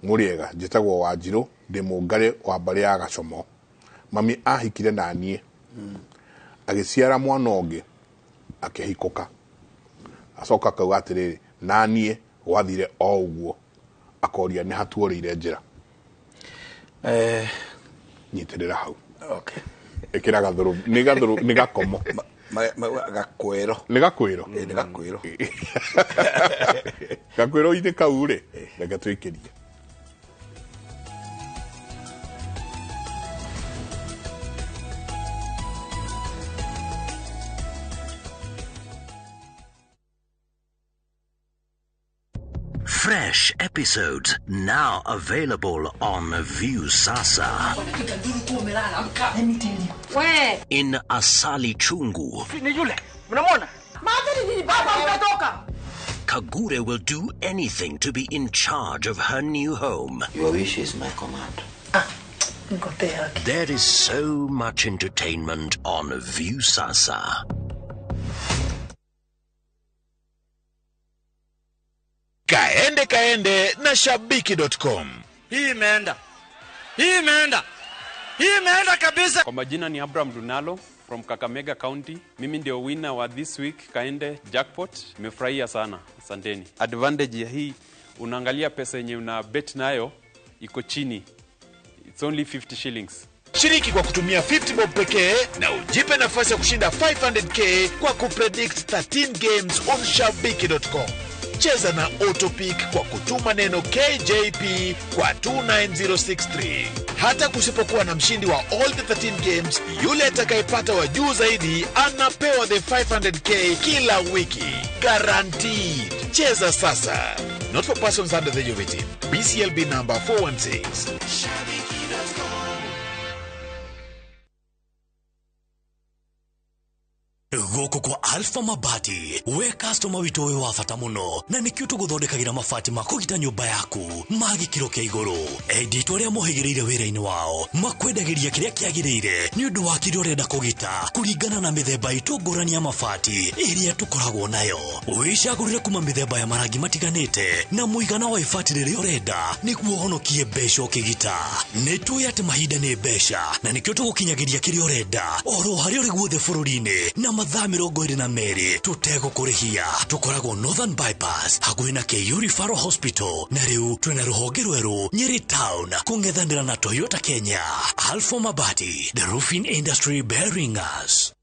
[SPEAKER 4] muriega njitagwo Wanjiru ndi mungari wa mbari ya Gacomo mami ahikire na nie agiciara mwana ungi akihikuka acoka akauga atiriri na nie gwathire o uguo akoria ni hatuorire njira nyitirira hau
[SPEAKER 7] okay
[SPEAKER 4] ikira gathuru ni gathuru ni gakomo
[SPEAKER 7] gakwero
[SPEAKER 4] ni gakwero
[SPEAKER 7] ni gakwero
[SPEAKER 4] gakwero ine kau ri reke twikirie.
[SPEAKER 8] Fresh episodes now available on Viusasa. In Asali Chungu, Kagure will do anything to be in charge of her new home.
[SPEAKER 17] Your wish is my command.
[SPEAKER 8] There is so much entertainment on Viusasa.
[SPEAKER 16] Kaende kaende na shabiki.com.
[SPEAKER 18] Hii imeenda. Hii imeenda. Hii imeenda kabisa.
[SPEAKER 19] Kwa majina ni Abraham Dunalo from Kakamega County. Mimi ndio winner wa this week Kaende Jackpot. Nimefurahia sana. Asanteni. Advantage ya hii, unaangalia pesa yenye una bet nayo iko chini. It's only 50 shillings.
[SPEAKER 16] Shiriki kwa kutumia 50 bob pekee na ujipe nafasi ya kushinda 500k kwa kupredict 13 games on shabiki.com. Cheza na Autopick kwa kutuma neno KJP kwa 29063. Hata kusipokuwa na mshindi wa all the 13 games, yule atakayepata wa juu zaidi anapewa the 500k kila wiki. Guaranteed. Cheza sasa. Not for persons under the age of 18. BCLB number 416.
[SPEAKER 20] Gũkũ kwa Alpha Mabati we customer witũ wĩ wa bata mũno na nĩkĩo tũgũthondekagĩra mabati ma kũgita nyũmba yaku ma gĩkĩro kĩa igũrũ. Endi itũ arĩa mohĩgĩrĩire wĩra-inĩ wao makwendagĩria kĩrĩa kĩagĩrĩire nĩ ũndũ wa kĩrĩa ũrenda kũgita kũringana na mĩthemba itũ ngũrani ya mabati ĩrĩa tũkoragwo nayo. Wĩcagũrĩre kuma mĩthemba ya marangi matiganĩte na mũigana wa ibati rĩrĩa ũrenda nĩguo ũhonokie mbeca ũkĩgita. Nĩ tũĩ atĩ mahinda nĩ mbeca na nĩkĩo tũgũkinyagĩria kĩrĩa ũrenda oro harĩa ũrĩ guothe bũrũri-inĩ na mathaa 22 tutegũkũrĩhia. Tũkoragwo Northern Bypass hakuhĩ na KU Referral Hospital na rĩu twĩna rũhonge rwerũ Nyeri Town kũng'ethanĩra na Toyota Kenya. Alpha Mabati, the roofing industry bearing us.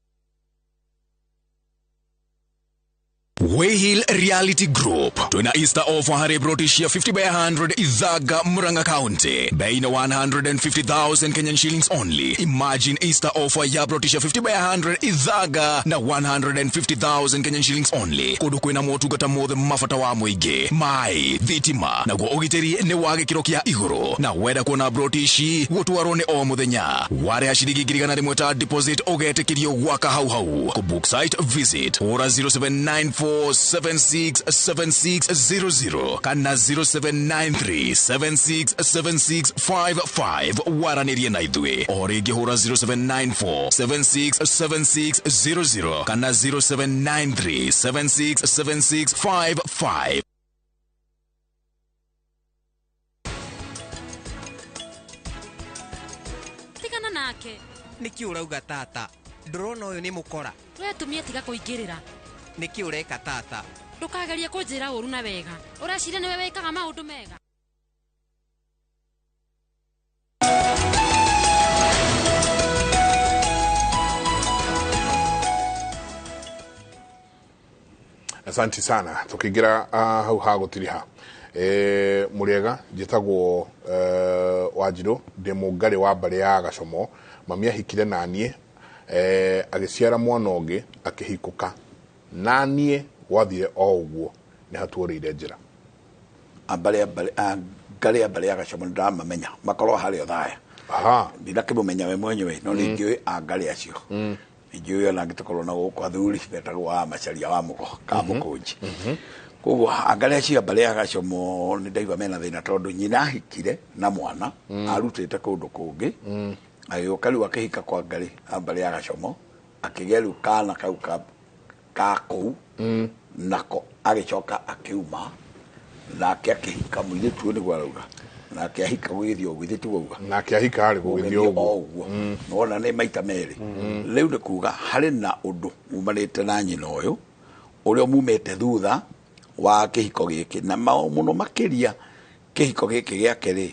[SPEAKER 16] Wayhill Reality Group twina Easter offer hari brotishia 50 by 100 Ithaga Murang'a County bei na 150,000 Kenyan shillings only. Imagine Easter offer ya brotishia 50 by 100 Ithaga na 150,000 Kenyan shillings only. Kundu kwina motungata mothe mabata wa muingi mai thitima naguo ugitiri ni wa gikiro kia iguru na wenda kuona brotishi gutwarwo ni o muthenya wareha shiringi 100,000 ta deposit ugetikirio gwaka hau hau. Ku book site visit ora 0794 767600 kana 0793767655 waranirie na ithuĩ o rĩngĩ hũra 0794767600 kana 0793767655.
[SPEAKER 21] Tigana nake.
[SPEAKER 22] Nĩkĩ ũrauga tata? Ndũrona ũyũ nĩ mũkora.
[SPEAKER 21] We atumia tiga kũingĩrĩra.
[SPEAKER 22] Nĩkĩ ũreka tata?
[SPEAKER 21] Ndũkagerie kũnjĩra ũru na wega. Ũreciria nĩwe wĩkaga maũndũ mega.
[SPEAKER 4] Asante sana. Tukiingira hau ha gutiriha. Mũrĩega, njĩtagwo Wanjirũ, ndĩ mũngarĩ wa mbarĩ ya Gacomo. Mami ahikire naniĩ, agĩciara mwana ũngĩ akĩhikũka naniĩ, gwathire o ũguo, nĩ hatuorĩire njĩra.
[SPEAKER 7] Ngarĩ a mbarĩ ya Gacomo nĩndamamenya, makorwo harĩa Othaya. Ndinakĩmũmenya we mwenyewe, no nĩ angarĩ acio. Nĩnjũĩ ona angĩtũkorwo na gũkũ athuri metagwo wa Macharia wa Mũgo ka Mũkũnji. Koguo angarĩ acio a mbarĩ ya Gacomo nĩ ndaigua mena thĩna tondũ nyina ahikire na mwana arutĩte kũndũ kũngĩ, agĩũka rĩu akĩhika kwa ngarĩ a mbarĩ ya Gacomo, akĩgĩa rĩu kana kau ka kũu nako agĩcoka akiuma nake akĩhika mũirĩtu ũyũ nĩguo arauga, nake ahika gũgĩthiĩ ũguo, ithuĩ tiguo auga,
[SPEAKER 4] nake ahika rĩ gũgĩthiĩ
[SPEAKER 7] ũguo, nĩwona nĩ maita merĩ. Rĩu nĩ kuga harĩ na ũndũ umanĩte na nyina ũyũ ũrĩa mumĩte thutha wa kĩhiko gĩkĩ, na mũno makĩria kĩhiko gĩkĩ gĩake rĩ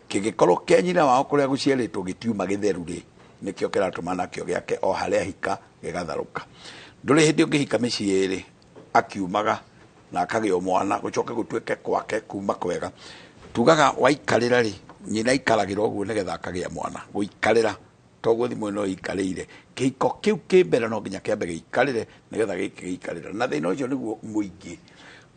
[SPEAKER 7] kĩngĩkorwo kĩa nyina wao kũrĩa gũciarĩtwo gĩtiuma gĩtheru rĩ, nĩkĩo kĩratũma nakĩo gĩake o harĩa ahika gĩgatharũka. Ndũrĩ hĩndĩ ũngĩhika mĩciĩ ĩrĩ akiumaga na akagĩa mwana gũcoke gũtuĩke kwake kuma kwega. Tugaga waikarĩra rĩ, nyina aikaragĩra ũguo nĩgetha akagĩa mwana, gũikarĩra toguo thimũ ĩno ĩikarĩire. Kĩhiko kĩu kĩ mbere no nginya kĩambe gĩikarĩre nĩgetha gĩkĩ gĩikarĩre, na thĩna ũcio nĩguo mũingĩ.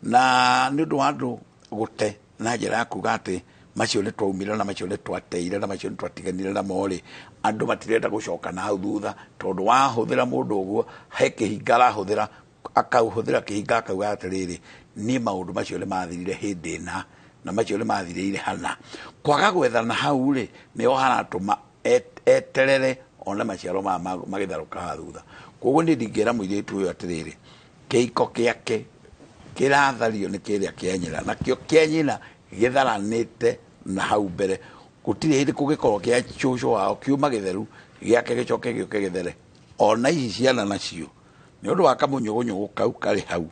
[SPEAKER 7] Na nĩ ũndũ wa andũ gũte na njĩra ya kuga atĩ macio nĩ twaumire na macio nĩ twateire na macio nĩ twatiganire namo rĩ, andũ matirenda gũcoka na hau thutha, tondũ wahũthĩra mũndũ ũguo he kĩhinga arahũthĩra, akauhũthĩra kĩhinga akauga atĩrĩrĩ, niĩ maũndũ macio nĩ mathirire hĩndĩ ĩna na macio nĩ mathirĩire hana. Kwaga gwethana hau rĩ, nĩho haratũma eterere one maciaro maya magĩtharũka haha thutha. Koguo niĩ ndingĩra mũirĩtu ũyũ atĩrĩrĩ, kĩhiko gĩake kĩrathario nĩ kĩrĩa kĩa nyina, nakĩo kĩa nyina gĩtharanĩte na hau mbere. Gũtirĩ hĩndĩ kũngĩkorwo kĩa cũcũ wao kiuma gĩtheru, gĩake gĩcoke gĩũke gĩthere. Ona ici ciana nacio nĩ ũndũ wa kamũnyũgũnyũgũ kau karĩ hau,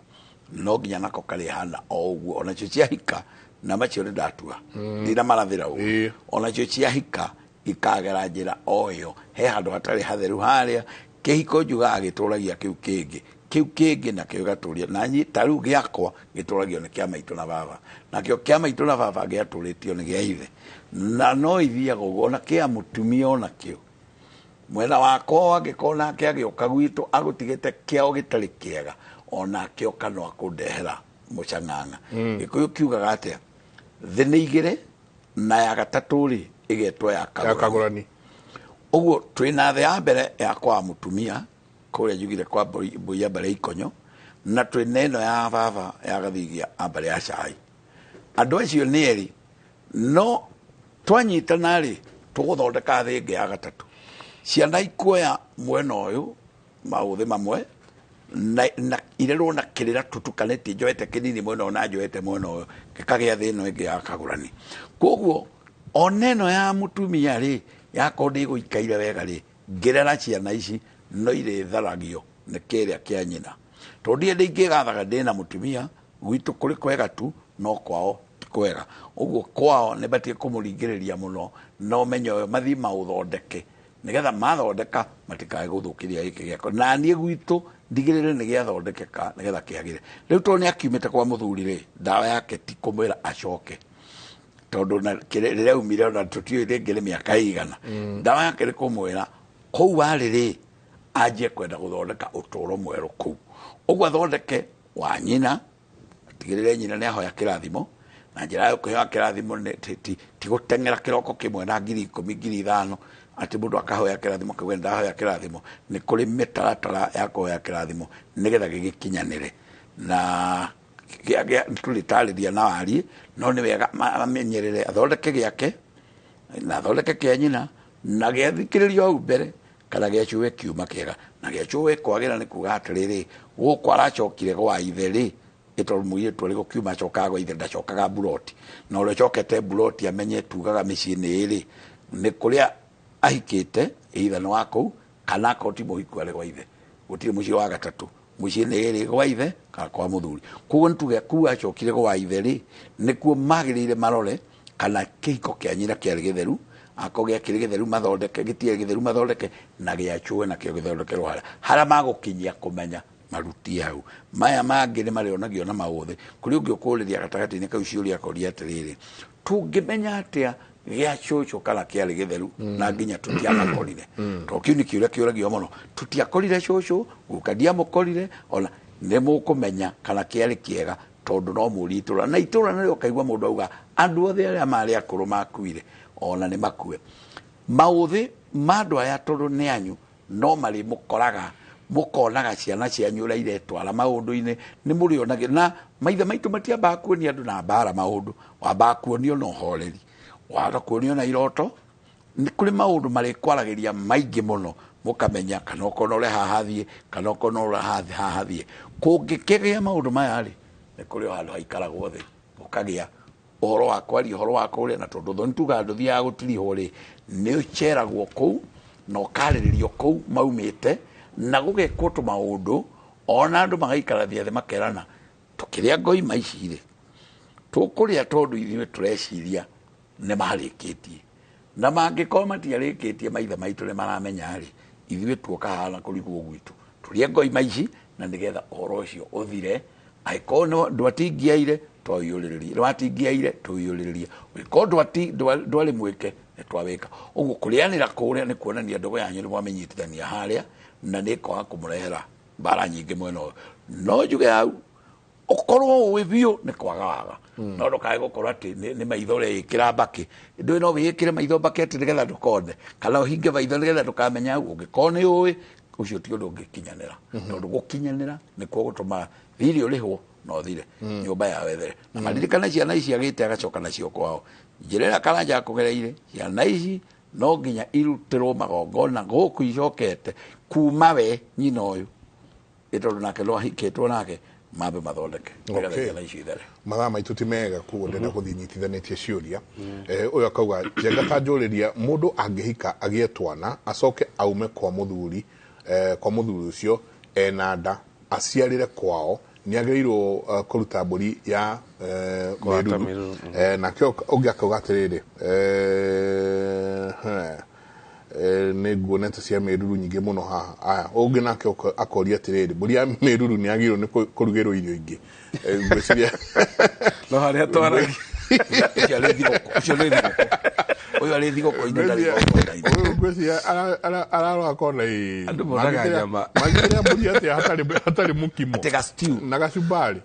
[SPEAKER 7] no nginya nako karĩ hana o ũguo. Onacio ciahika na macio nĩ ndatua, ndinamarathĩra ũguo. Onacio ciahika ikagera njĩra o ĩyo, he handũ hatarĩ hatheru harĩa kĩhiko njugaga gĩtũragia kĩu kĩngĩ, kĩu kĩngĩ nakĩo gĩgatũria. Na niĩ ta rĩu gĩakwa gĩtũragio nĩ kĩa maitũ na baba, nakĩo kĩa maitũ na baba gĩatũrĩtio nĩ gĩa ithe, na no ithiaga ũguo. Ona kĩa mũtumia onakĩo mwena wakwa angĩkorwo nake agĩũka gwitũ agũtigĩte kĩao gĩtarĩ kĩega, onake oka no akũndehera mũcang'ang'a. Gĩkũyũ kiugaga atĩa? Thĩ nĩ igĩrĩ na ya gatatũ rĩ ĩgetwo ya kagũrani. Ũguo twĩna thĩ ya mbere ya kwa mũtumia kũrĩa njugire kwa mbũi ya mbarĩ ya Ikonyo, na twĩna ĩno ya baba ya Gathigia a mbarĩ ya Cai. Andũ acio nĩ erĩ, no twanyitana rĩ tũgũthondeka thĩ ĩngĩ ya gatatũ. Ciana ikuoya mwena ũyũ maũthĩ mamwe na irerwo na kĩrĩra tũtukanĩtie, njoete kĩnini mwena ũyũ na njoete mwena ũyũ, gĩkagĩa thĩ ĩno ĩngĩ ya kagũrani. Koguo ona ĩno ya mũtumia rĩ yakorwo ndĩgũikaire wega rĩ, ngĩrera ciana ici no irĩtharagio nĩ kĩrĩa kĩa nyina. Tondũ ndiĩ ndingĩgathaga ndĩna mũtumia gwitũ kũrĩ kwega tu, no kwao ti kwega. Ũguo kwao nĩ batiĩ kũmũringĩrĩria mũno, na ũmenyo ũyũ mathiĩ maũthondeke, nĩgetha mathondeka matikae gũthũkĩria gĩkĩ gĩakwa. Na niĩ gwitũ ndigĩrĩre nĩ gĩathondekeka nĩgetha kĩagĩre. Rĩu tondũ nĩ akiumĩte kwa mũthuri rĩ, ndawa yake ti kũmwĩra acoke, tondũ rĩrĩa aumire ona tũtiũĩ rĩngĩ nĩ mĩaka ĩigana. Ndawa yake nĩ kũmwĩra kũu warĩ rĩ, anjie kwenda gũthondeka ũtũũro mwerũ kũu. Ũguo athondeke wa nyina, atigĩrĩre nyina nĩ ahoya kĩrathimo, na njĩra ya kũheo kĩrathimo nĩ ti gũteng'era kĩroko kĩmwe na 10,000 5,000 atĩ mũndũ akahoya kĩrathimo akauga ndahoya kĩrathimo. Nĩ kũrĩ mĩtaratara ya kũhoya kĩrathimo nĩgetha gĩgĩkinyanĩre. Na tũrĩtarĩria na warie, no nĩ wega amenyerere athondeke gĩake na athondeke kĩa nyina, na gĩathikĩrĩrio hau mbere kana gĩacũe kiuma kĩega. Na gĩacũe kwagĩra nĩ kuga atĩrĩrĩ, gũkũ aracokire gwa ithe rĩ, tondũ mũirĩtu arĩ gũkiuma acokaga gwa ithe, ndacokaga mburoti. Na ũrĩa ũcokete mburoti amenye tugaga mĩciĩ nĩ ĩrĩ, nĩ kũrĩa ahikĩte either nĩ wa kũu kana akorwo ti mũhiku arĩ gwa ithe. Gũtirĩ mũciĩ wa gatatũ, mũciĩ nĩ ĩrĩ gwa ithe kana kwa mũthuri. Koguo nĩ tuge kũu acokire gwa ithe rĩ, nĩkuo magĩrĩire marore kana kĩhiko kĩa nyina kĩarĩ gĩtheru, akorwo gĩakĩrĩ gĩtheru mathondeke, gĩtiarĩ gĩtheru mathondeke, na gĩacũe nakĩo gĩthondekerwo harĩa harĩa magũkinyia kũmenya Marutie hau. Maya mangĩ nĩ marĩonagio na maũthĩ. Kũrĩ ũngĩ ũkũrĩria gatagatĩ-inĩ kau ciũria akoria atĩrĩrĩ, tũngĩmenya atĩa gĩa cũcũ kana kĩarĩ gĩtheru na nginya tũtiamakorire? To kĩu nĩ kĩũria kĩũragio mũno. Tũtiakorire cũcũ, guka ndiamũkorire, ona nĩ mũkũmenya kana kĩarĩ kĩega tondũ no mũrie itũra. Na itũra narĩo ũkaigua mũndũ auga andũ othe arĩa marĩ akũrũ makuire ona nĩ makue. Maũthĩ ma andũ aya tondũ nĩ anyu no marĩ mũkoraga, mũkonaga ciana cianyu ũrĩa iretwara maũndũ-inĩ, nĩ mũrĩonaga. Na maithe maitũ matiambaga kuonia andũ na mbara maũndũ, wambaga kuonio na ũhoreri, wamba kuonio na iroto. Nĩ kũrĩ maũndũ marĩkwaragĩria maingĩ mũno, mũkamenya kana ũkona ũrĩa haha thiĩ, kana ũkona ũrĩa haha thiĩ. Kũngĩkĩgĩa maũndũ maya rĩ, nĩ kũrĩ o handũ haikaragwo thĩ, ũkagĩa ũhoro wa kwaria, ũhoro wa kũrĩa. Na tondũ thoni tugaga ndũthiaga gũtirihwo rĩ, nĩ ũceragwo kũu na ũkarĩrĩrio kũu maumĩte, na gũgekwo tũmaũndũ, ona andũ magaikara thĩ makerana, tũkĩrĩa ngoima ici rĩ, tũkũrĩa tondũ ithuĩ tũreciria nĩ marĩkĩtie. Na mangĩkorwo matiarĩkĩtie, maithe maitũ nĩ maramenya rĩ, ithuĩ tuoka haha na kũrigwo gwitũ, tũrĩe ngoima ici na nĩgetha ũhoro ũcio ũthire. Angĩkorwo ndwatingiaire, twaũiyũrĩrĩrie, ndwatingiaire, tũũiyũrĩrĩrie, ũngĩkorwo ndwarĩ mwĩke, nĩ twawĩka. Ũguo kũrĩanĩra kũrĩa nĩ kuonania ndũgũ yanyu nĩ mwamĩnyitithania harĩa, na nĩ ĩkwaga kũmũrehera mbara nyingĩ mwena ũyũ. No njuge hau, ũkorwo ũĩ biũ nĩ kwaga waga. No ndũkae gũkorwo atĩ nĩ maitho ũreĩkĩra mbakĩ. Ndũĩ no wĩĩkĩre maitho mbakĩ atĩ nĩgetha ndũkone, kana ũhinge maitho nĩgetha ndũkamenya hau. Ũngĩkorwo nĩ ũĩ, ũcio ti ũndũ ũngĩkinyanĩra. Tondũ gũkinyanĩra nĩkuo gũtũmaga thirĩ ũrĩhwo na ũthire, nyũmba yao ĩthere. Na maririkane ciana ici agĩte agacoka nacio kwao. Njĩra ĩrĩa Karanja akũgereire, ciana ici no nginya irutĩrwo magongona gũkũ icokete kuma we nyina ũyũ, ĩ tondũ nake no ahikĩtwo nake, mambe mathondeke nĩgetha ciana icio ithere.
[SPEAKER 4] Mathaa maitũ ti mega, koguo ndĩrenda gũthiĩ nyitithanĩtie ciũria. Ũyũ akauga, njenga ta njũrĩria, mũndũ angĩhika agĩe twana acoke aume kwa mũthuri, kwa mũthuri ũcio ena nda aciarĩre kwao, nĩ agĩrĩirwo kũruta mbũri ya
[SPEAKER 6] Kũhata
[SPEAKER 4] mĩruru?
[SPEAKER 6] Mĩruru.
[SPEAKER 4] Nake ũngĩ akauga atĩrĩrĩ, nĩ nguonete cia mĩruru nyingĩ mũno haha. Aya, ũngĩ nake akoria atĩrĩrĩ, mbũri ya mĩruru nĩ yagĩrĩirwo nĩ kũrugĩrwo irio ingĩ? Ngwĩciria
[SPEAKER 6] no harĩa twaragia.
[SPEAKER 7] Ũcio arĩ thigũkũ, ũcio nĩ thigũkũ. Ũyũ arĩ thigũkũ-inĩ, ndarĩ igongona-inĩ.
[SPEAKER 4] Ũyũ ngwĩciria ararora kona ĩ.
[SPEAKER 6] Andũ monaga nyama.
[SPEAKER 4] Mangĩkĩrĩa mbũri atĩa hatarĩ mũkimo?
[SPEAKER 7] Atĩ ga stew.
[SPEAKER 4] Na gacumbari.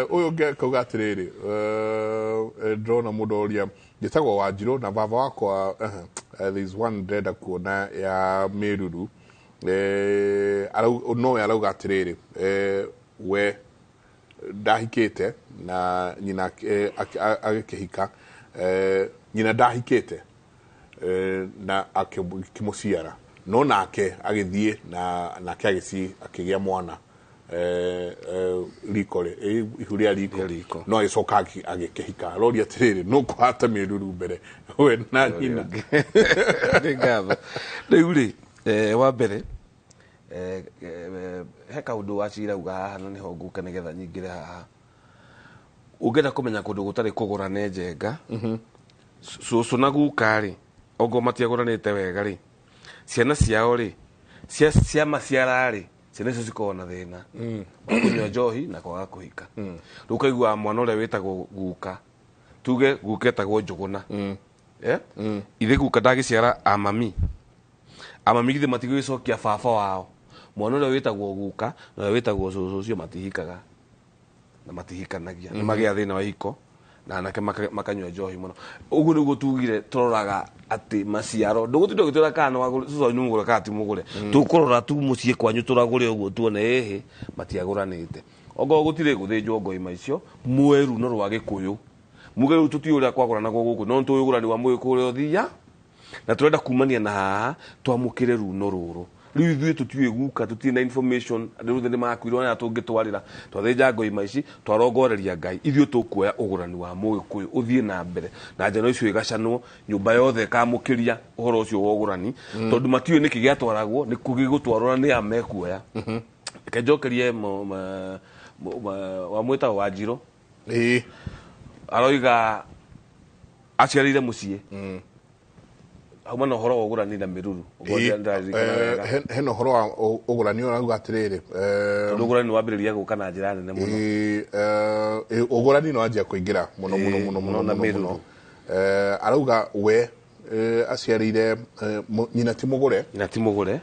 [SPEAKER 4] Ũyũ ũngĩ akauga atĩrĩrĩ, ndĩrona mũndũ oria, njĩtagwo Wanjirũ na baba wakwa, there is one ndĩrenda kuona ya mĩruru. Nowe arauga atĩrĩrĩ, we ndahikĩte na nyina, agĩkĩhika, nyina ndahikĩte, na akĩmũciara, no nake agĩthiĩ na nake akĩgĩa mwana, riko rĩ, ihu rĩa riko, no agĩcoka agĩkĩhika. Aroria atĩrĩrĩ, no kũhata mĩruru mbere we na nyina?
[SPEAKER 6] Nĩ ngatho. Rĩu rĩ, wa mbere, he kaũndũ wacirauga haha na nĩho ngũka nĩgetha nyingĩre haha. Ũngĩenda kũmenya kũndũ gũtarĩ kũgũrane njenga, cũcũ na guka rĩ, ongorwo matiagũranĩte wega rĩ, ciana ciao rĩ, ciamaciara rĩ, ciana icio cikoragwo na thĩna wa kũnyua njohi na kwaga kũhika. Rĩu ũkaigua mwana ũrĩa wĩtagwo guka, tuge guka etagwo Njũgũna. Ithe guka ndagĩciara amami, amami githĩ matigũgĩcokia baba wao. Mwana ũrĩa wĩtagwo guka na ũrĩa wĩtagwo cũcũ ũcio matihikaga na matihikanagia, nĩ magĩa thĩna wa ihiko na anake makanyua njohi mũno. Ũguo nĩguo tugire tũroraga atĩ maciaro, ndũgũtinda ũgĩtwĩra kana nĩ wagũre, cũcũ wanyu nĩ mũgũre kana ti mũgũre. Tũkũrora tu mũciĩ kwanyu tũragũre ũguo tuone ĩhĩ matiagũranĩte. Ongorwo gũtirĩ gũthĩnjwo ngoima icio mweru no rwa Gĩkũyũ, muge rĩu tũtiũĩ ũrĩa kwagũranagwo gũkũ, no nĩtũĩ ũgũrani wa Mũgĩkũyũ ũrĩa ũthia, na tũrenda kumania na haha twamũkĩre runo rũrũ. Rĩu ithuĩ tũtiũĩ guka, tũtirĩ na information, andũ othe nĩ makuirwo na tũngĩtwarĩra. Twathĩnja ngoima ici, twarongoreria Ngai, ithuĩ tũkuoya ũgũrani wa Mũgĩkũyũ ũthiĩ na mbere na njano icio igacanwo, nyũmba yothe ĩkamũkĩria ũhoro ũcio wa ũgũrani, tondũ matiũĩ nĩkĩ gĩatwaragwo, nĩ kũ gĩgũtwarwo na nĩ a mekuoya. Reke njokerie wa mwĩtagwo Wanjirũ. Aroiga aciarĩire mũciĩ. Hauma na ũhoro wa ũgũrani na mĩruru. Ũguo ndĩraririkana wega.
[SPEAKER 4] Hena ũhoro wa ũgũrani ũrauga atĩrĩrĩ,
[SPEAKER 6] Tondũ ũgũrani nĩ wambĩrĩria gũka na njĩra nene mũno.
[SPEAKER 4] Ũgũrani nĩ wanjia kũingĩra mũno mũno mũno mũno
[SPEAKER 6] na
[SPEAKER 4] mũno
[SPEAKER 6] mĩruru.
[SPEAKER 4] mũno. Arauga we aciarĩire nyina ti mũgũre,
[SPEAKER 6] nyina ti mũgũre,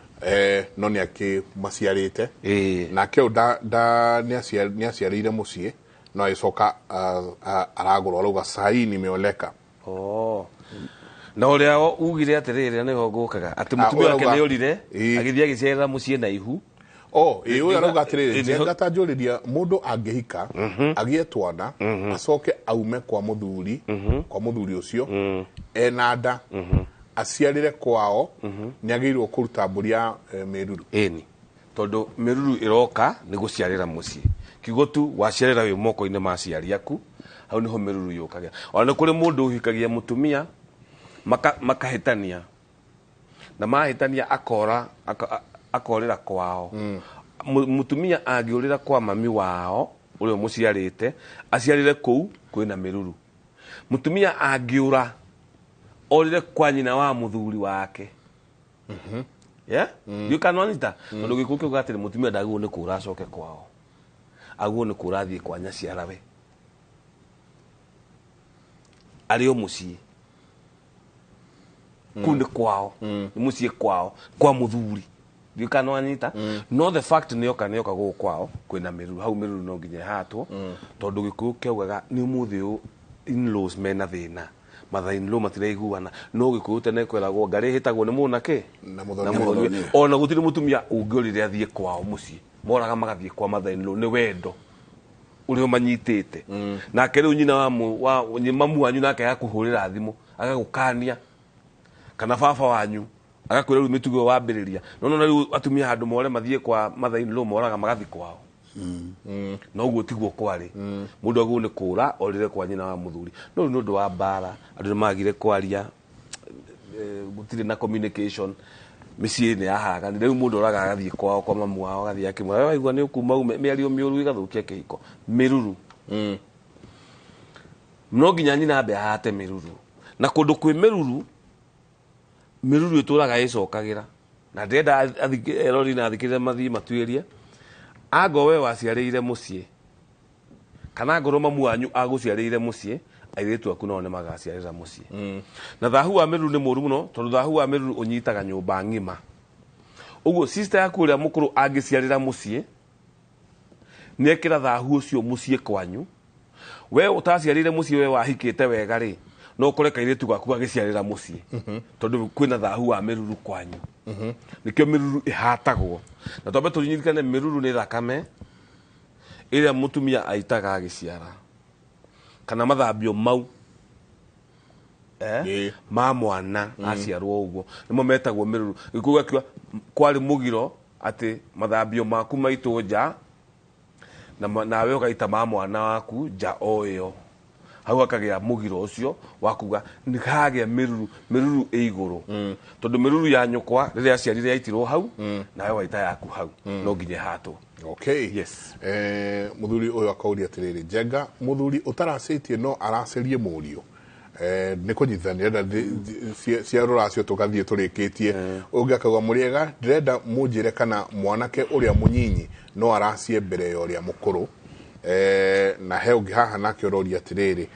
[SPEAKER 4] no nĩ akĩmaciarĩte nake ũyũ nĩ aciarĩire mũciĩ no agĩcoka aragũrwo, arauga sahi nimeoleka.
[SPEAKER 6] Oh. Na ũrĩa ugire atĩrĩrĩ nĩho ngũkaga atĩ mũtumia wake
[SPEAKER 4] ũrauga-
[SPEAKER 6] nĩ orire agĩthiĩ agĩciarĩra mũciĩ na ihu.
[SPEAKER 4] Oh, ĩ ũyũ arauga atĩrĩrĩ,
[SPEAKER 6] Nĩho-
[SPEAKER 4] Njenga ta njũrĩria mũndũ angĩhika agĩe twana acoke aume kwa mũthuri, kwa mũthuri ũcio ena nda aciarĩre kwao, nĩ agĩrĩirwo kũruta mbũri ya mĩruru.
[SPEAKER 6] Ĩni, tondũ mĩruru ĩroka nĩ gũciarĩra mũciĩ, kiugo tu waciarĩra wĩ moko-inĩ ma aciari aku, hau nĩho mĩruru yũkaga. Ona nĩ kũrĩ mũndũ ũhikagia mũtumia makahĩtania, na mahĩtania akora akorĩra kwao. Mũtumia angĩũrĩra kwa mami wao ũrĩa ũmũciarĩte aciarĩre kũu, kwĩna mĩruru. Mũtumia angĩũra orĩre kwa nyina wa mũthuri wake, yeah? Ndiũĩ kana nĩwanyita? Tondũ gĩkũyũ kĩugaga atĩrĩ, mũtumia ndagĩrĩirwo nĩ kũũra acoke kwao, agĩrĩirwo nĩ kũũra athiĩ kwa nyaciarawe arĩ o mũciĩ. Kũu nĩ kwao, nĩ mũciĩ kwao kwa mũthuri. Ndiũĩ kana nĩwanyita? No the fact nĩoka nĩoka gũkũ kwao kwĩna mĩruru, hau mĩruru no nginya ĩhatwo, tondũ gĩkũyũ kĩaugaga nĩ ũmũthĩ ũyũ in-laws mena thĩna, mother in law matiraiguana, no gĩkũyũ tene kweragwo ngarĩ ĩhĩtagwo nĩ mũnake
[SPEAKER 4] na
[SPEAKER 6] na mũthoni. Ona gũtirĩ mũtumia ũngĩorire athiĩ kwao mũciĩ, moraga magathiĩ kwa mother in law nĩ wendo ũrĩa ũmanyitĩte. Nake rĩu nyina wa mamu wanyu nake agakũhũrĩra thimũ agagũkania, kana baba wanyu agakwĩra rĩu mĩtugo ĩyo wambĩrĩria. No nona rĩu atumia handũ more mathiĩ kwa mother in law, moraga magathiĩ kwao. No ũguo tiguo kwarĩ. Mũndũ agĩrĩirwo nĩ kũũra orĩre kwa nyina wa mũthuri, no rĩu nĩ ũndũ wa mbara andũ nĩ magire kwaria, gũtirĩ na communication, mĩciĩ nĩ yaharagani. Rĩu mũndũ oraga agathiĩ kwao kwa mamu wao, agathiĩ akĩmwĩra, "We waigua nĩ ũkuma ume," mĩario mĩũru ĩgathũkia kĩhiko. Mĩruru no nginya nyina ambe ahate mĩruru, na kũndũ kwĩ mĩruru, mĩruru ĩtũraga ĩcokagĩra. Na ndĩrenda erori na athikĩrĩria mathiĩ matuĩrie, angorwo we waciarĩire mũciĩ kana angorwo mamu wanyu agũciarĩire mũciĩ, airĩtu aku nao nĩ magaciarĩra mũciĩ. Na thahu wa mĩruru nĩ mũru mũno, tondũ thahu wa mĩruru ũnyitaga nyũmba ng'ima. Ũguo sister yaku ũrĩa mũkũrũ angĩciarĩra mũciĩ, nĩekĩra thahu ũcio mũciĩ kwanyu. We ũtaciarĩire mũciĩ, we wahikĩte wega rĩ, no ũkore kairĩtu gaku gagĩciarĩra mũciĩ, tondũ kwĩna thahu wa mĩruru kwanyu. Nĩkĩo mĩruru ĩhatagwo. Na twambe tũririkane mĩruru nĩ thakame ĩrĩa mũtumia aitaga agĩciara, kana mathambio mau ma mwana aciarwo ũguo nĩmo metagwo mĩruru. Gĩkũyũ gĩkiuga kwarĩ mũgiro atĩ mathambio maku maitwo nja na nawe ũgaita ma mwana waku nja o ĩyo. Hau hakagĩa mũgiro ũcio wa kuga nĩ hagĩa mĩruru, mĩruru ĩ igũrũ. Tondũ mĩruru ya nyũkwa rĩrĩa aciarire yaitirwo hau, nawe waita yaku hau, no nginya ĩhatwo.
[SPEAKER 4] Okay.
[SPEAKER 6] Yes.
[SPEAKER 4] Mũthuri ũyũ akauria atĩrĩrĩ, Njenga, mũthuri ũtaracĩtie no aracĩrie mũriũ. Nĩ kũnyitithania ndĩrenda cia rũracio tũgathiĩ tũrĩkĩtie. Ũngĩ akauga, mũrĩega, ndĩrenda mũnjĩre kana mwanake ũrĩa mũnyinyi no aracie mbere ya ũrĩa mũkũrũ. Na he ũngĩ haha nake ũroria atĩrĩrĩ,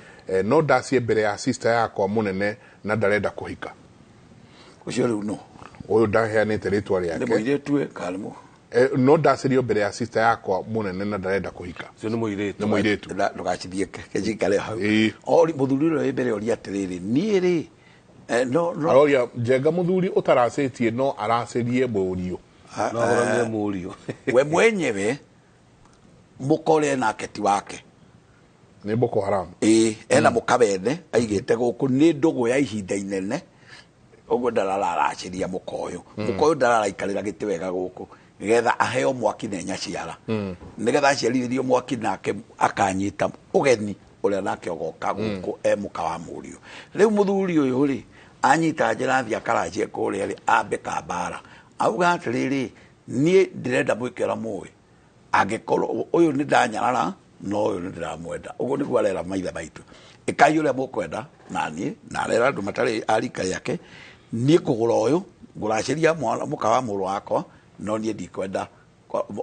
[SPEAKER 4] no ndacie mbere ya sister yakwa mũnene na ndarenda kũhika.
[SPEAKER 7] Ũcio rĩu no
[SPEAKER 4] Ũyũ ndaheanĩte rĩtwa rĩake.
[SPEAKER 7] Nĩ mũirĩtu kana nĩ
[SPEAKER 4] No ndacirio mbere ya sister yakwa mũnene na ndarenda kũhika.
[SPEAKER 6] Ũcio nĩ mũirĩtu.
[SPEAKER 4] Nĩ mũirĩtu.
[SPEAKER 7] Ndũgacithiĩ kĩjikare hau. Ori mũthuri ũrĩa wĩ mbere oria atĩrĩrĩ, niĩ rĩ, no, no.
[SPEAKER 4] Aroria, Njenga, mũthuri ũtaracĩtie no aracĩrie mũriũ.
[SPEAKER 6] No agũranire mũriũ.
[SPEAKER 7] We mwenyewe mũkore nake ti wake.
[SPEAKER 4] Nĩ Boko Haram.
[SPEAKER 7] Ĩĩ, ena mũkawene aigĩte gũkũ nĩ ndũgũ ya ihinda inene. Ũguo ndararacĩria mũka ũyũ. Mũka ũyũ ndararaikarĩra gĩtĩ wega gũkũ nĩgetha aheo mwaki na nyaciara. Nĩgetha aciarithĩrio mwaki nake akanyita ũgeni ũrĩa nake ũgoka gũkũ e mũka wa mũriũ. Rĩu mũthuri ũyũ rĩ, anyita njĩra athiĩ akaracie kũrĩa rĩ, ambe kambara. Auga atĩrĩrĩ, niĩ ndĩrenda mwĩke ũrĩa mũĩ. Angĩkorwo ũyũ nĩ ndanyarara, no ũyũ nĩ ndĩramwenda. Ũguo nĩguo arera maithe maitũ. Ĩkai ũrĩa mũkwenda na niĩ, na arera andũ matarĩ a rika rĩake. Niĩ ngũgũra ũyũ ngũracĩria mwana mũka wa mũrũ wakwa, no niĩ ndikwenda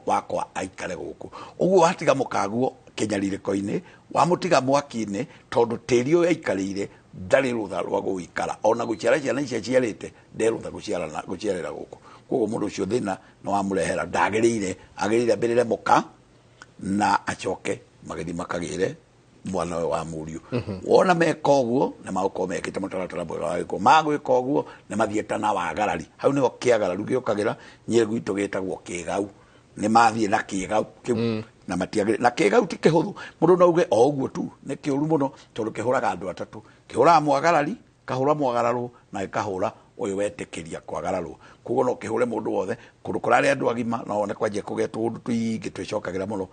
[SPEAKER 7] wakwa aikare gũkũ. Ũguo watiga mũkaguo kĩnyarirĩko-inĩ, wamũtiga mwaki-inĩ, tondũ tĩri ũyũ aikarĩire ndarĩ rũtha rwa gũikara, ona gũciara ciana ici aciarĩte nde rũtha gũciarĩra gũkũ. Koguo mũndũ ũcio thĩna nĩ wamũrehera, ndagĩrĩire, agĩrĩire ambĩrĩre mũka na acoke magĩthiĩ makagĩre mwana ũyũ wa mũriũ. Wona meka ũguo nĩ magũkorwo mekĩte mũtaratara mwega wa gĩkũ. Magwĩka ũguo nĩ mathiĩte na wagarari. Hau nĩho kĩagararu gĩũkagĩra, nyĩrĩ gwitũ gĩtagwo kĩgau. Nĩ mathiĩ na kĩgau kĩu na matiagĩrĩire. Na kĩgau ti kĩhũthũ, mũndũ no auge o ũguo tu, nĩ kĩũru mũno tondũ kĩhũraga andũ atatũ. Kĩhũraga mwagarari, kahũra mwagararwo na gĩkahũra ũyũ wetĩkĩria kwagararwo. Koguo no kĩhũre mũndũ wothe, kũndũ kũrarĩ andũ agima no wone kwanjia kũgĩa tũũndũ tũingĩ twĩcokagĩra mũno.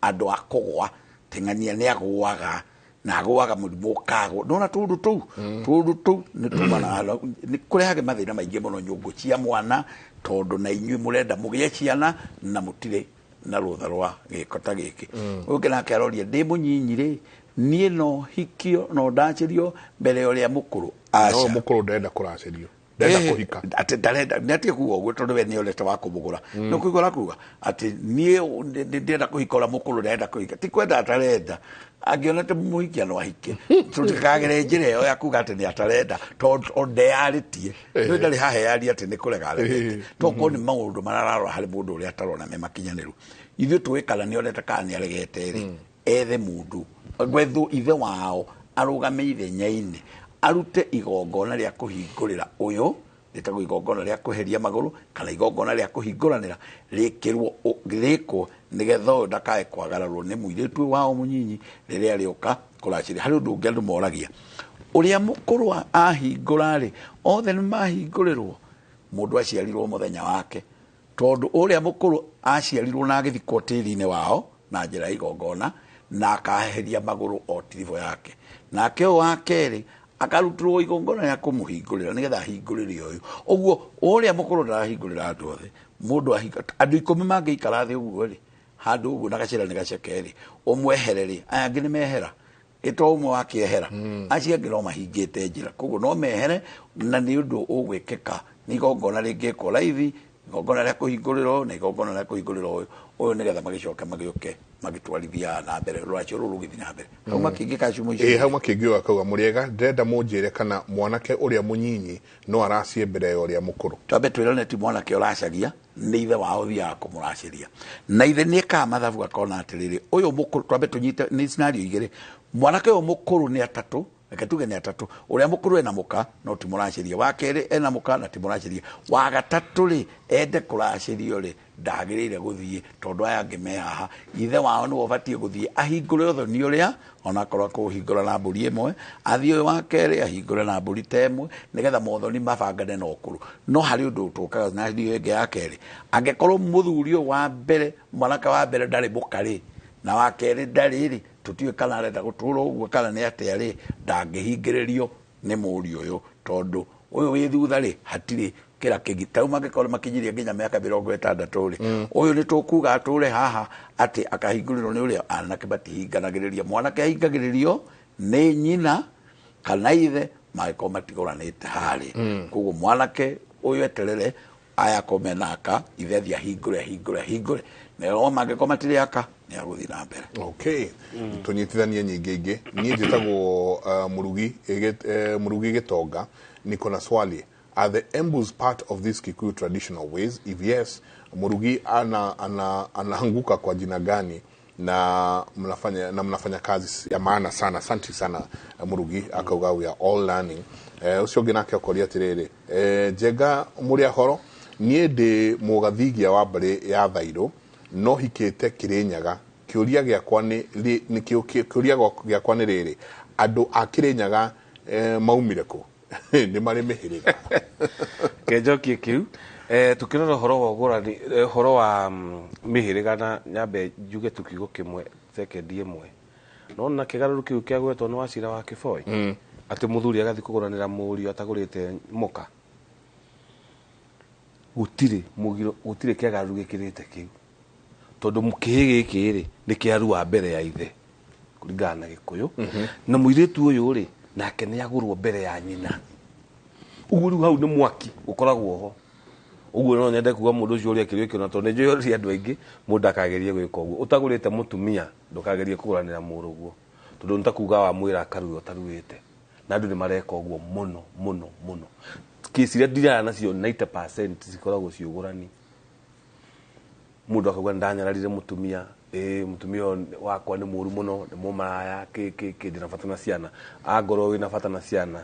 [SPEAKER 7] Andũ a kũgũa, teng'ania nĩ agũaga na agũaga mũrimũ ũkagwo. Nona tũũndũ tũu, tũũndũ tũu nĩ tumanaga, nĩ kũrehage mathĩna maingĩ mũno nyũngũ cia mwana, tondũ na inyuĩ mũrenda mũgĩe ciana na mũtirĩ na rũtha rwa gĩko ta gĩkĩ. Ũyũ ũngĩ nake aroria, ndĩ mũnyinyi rĩ, niĩ no hikio no ndacĩrio mbere ya ũrĩa mũkũrũ? Aca.
[SPEAKER 4] No mũkũrũ ndarenda kũracĩrio, ndarenda kũhika.
[SPEAKER 7] Atĩ ndarenda, nĩ atige kuga ũguo tondũ we nĩ onete wa kũmũgũra. Nĩ kũigua ũrakuga atĩ niĩ ndĩrenda kũhika ũrĩa mũkũrũ ndarenda kũhika. Ti kwenda atarenda, angĩonete mũhikia no ahike. Tũtikagere njĩra ĩyo ya kuga atĩ nĩ atarenda, tondũ ndeyarĩtie. Nĩ ndarĩ haha eyarie atĩ nĩ kũrega aregete. Tokorwo nĩ maũndũ mararora harĩ mũndũ ũrĩa atarona me makinyanĩru. Ithuĩ tũĩ kana nĩ onete kana nĩ aregete rĩ, ethe mũndũ, gwethwo ithe wao arũgame ithenya-inĩ, arute igongona rĩa kũhingũrĩra ũyũ, rĩtagwo igongona rĩa kweheria magũrũ kana igongona rĩa kũhingũranĩra, rĩkĩrwo rĩkwo nĩgetha ũyũ ndakae kwagararwo nĩ mũirĩtu ũyũ wao mũnyinyi rĩrĩa rĩũka kũracĩria. Harĩ ũndũ ũngĩ andũ moragia, ũrĩa mũkũrũ ahingũra rĩ, othe nĩ mahingũrĩrwo? Mũndũ aciarirwo mũthenya wake, tondũ ũrĩa mũkũrũ aciarirwo na agĩthikwo tĩri-inĩ wao na njĩra ya igongona na akaheria magũrũ o tiribo yake, nake ũyũ wa kerĩ akarutĩrwo igongona rĩa kũmũhingũrĩra nĩgetha ahingũrĩre ũyũ. Ũguo ũrĩa mũkũrũ ndarahingũrĩra andũ othe. Mũndũ ahinga andũ 10 mangĩikara thĩ ũguo rĩ, handũ ũguo na gacĩra nĩ gaceke rĩ, ũmwehere rĩ, aya angĩ nĩ mehera, ĩto ũmwe wakĩehera, acio angĩ no mahingĩte njĩra. Koguo no mehere, na nĩ ũndũ ũgwĩkĩka nĩ igongona rĩngĩkwo raithi, igongona rĩa kũhingũrĩrwo na igongona rĩa kũhingũrĩrwo ũyũ ũyũ, nĩgetha magĩcoke magĩũke magĩtwarithia na mbere rũracio rũrũ rũgĩthiĩ na mbere. Hau makĩngĩ kacu mũico.
[SPEAKER 4] Hau makĩngĩ ũyũ akauga, mũrĩega, ndĩrenda mũnjĩre kana mwanake ũrĩa mũnyinyi no aracie mbere ya ũrĩa mũkũrũ.
[SPEAKER 7] Twambe twĩrane ti mwanake ũracagia, nĩ ithe wao ũthiaga kũmũracĩria. Na ithe nĩ ekaga mathabu akona atĩrĩrĩ, ũyũ mũkũrũ, twambe tũnyite nĩ scenario igĩrĩ. Mwanake ũyũ mũkũrũ nĩ atatũ, reke tuge nĩ atatũ. Ũrĩa mũkũrũ ena mũka no ti mũracĩria, wa kerĩ ena mũka na ti mũracĩria, wa gatatũ rĩ ende kũracĩrio rĩ ndagĩrĩire gũthiĩ tondũ aya angĩ me haha. Ithe wao nĩwe ũbatiĩ gũthiĩ ahingũre ũthoni ũrĩa, onakorwo akũhingũra na mbũri ĩmwe, athiĩ ũyũ wa kerĩ ahingũre na mbũri ta ĩmwe, nĩgetha mothoni mabangane na ũkũrũ. No harĩ ũndũ tũkaga na ndiyo ĩngĩ ya kerĩ, angĩkorwo mũthuri ũyũ wa mbere, mwanake wa mbere ndarĩ mũka rĩ, na wa kerĩ ndarĩ rĩ, tũtiũĩ kana arenda gũtũra ũguo kana nĩ atĩa rĩ, ndangĩhingĩrĩrio nĩ mũriũ ũyũ, tondũ ũyũ wĩ thutha rĩ hatirĩ kĩra kĩngĩ. Tau mangĩkorwo makinyirie nginya mĩaka 60 rĩ, ũyũ nĩ tũkuga atũre haha atĩ akahingũrĩrwo nĩ ũrĩa. Anake matihinganagĩrĩria, mwanake ahingagĩrĩrio nĩ nyina kana ithe mangĩkorwo matigũranĩte harĩ. Koguo mwanake ũyũ eterere aya akorwo mena aka, ithe athiĩ ahingũre ahingũre ahingũre, nao mangĩkorwo matirĩ aka nĩ agũthiĩ na mbere.
[SPEAKER 4] Okay, tũnyitithanie nyingĩ ingĩ. Niĩ njĩtagwo Mũrugi Gĩtonga. Niko na swali, are the Embus part of these Kikuyu traditional ways? If yes, Murugi anaanguka kwa jina gani? Na mnafanya kazi ya maana sana. Asante sana Murugi, akauga we are all learning. Ũcio ũngĩ nake akoria atĩrĩrĩ, njega mũrĩ ahoro, niĩ ndĩ mũgathigia wa mbarĩ ya Thairũ no hikĩte Kĩrĩnyaga. Kĩũria gĩakwa nĩ kĩũria gĩakwa nĩ rĩrĩ, andũ a Kĩrĩnyaga maumire kũ? Nĩ marĩ mĩhĩrĩga?
[SPEAKER 6] Kenjokie kĩu. Tukĩrora ũhoro wa ũgũrani, ũhoro wa mĩhĩrĩga, na nyambe njuge tu kiugo kĩmwe sekendi ĩmwe. Nona kĩgarũrũ kĩu kĩagwetwo nĩ Wachira wa Kĩboi, atĩ mũthuri agathiĩ kũgũranĩra mũriũ atagũrĩte mũka, gũtirĩ mũgiro, gũtirĩ kĩagarũrũ gĩkĩrĩte kĩu, tondũ kĩhĩ gĩkĩ rĩ nĩ kĩarua mbere ya ithe kũringana na Gĩkũyũ, na mũirĩtu ũyũ rĩ nake nĩ agũrwo mbere ya nyina. Ũguo rĩu hau nĩ mwaki ũkoragwo ho. Ũguo no nyende kuga mũndũ ũcio ũrĩa kĩũria kĩu na tondũ nĩ njũĩ andũ aingĩ mũndũ ndakagerie gwĩka ũguo. Ũtagũrĩte mũtumia ndũkagerie kũgũranĩra mũrũguo tondũ nĩ ta kuga wamwĩra akarue ũtaruĩte. Na andũ nĩ mareka ũguo mũno mũno mũno. Kesi iria ndiraga nacio 90% cikoragwo ciĩ ũgũrani. Mũndũ akauga ndanyararire mũtumia, mũtumia ũyũ wakwa nĩ mũru mũno, nĩ mũmaraya, kĩ kĩ kĩ, ndĩna bata na ciana. Angorwo wĩna bata na ciana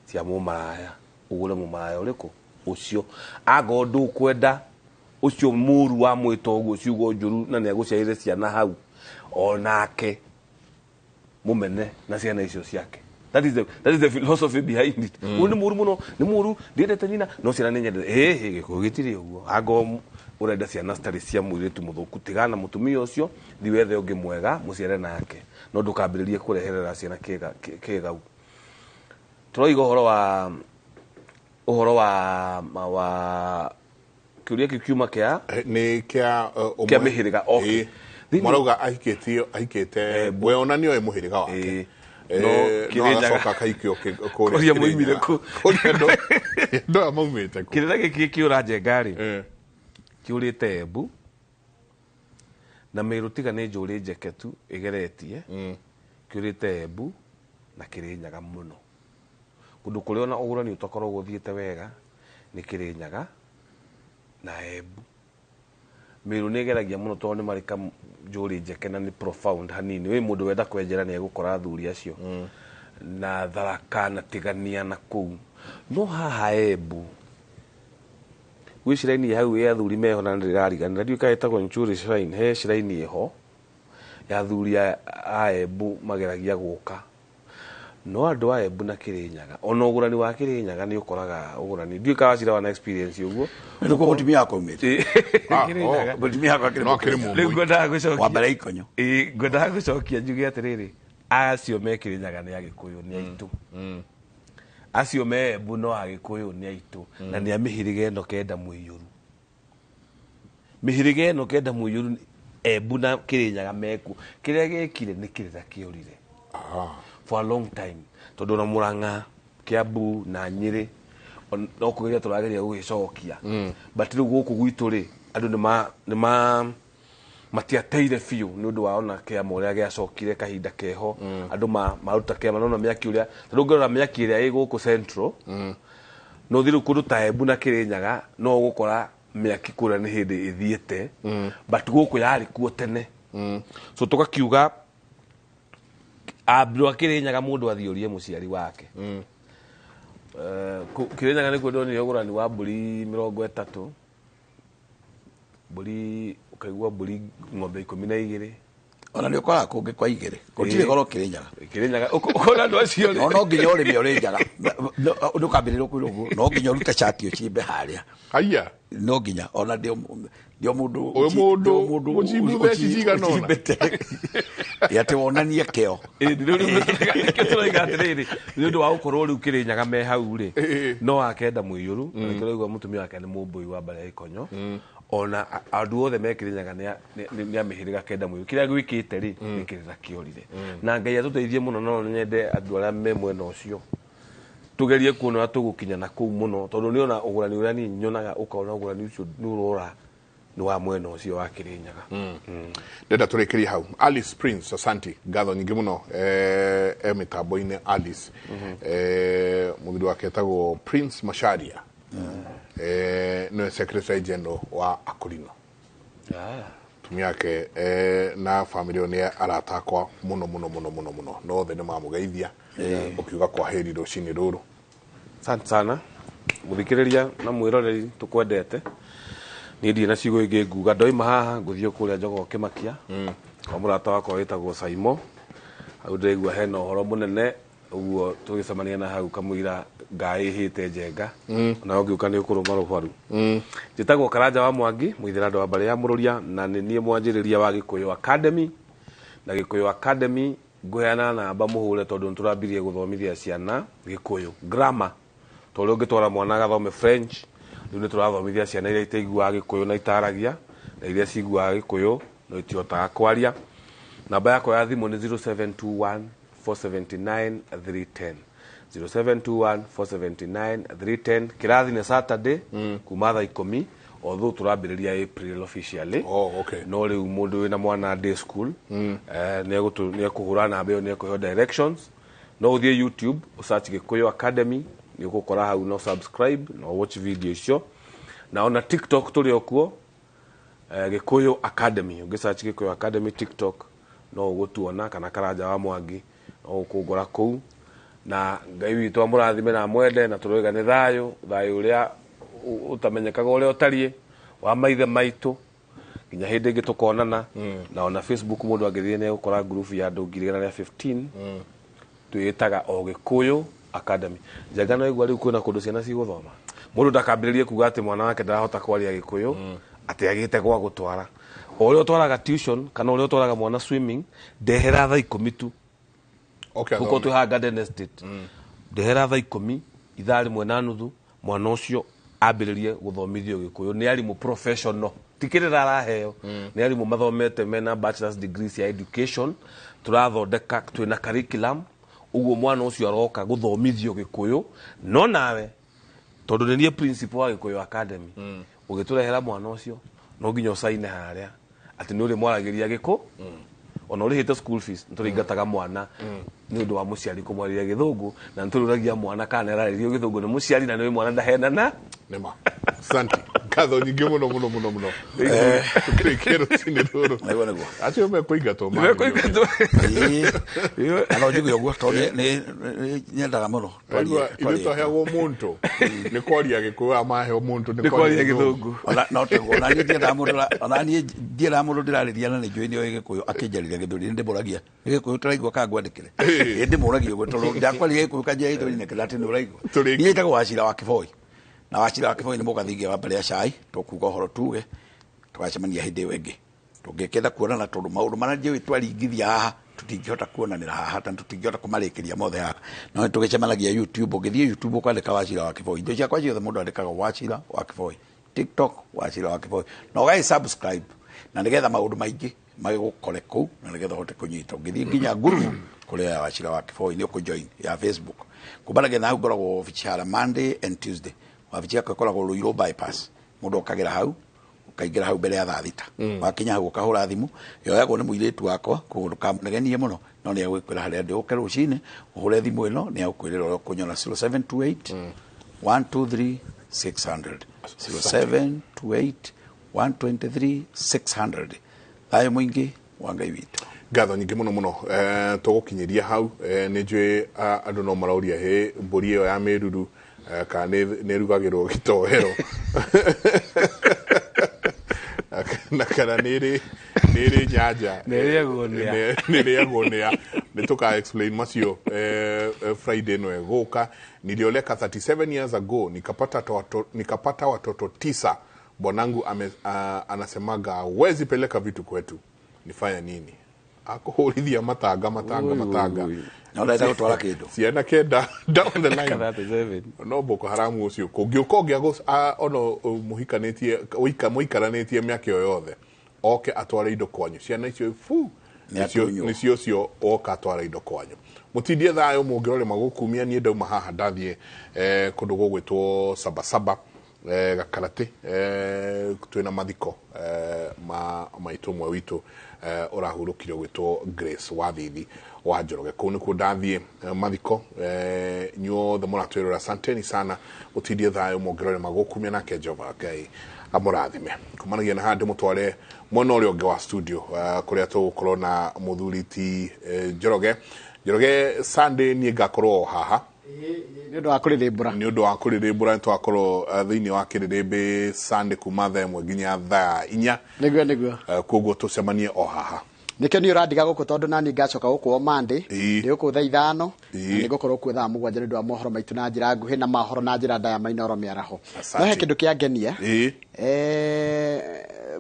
[SPEAKER 6] cia mũmaraya, ũgũre mũmaraya ũrĩkũ? Ũcio. Angorwo ndũkwenda ũcio mũru wamwĩta ũguo ciugo njũru na nĩ agũciarĩre ciana hau, onake mũmene na ciana icio ciake. That is the philosophy behind it. Ũyũ nĩ mũru mũno, nĩ mũru, ndiendete nyina, no ciana nĩ nyendete. Gĩkũyũ gĩtirĩ ũguo. Angorwo ũrenda ciana citarĩ cia mũirĩtu mũthũku, tigana na mũtumia ũcio, thiĩ wethe ũngĩ mwega, mũciare nake. No ndũkambĩrĩrie kũreherera ciana kĩgau. Tũroiga ũhoro wa kĩũria kĩu kiuma kĩa
[SPEAKER 4] nĩ kĩa
[SPEAKER 6] kĩa mĩhĩrĩga. Okay.
[SPEAKER 4] Marauga ahikĩte we ona nĩoĩ mũhĩrĩga wake.
[SPEAKER 6] No
[SPEAKER 4] agacoka akaikio
[SPEAKER 6] kũrĩa moimire kũ.
[SPEAKER 4] Kũrĩa andũ aya maumĩte kũ.
[SPEAKER 6] Kĩrĩra gĩkĩ kĩũra Njenga rĩ, kĩũrĩte Embu na Meru tiga nĩ njũrĩ njeke tu ĩgeretie, kĩũrĩte Embu na Kĩrĩnyaga mũno. Kũndũ kũrĩa ona ũgũrani ũtakoragwo ũthiĩte wega nĩ Kĩrĩnyaga na Embu. Meru nĩ ĩgeragia mũno tondũ nĩ marĩ njũrĩ njeke na nĩ profound hanini. Wĩ mũndũ wenda kwenjera nĩ egũkora athuri acio. Na Tharaka na Tigania na kũu. No haha Embu gwĩ shrine hau ya athuri meho na ndĩrariganĩra ndiũĩ kana ĩtagwo Nchuri shrine, he shrine ĩho ya athuri a Embu mageragia gũka. No andũ a Embu na Kĩrĩnyaga ona ũgũrani wa Kĩrĩnyaga nĩ ũkoraga ũgũrani. Ndiũĩ kana wacira wana experience ũguo.
[SPEAKER 7] Nĩ kuo mũtumia wakwa aumĩte.
[SPEAKER 6] Kĩrĩnyaga.
[SPEAKER 7] Mũtumia wakwa akĩrĩ
[SPEAKER 4] No akĩrĩ
[SPEAKER 7] mũkenya.
[SPEAKER 6] Rĩu ngwendaga gũcokia.
[SPEAKER 7] Wa mbere ikonyo.
[SPEAKER 6] Ngwendaga gũcokia njuge atĩrĩrĩ, acio me Kĩrĩnyaga nĩ Agĩkũyũ nĩ aitũ. Acio me Embu no Agĩkũyũ nĩ aitũ. Na nĩ a mĩhĩrĩga ĩno kenda mũiyũru. Mĩhĩrĩga ĩno kenda mũiyũru Embu na Kĩrĩnyaga mekuo. Kĩrĩa gĩekire nĩ kĩrĩra kĩorire. For a long time. Tondũ ona Murang'a, Kiambu na Nyĩrĩ no kũgeria tũrageria gũgĩcokia. But rĩu gũkũ gwitũ rĩ, andũ nĩ matiateire biũ nĩ ũndũ wa ona kĩama ũrĩa gĩacokire kahinda keho. Andũ maruta kĩama no na mĩaki ũrĩa, tondũ ũngĩrora mĩaki ĩrĩa ĩ gũkũ Central, no ũthiĩ rĩu kũndũ ta Embu na Kĩrĩnyaga, no ũgũkora mĩaki kũrĩa nĩ hĩndĩ ĩthiĩte. But gũkũ yarĩ kuo tene. So tũgakiuga ambirwo Kĩrĩnyaga mũndũ athiũrie mũciari wake. Kĩrĩnyaga nĩkuo ndonire ũgũrani wa mbũri 30. Mbũri ũkaigua mbũri ng'ombe 12.
[SPEAKER 7] Ona nĩ ũkoraga kũngĩ kwa igĩrĩ. Gũtirĩ goro Kĩrĩnyaga.
[SPEAKER 6] Kĩrĩnyaga, ũkona andũ acio rĩ.
[SPEAKER 7] No nginya ũrĩme ũrĩ njaga. Ndũkambĩrĩria kwĩrwo ũguo. No nginya ũrute cati ũcimbe harĩa.
[SPEAKER 4] Haiya.
[SPEAKER 7] No nginya ona ndio mũndũ
[SPEAKER 4] Ũyũ mũndũ mũcimbu theci cigana ũna.
[SPEAKER 7] ũcimbĩte. Atĩ wonanie kĩo.
[SPEAKER 6] Nĩkĩo tũroiga atĩrĩrĩ, nĩ ũndũ wa gũkorwo rĩu Kĩrĩnyaga me hau rĩ, no akenda mũiyũru, na nĩkĩo ũraigua mũtumia wake nĩ mũmbũi wa mbarĩ ya Ikonyo. Ona andũ othe me Kĩrĩnyaga nĩ a mĩhĩrĩga kenda mũiyũru. Kĩrĩa gwĩkĩte rĩ, nĩ kĩrĩra kĩorire. Na Ngai atũteithie mũno, no nyende andũ arĩa me mwena ũcio tugerie kuona ũrĩa tũgũkinya na kũu mũno, tondũ nĩ ona ũgũrani ũrĩa niĩ nyonaga ũkaona ũgũrani ũcio nĩ ũrora nĩ wa mwena ũcio wa Kĩrĩnyaga.
[SPEAKER 4] Ndenda tũrĩkĩrie hau. Alice Prince, asanti, ngatho nyingĩ mũno, mĩtambo-inĩ Alice. Mũthuri wake etagwo Prince Macharia. Nĩwe Secretary General wa Akorino. Tumia yake na family ĩyo nĩ arata akwa mũno mũno mũno mũno mũno. No othe nĩ mamũgeithia. Ũkiuga kwa heri rũcinĩ rũrũ.
[SPEAKER 6] Asante sana mũthikĩrĩria na mwĩroreri tũkwendete. Niĩ ndirĩ na ciugo ingĩ nguga, ndoima haha ngũthiĩ kũrĩa Jogoo Kĩmakia kwa mũrata wakwa wĩtagwo Saimo. Hau ndĩraigua hena ũhoro mũnene, ũguo tũgĩcemania na hau kamũira ngaĩhĩte Njenga. Na ũngĩũka nĩ ũkũrũma rũbaru. Njĩtagwo Karanja wa Mwangi, mũithĩrando wa mbarĩ ya Mũrũria, na nĩ niĩ mwanjĩrĩria wa Gĩkũyũ Academy. Na Gĩkũyũ Academy ngũheana namba mũhũre tondũ nĩ tũrambirie gũthomithia ciana Gĩkũyũ grammar. Tondũ ũngĩtwara mwana agathome French, rĩu nĩ tũrathomithia ciana iria itaiguaga Gĩkũyũ na itaragia, na iria ciguaga Gĩkũyũ no itihotaga kwaria. Namba yakwa ya thimũ nĩ 0721 479 310. 0721 479 310. Kĩrathi nĩ Saturday kuma thaa 10, although tũrambĩrĩria April officially.
[SPEAKER 4] Oh, okay.
[SPEAKER 6] No rĩu mũndũ wĩna mwana day school, nĩ ekũhũra namba ĩyo, nĩ ekũheo directions. No ũthiĩ YouTube, ũsearch Gĩkũyũ Academy, nĩ ũgũkora hau, no subscribe no watch video icio. Na ona TikTok tũrĩ o kuo, Gĩkũyũ Academy. Ũngĩsearch Gĩkũyũ Academy TikTok, no ũgũtuona, kana Karanja wa Mwangi no ũkũngora kũu. Na Ngai witũ amũrathime na amwende, na tũroiga nĩ thayũ, thayũ ũrĩa ũtamenyekaga ũrĩa ũtariĩ wa maithe maitũ, nginya hĩndĩ ĩngĩ tũkonana. Na ona Facebook mũndũ angĩthiĩ nĩ egũkora group ya andũ 115,000, twĩtaga o Gĩkũyũ Academy. Njenga no igua rĩu kwĩna kũndũ ciana cigũthoma. Mũndũ ndakambĩrĩrie kuga atĩ mwana wake ndarahota kwaria Gĩkũyũ, atĩ agĩte gwa gũtwara. O ũrĩa ũtwaraga tuition kana ũrĩa ũtwaraga mwana swimming, ndehera thaa 10 tu.
[SPEAKER 4] Okay,
[SPEAKER 6] Gũkorwo twĩ haha Garden Estate, ndehera thaa 10, 1:30, mwana ũcio ambĩrĩrie gũthomithio Gĩkũyũ nĩ arimũ professional. Ti kĩrĩra araheo, nĩ arimũ mathomete mena bachelor's degree cia education. Tũrathondeka, twĩna curriculum, ũguo mwana ũcio aroka gũthomithio Gĩkũyũ. No nawe tondũ nĩ niĩ principal wa Gĩkũyũ Academy, ũgĩtũrehera mwana ũcio no nginya ũcaine harĩa atĩ nĩ ũrĩmwaragĩria Gĩkũ, ona ũrĩhĩte school fees. Nĩ tũrĩingataga mwana nĩ ũndũ wa mũciari kũmwarĩria Gĩthũngũ, na nĩ tũrĩũragia mwana kana nĩ ararĩrio Gĩthũngũ nĩ mũciari, na nĩ mwana ndahenana.
[SPEAKER 4] Nĩma, asante, ngatho nyingĩ mũno mũno mũno mũno. Tũkĩrĩkia rũcinĩ rũrũ.
[SPEAKER 7] Nĩguo, nĩguo.
[SPEAKER 4] Acio mekũingatwo.
[SPEAKER 6] Mekũingatwo.
[SPEAKER 7] Na no njuge ũguo tondũ nĩ nyendaga mũno
[SPEAKER 4] Aigua ithuĩ twaheagwo mũntũ nĩ kwaria Gĩkũyũ, amaheo mũntũ
[SPEAKER 6] nĩ kwaria Gĩthũngũ.
[SPEAKER 7] Ona no teguo, ona niĩ ndiendaga mũndũ ona niĩ ndiendaga mũndũ ndĩrarĩria na nĩ njũĩ nĩ oĩ Gĩkũyũ akĩnjarĩria Gĩthweri, nĩ ndĩmũragia nĩ Gĩkũyũ tũraigua kana ngwandĩkĩre. Ĩ ndĩmũragia ũguo tondũ ndakwaria Gĩkũyũ kanjia Gĩthweri nĩ atĩ nĩ ũraigua. Niĩ njĩtagwo Wachira wa Kĩboi, na Wachira wa Kĩboi nĩ mũgathingia wa mbere ya cai. Tũkuga ũhoro tuge tũgacemania hĩndĩ ĩyo ĩngĩ tũngĩkenda kuonana, tondũ maũndũ marĩa njũĩ twaringithia haha tũtingĩhota kuonanĩra haha, na tũtingĩhota kũmarĩkĩria mothe haha, no nĩ tũgĩcemanagia YouTube. Ũngĩthiĩ YouTube ũkandĩka Wachira wa Kĩboi, indo ciakwa ciothe mũndũ andĩkaga Wachira wa Kĩboi, TikTok Wachira wa Kĩboi, na ũgagĩ subscribe na nĩgetha maũndũ maingĩ magĩgũkore kũu, na nĩgetha ũhote kũnyita. Ũngĩthiĩ nginya group kũrĩa ya Wachira wa Kĩboi nĩ ũkũjoin ya Facebook. Kumbanagia na hau ngoragwo obici hara Monday and Tuesday. Wabici yakwa ĩkoragwo Ruiru bypass, mũndũ okagĩra hau, ũkaingĩra hau mbere ya thaa 6. Wakinya hau ũkahũra thimũ, yoyagwo nĩ mũirĩtu wakwa, koguo ndũkamũnegenie mũno, no nĩ egwĩkwĩra harĩa ndĩ. Ũke rũcinĩ ũhũre thimũ ĩno, nĩ egũkwĩrĩra ũrĩa ũkũnyona 0728 123 600, 0728 123 600. Thayũ mũingĩ wa Ngai witũ.
[SPEAKER 4] Ngatho nyingĩ mũno mũno. Tũgũkinyĩria hau. Nĩ njũĩ andũ no marauria hĩ mbũri ĩyo ya mĩruru, kana nĩ ĩrugagĩrwo gĩtoero na kana nĩ ĩrĩ nyanja.
[SPEAKER 6] Nĩ ĩrĩagwo nĩ a.
[SPEAKER 4] Nĩ ĩrĩagwo nĩ a. Nĩ tũka explain macio Friday ĩno ĩgũka. Nilioleka 37 years ago, nikapata watoto 9. Bwanangu anasemaga hawezi peleka vitu kwetu, nifanya nini? Akũhũrithia matanga matanga matanga.
[SPEAKER 7] No ndenda gũtwara kĩndũ.
[SPEAKER 4] Ciana 9 down the line. No Boko Haram ũcio kũngĩũka ũngĩa ona mũhikanĩtie mũikaranĩtie mĩaka ĩyo yothe, oke atware indo kwanyu, ciana icio fu nĩcio cio oka atware indo kwanyu. Mũtindie thayũ, mũngĩrore magũkumia. Niĩ ndauma haha ndathiĩ kũndũ gũgwĩtwo Sabasaba, Gakaratĩ, twĩna mathiko ma maitũ ũmwe witũ ũrahurũkire gwĩtwo Grace Wathithi wa Njoroge. Kũu nĩkuo ndathiĩ mathiko. Inyuothe mũratwĩrora, asanteni sana. Mũtindie thayũ, mũngĩrore magũkumia, nake Jehova Ngai amũrathime. Kumanagia na haha ndĩmũtware mwena ũrĩa ũngĩ wa studio, kũrĩa tũgũkorwo na mũthuri ti Njoroge. Njoroge, Sunday niĩ ngakorwo o haha
[SPEAKER 2] nĩ ũndũ wa kũrĩrĩmbũra.
[SPEAKER 4] Nĩ ũndũ wa kũrĩrĩmbũra, nĩ twakorwo thĩinĩ wa kĩrĩrĩmbĩ Sunday kuma thaa 1 nginya thaa 4.
[SPEAKER 2] Nĩguo, nĩguo.
[SPEAKER 4] Koguo tũcemanie o haha.
[SPEAKER 2] Nĩkĩo niĩ ũrandiga gũkũ, tondũ nani ngacoka gũkũ o Monday. Ndĩ gũkũ thaa 5 na nĩngũkorwo kuo thaa 7 nĩ ũndũ wa mohoro maitũ na njĩra nguhĩ na mohoro na njĩra ndaya mainoro mĩaraho. No he kĩndũ kĩangenia.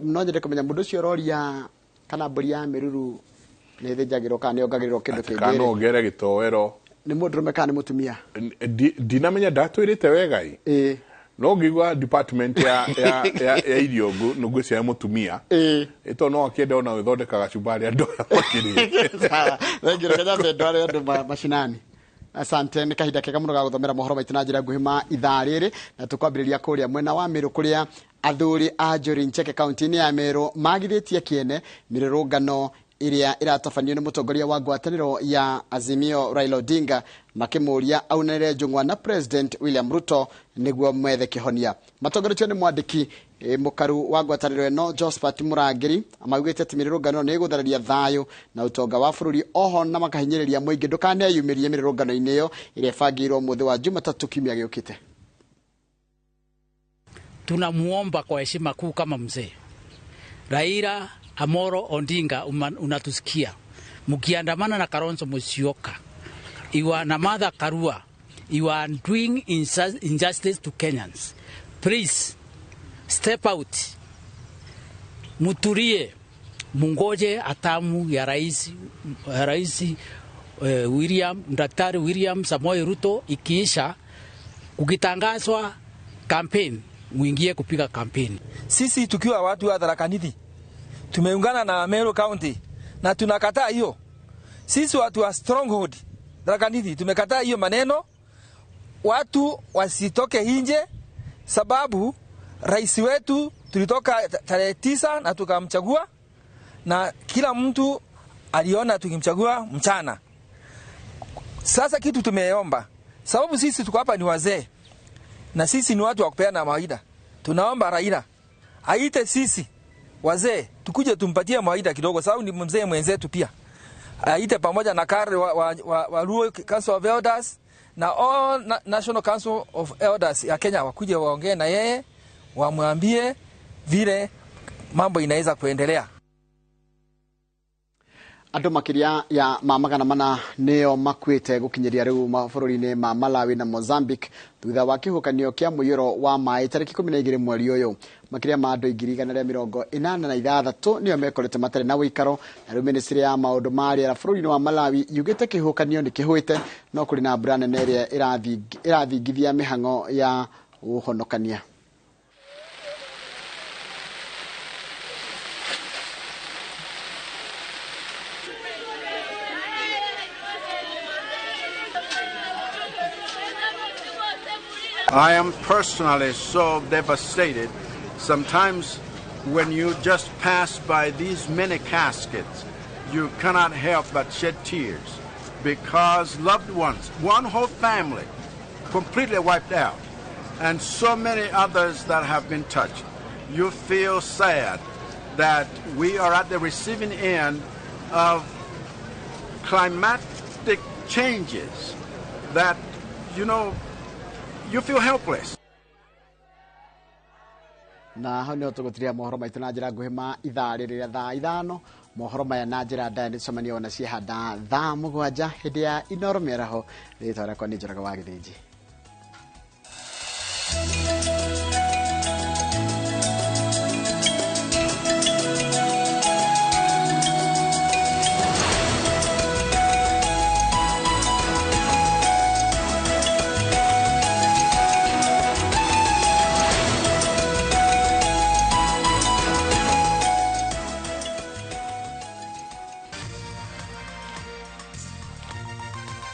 [SPEAKER 2] No nyende kũmenya mũndũ ũcio ũroria kana mbũri ya mĩruru nĩ ĩthĩnjagĩrwo kana nĩ yongagĩrĩrwo kĩndũ kĩngĩ.
[SPEAKER 4] Kana no ngere gĩtoero.
[SPEAKER 2] Nĩ mũndũrũme kana nĩ mũtumia?
[SPEAKER 4] Ndinamenya ndatwĩrĩte wega ĩ. No ngĩigua department ya irio ngwĩciria mũtumia. Ĩto no akĩenda ona gwĩthondeka gacumbari andũ arĩa makĩrĩte.
[SPEAKER 2] Sawa. Thengiũ, reke nyambe ndware andũ macinani. Asante, nĩ kahinda kega mũno ga gũthomera mohoro maitũ na njĩra nguhĩ ma ithaa rĩrĩ, na tũkwambĩrĩria kũrĩa mwena wa Meru kũrĩa athuri a Njuri Ncheke kaunti-inĩ ya Meru magithĩtie kĩene mĩrũrũngano ĩrĩa ĩratabanio nĩ mũtongoria wa ngwatanĩro ya Azimio Raila Odinga, makĩmũria aunanĩre njũng'wa na President William Ruto nĩguo methe kĩhonia. Matongoretio nĩ mwandĩki mũkaru wa ngwatanĩro ĩno Josphat Mũrangĩri, maugĩte atĩ mĩrũrũngano ĩno nĩ ĩgũthararia thayũ na ũtonga wa bũrũri, oho na makahinyĩrĩria mũingĩ ndũkaneyumĩrie mĩrũrũngano-inĩ ĩyo ĩrĩa ĩbangĩirwo mũthĩ wa Jumatatũ kiumia gĩũkĩte.
[SPEAKER 3] Tunamuomba kwa heshima kuu kama mzee Raila Amolo Odinga, unatusikia, mkiandamana na Kalonzo Musyoka iwa na Martha Karua, you are doing injustice to Kenyans. Please step out, mutulie, mungoje atamu ya rais William, Daktari William Samoei Ruto ikiisha, kukitangazwa campaign, muingie kupiga campaign.
[SPEAKER 5] Sisi tukiwa watu wa Tharaka Nithi tumeungana na Meru County na tunakataa hiyo. Sisi watu wa stronghold Tharaka Nithi tumekataa hiyo maneno, watu wasitoke nje, sababu rais wetu tulitoka tarehe 9 na tukamchagua, na kila mtu aliona tukimchagua mchana. Sasa kitu tumeomba, sababu sisi tuko hapa ni wazee na sisi ni watu wa kupeana mawaida, tunaomba Raila aite sisi wazee tukuje tumpatie mawaida kidogo, sababu ni mzee mwenzetu pia. Aite pamoja na Kare wa Luo Council of Elders na all National Council of Elders ya Kenya, wakuje waongee na yeye, wamwambie vile mambo inaweza kuendelea.
[SPEAKER 2] Andũ makĩria ya ma 400 nĩo makuĩte gũkinyĩria rĩu mabũrũri-inĩ ma Malawi na Mozambique thutha wa kĩhuhũkanio kĩa mũiyũro wa maĩ tarĩki 12 mweri ũyũ. Makĩria ma andũ 186 nĩo mekorete matarĩ na ũikaro, na rĩu ministry ya maũndũ ma rĩera bũrũri-inĩ wa Malawi yugĩte kĩhuhũkanio nĩ kĩhũĩte, no kũrĩ na mbura nene ĩrĩa ĩrathingithia mĩhang'o ya ũhonokania.
[SPEAKER 17] I am personally so devastated. Sometimes when you just pass by these many caskets, you cannot help but shed tears because loved ones, one whole family, completely wiped out, and so many others that have been touched. You feel sad that we are at the receiving end of climatic changes that, you know, you feel helpless.
[SPEAKER 2] Na hau nĩho tũgũtiria mohoro maitũ na njĩra nguhĩ ma ithaa rĩrĩ rĩa thaa 5. Mohoro maya na njĩra ndaya nĩ tũcemanie ona ciehanda thaa 7 hĩndĩ ya Inoro mĩaraho. Rĩtwa rĩakwa nĩ Njoroge wa Gĩthĩnji.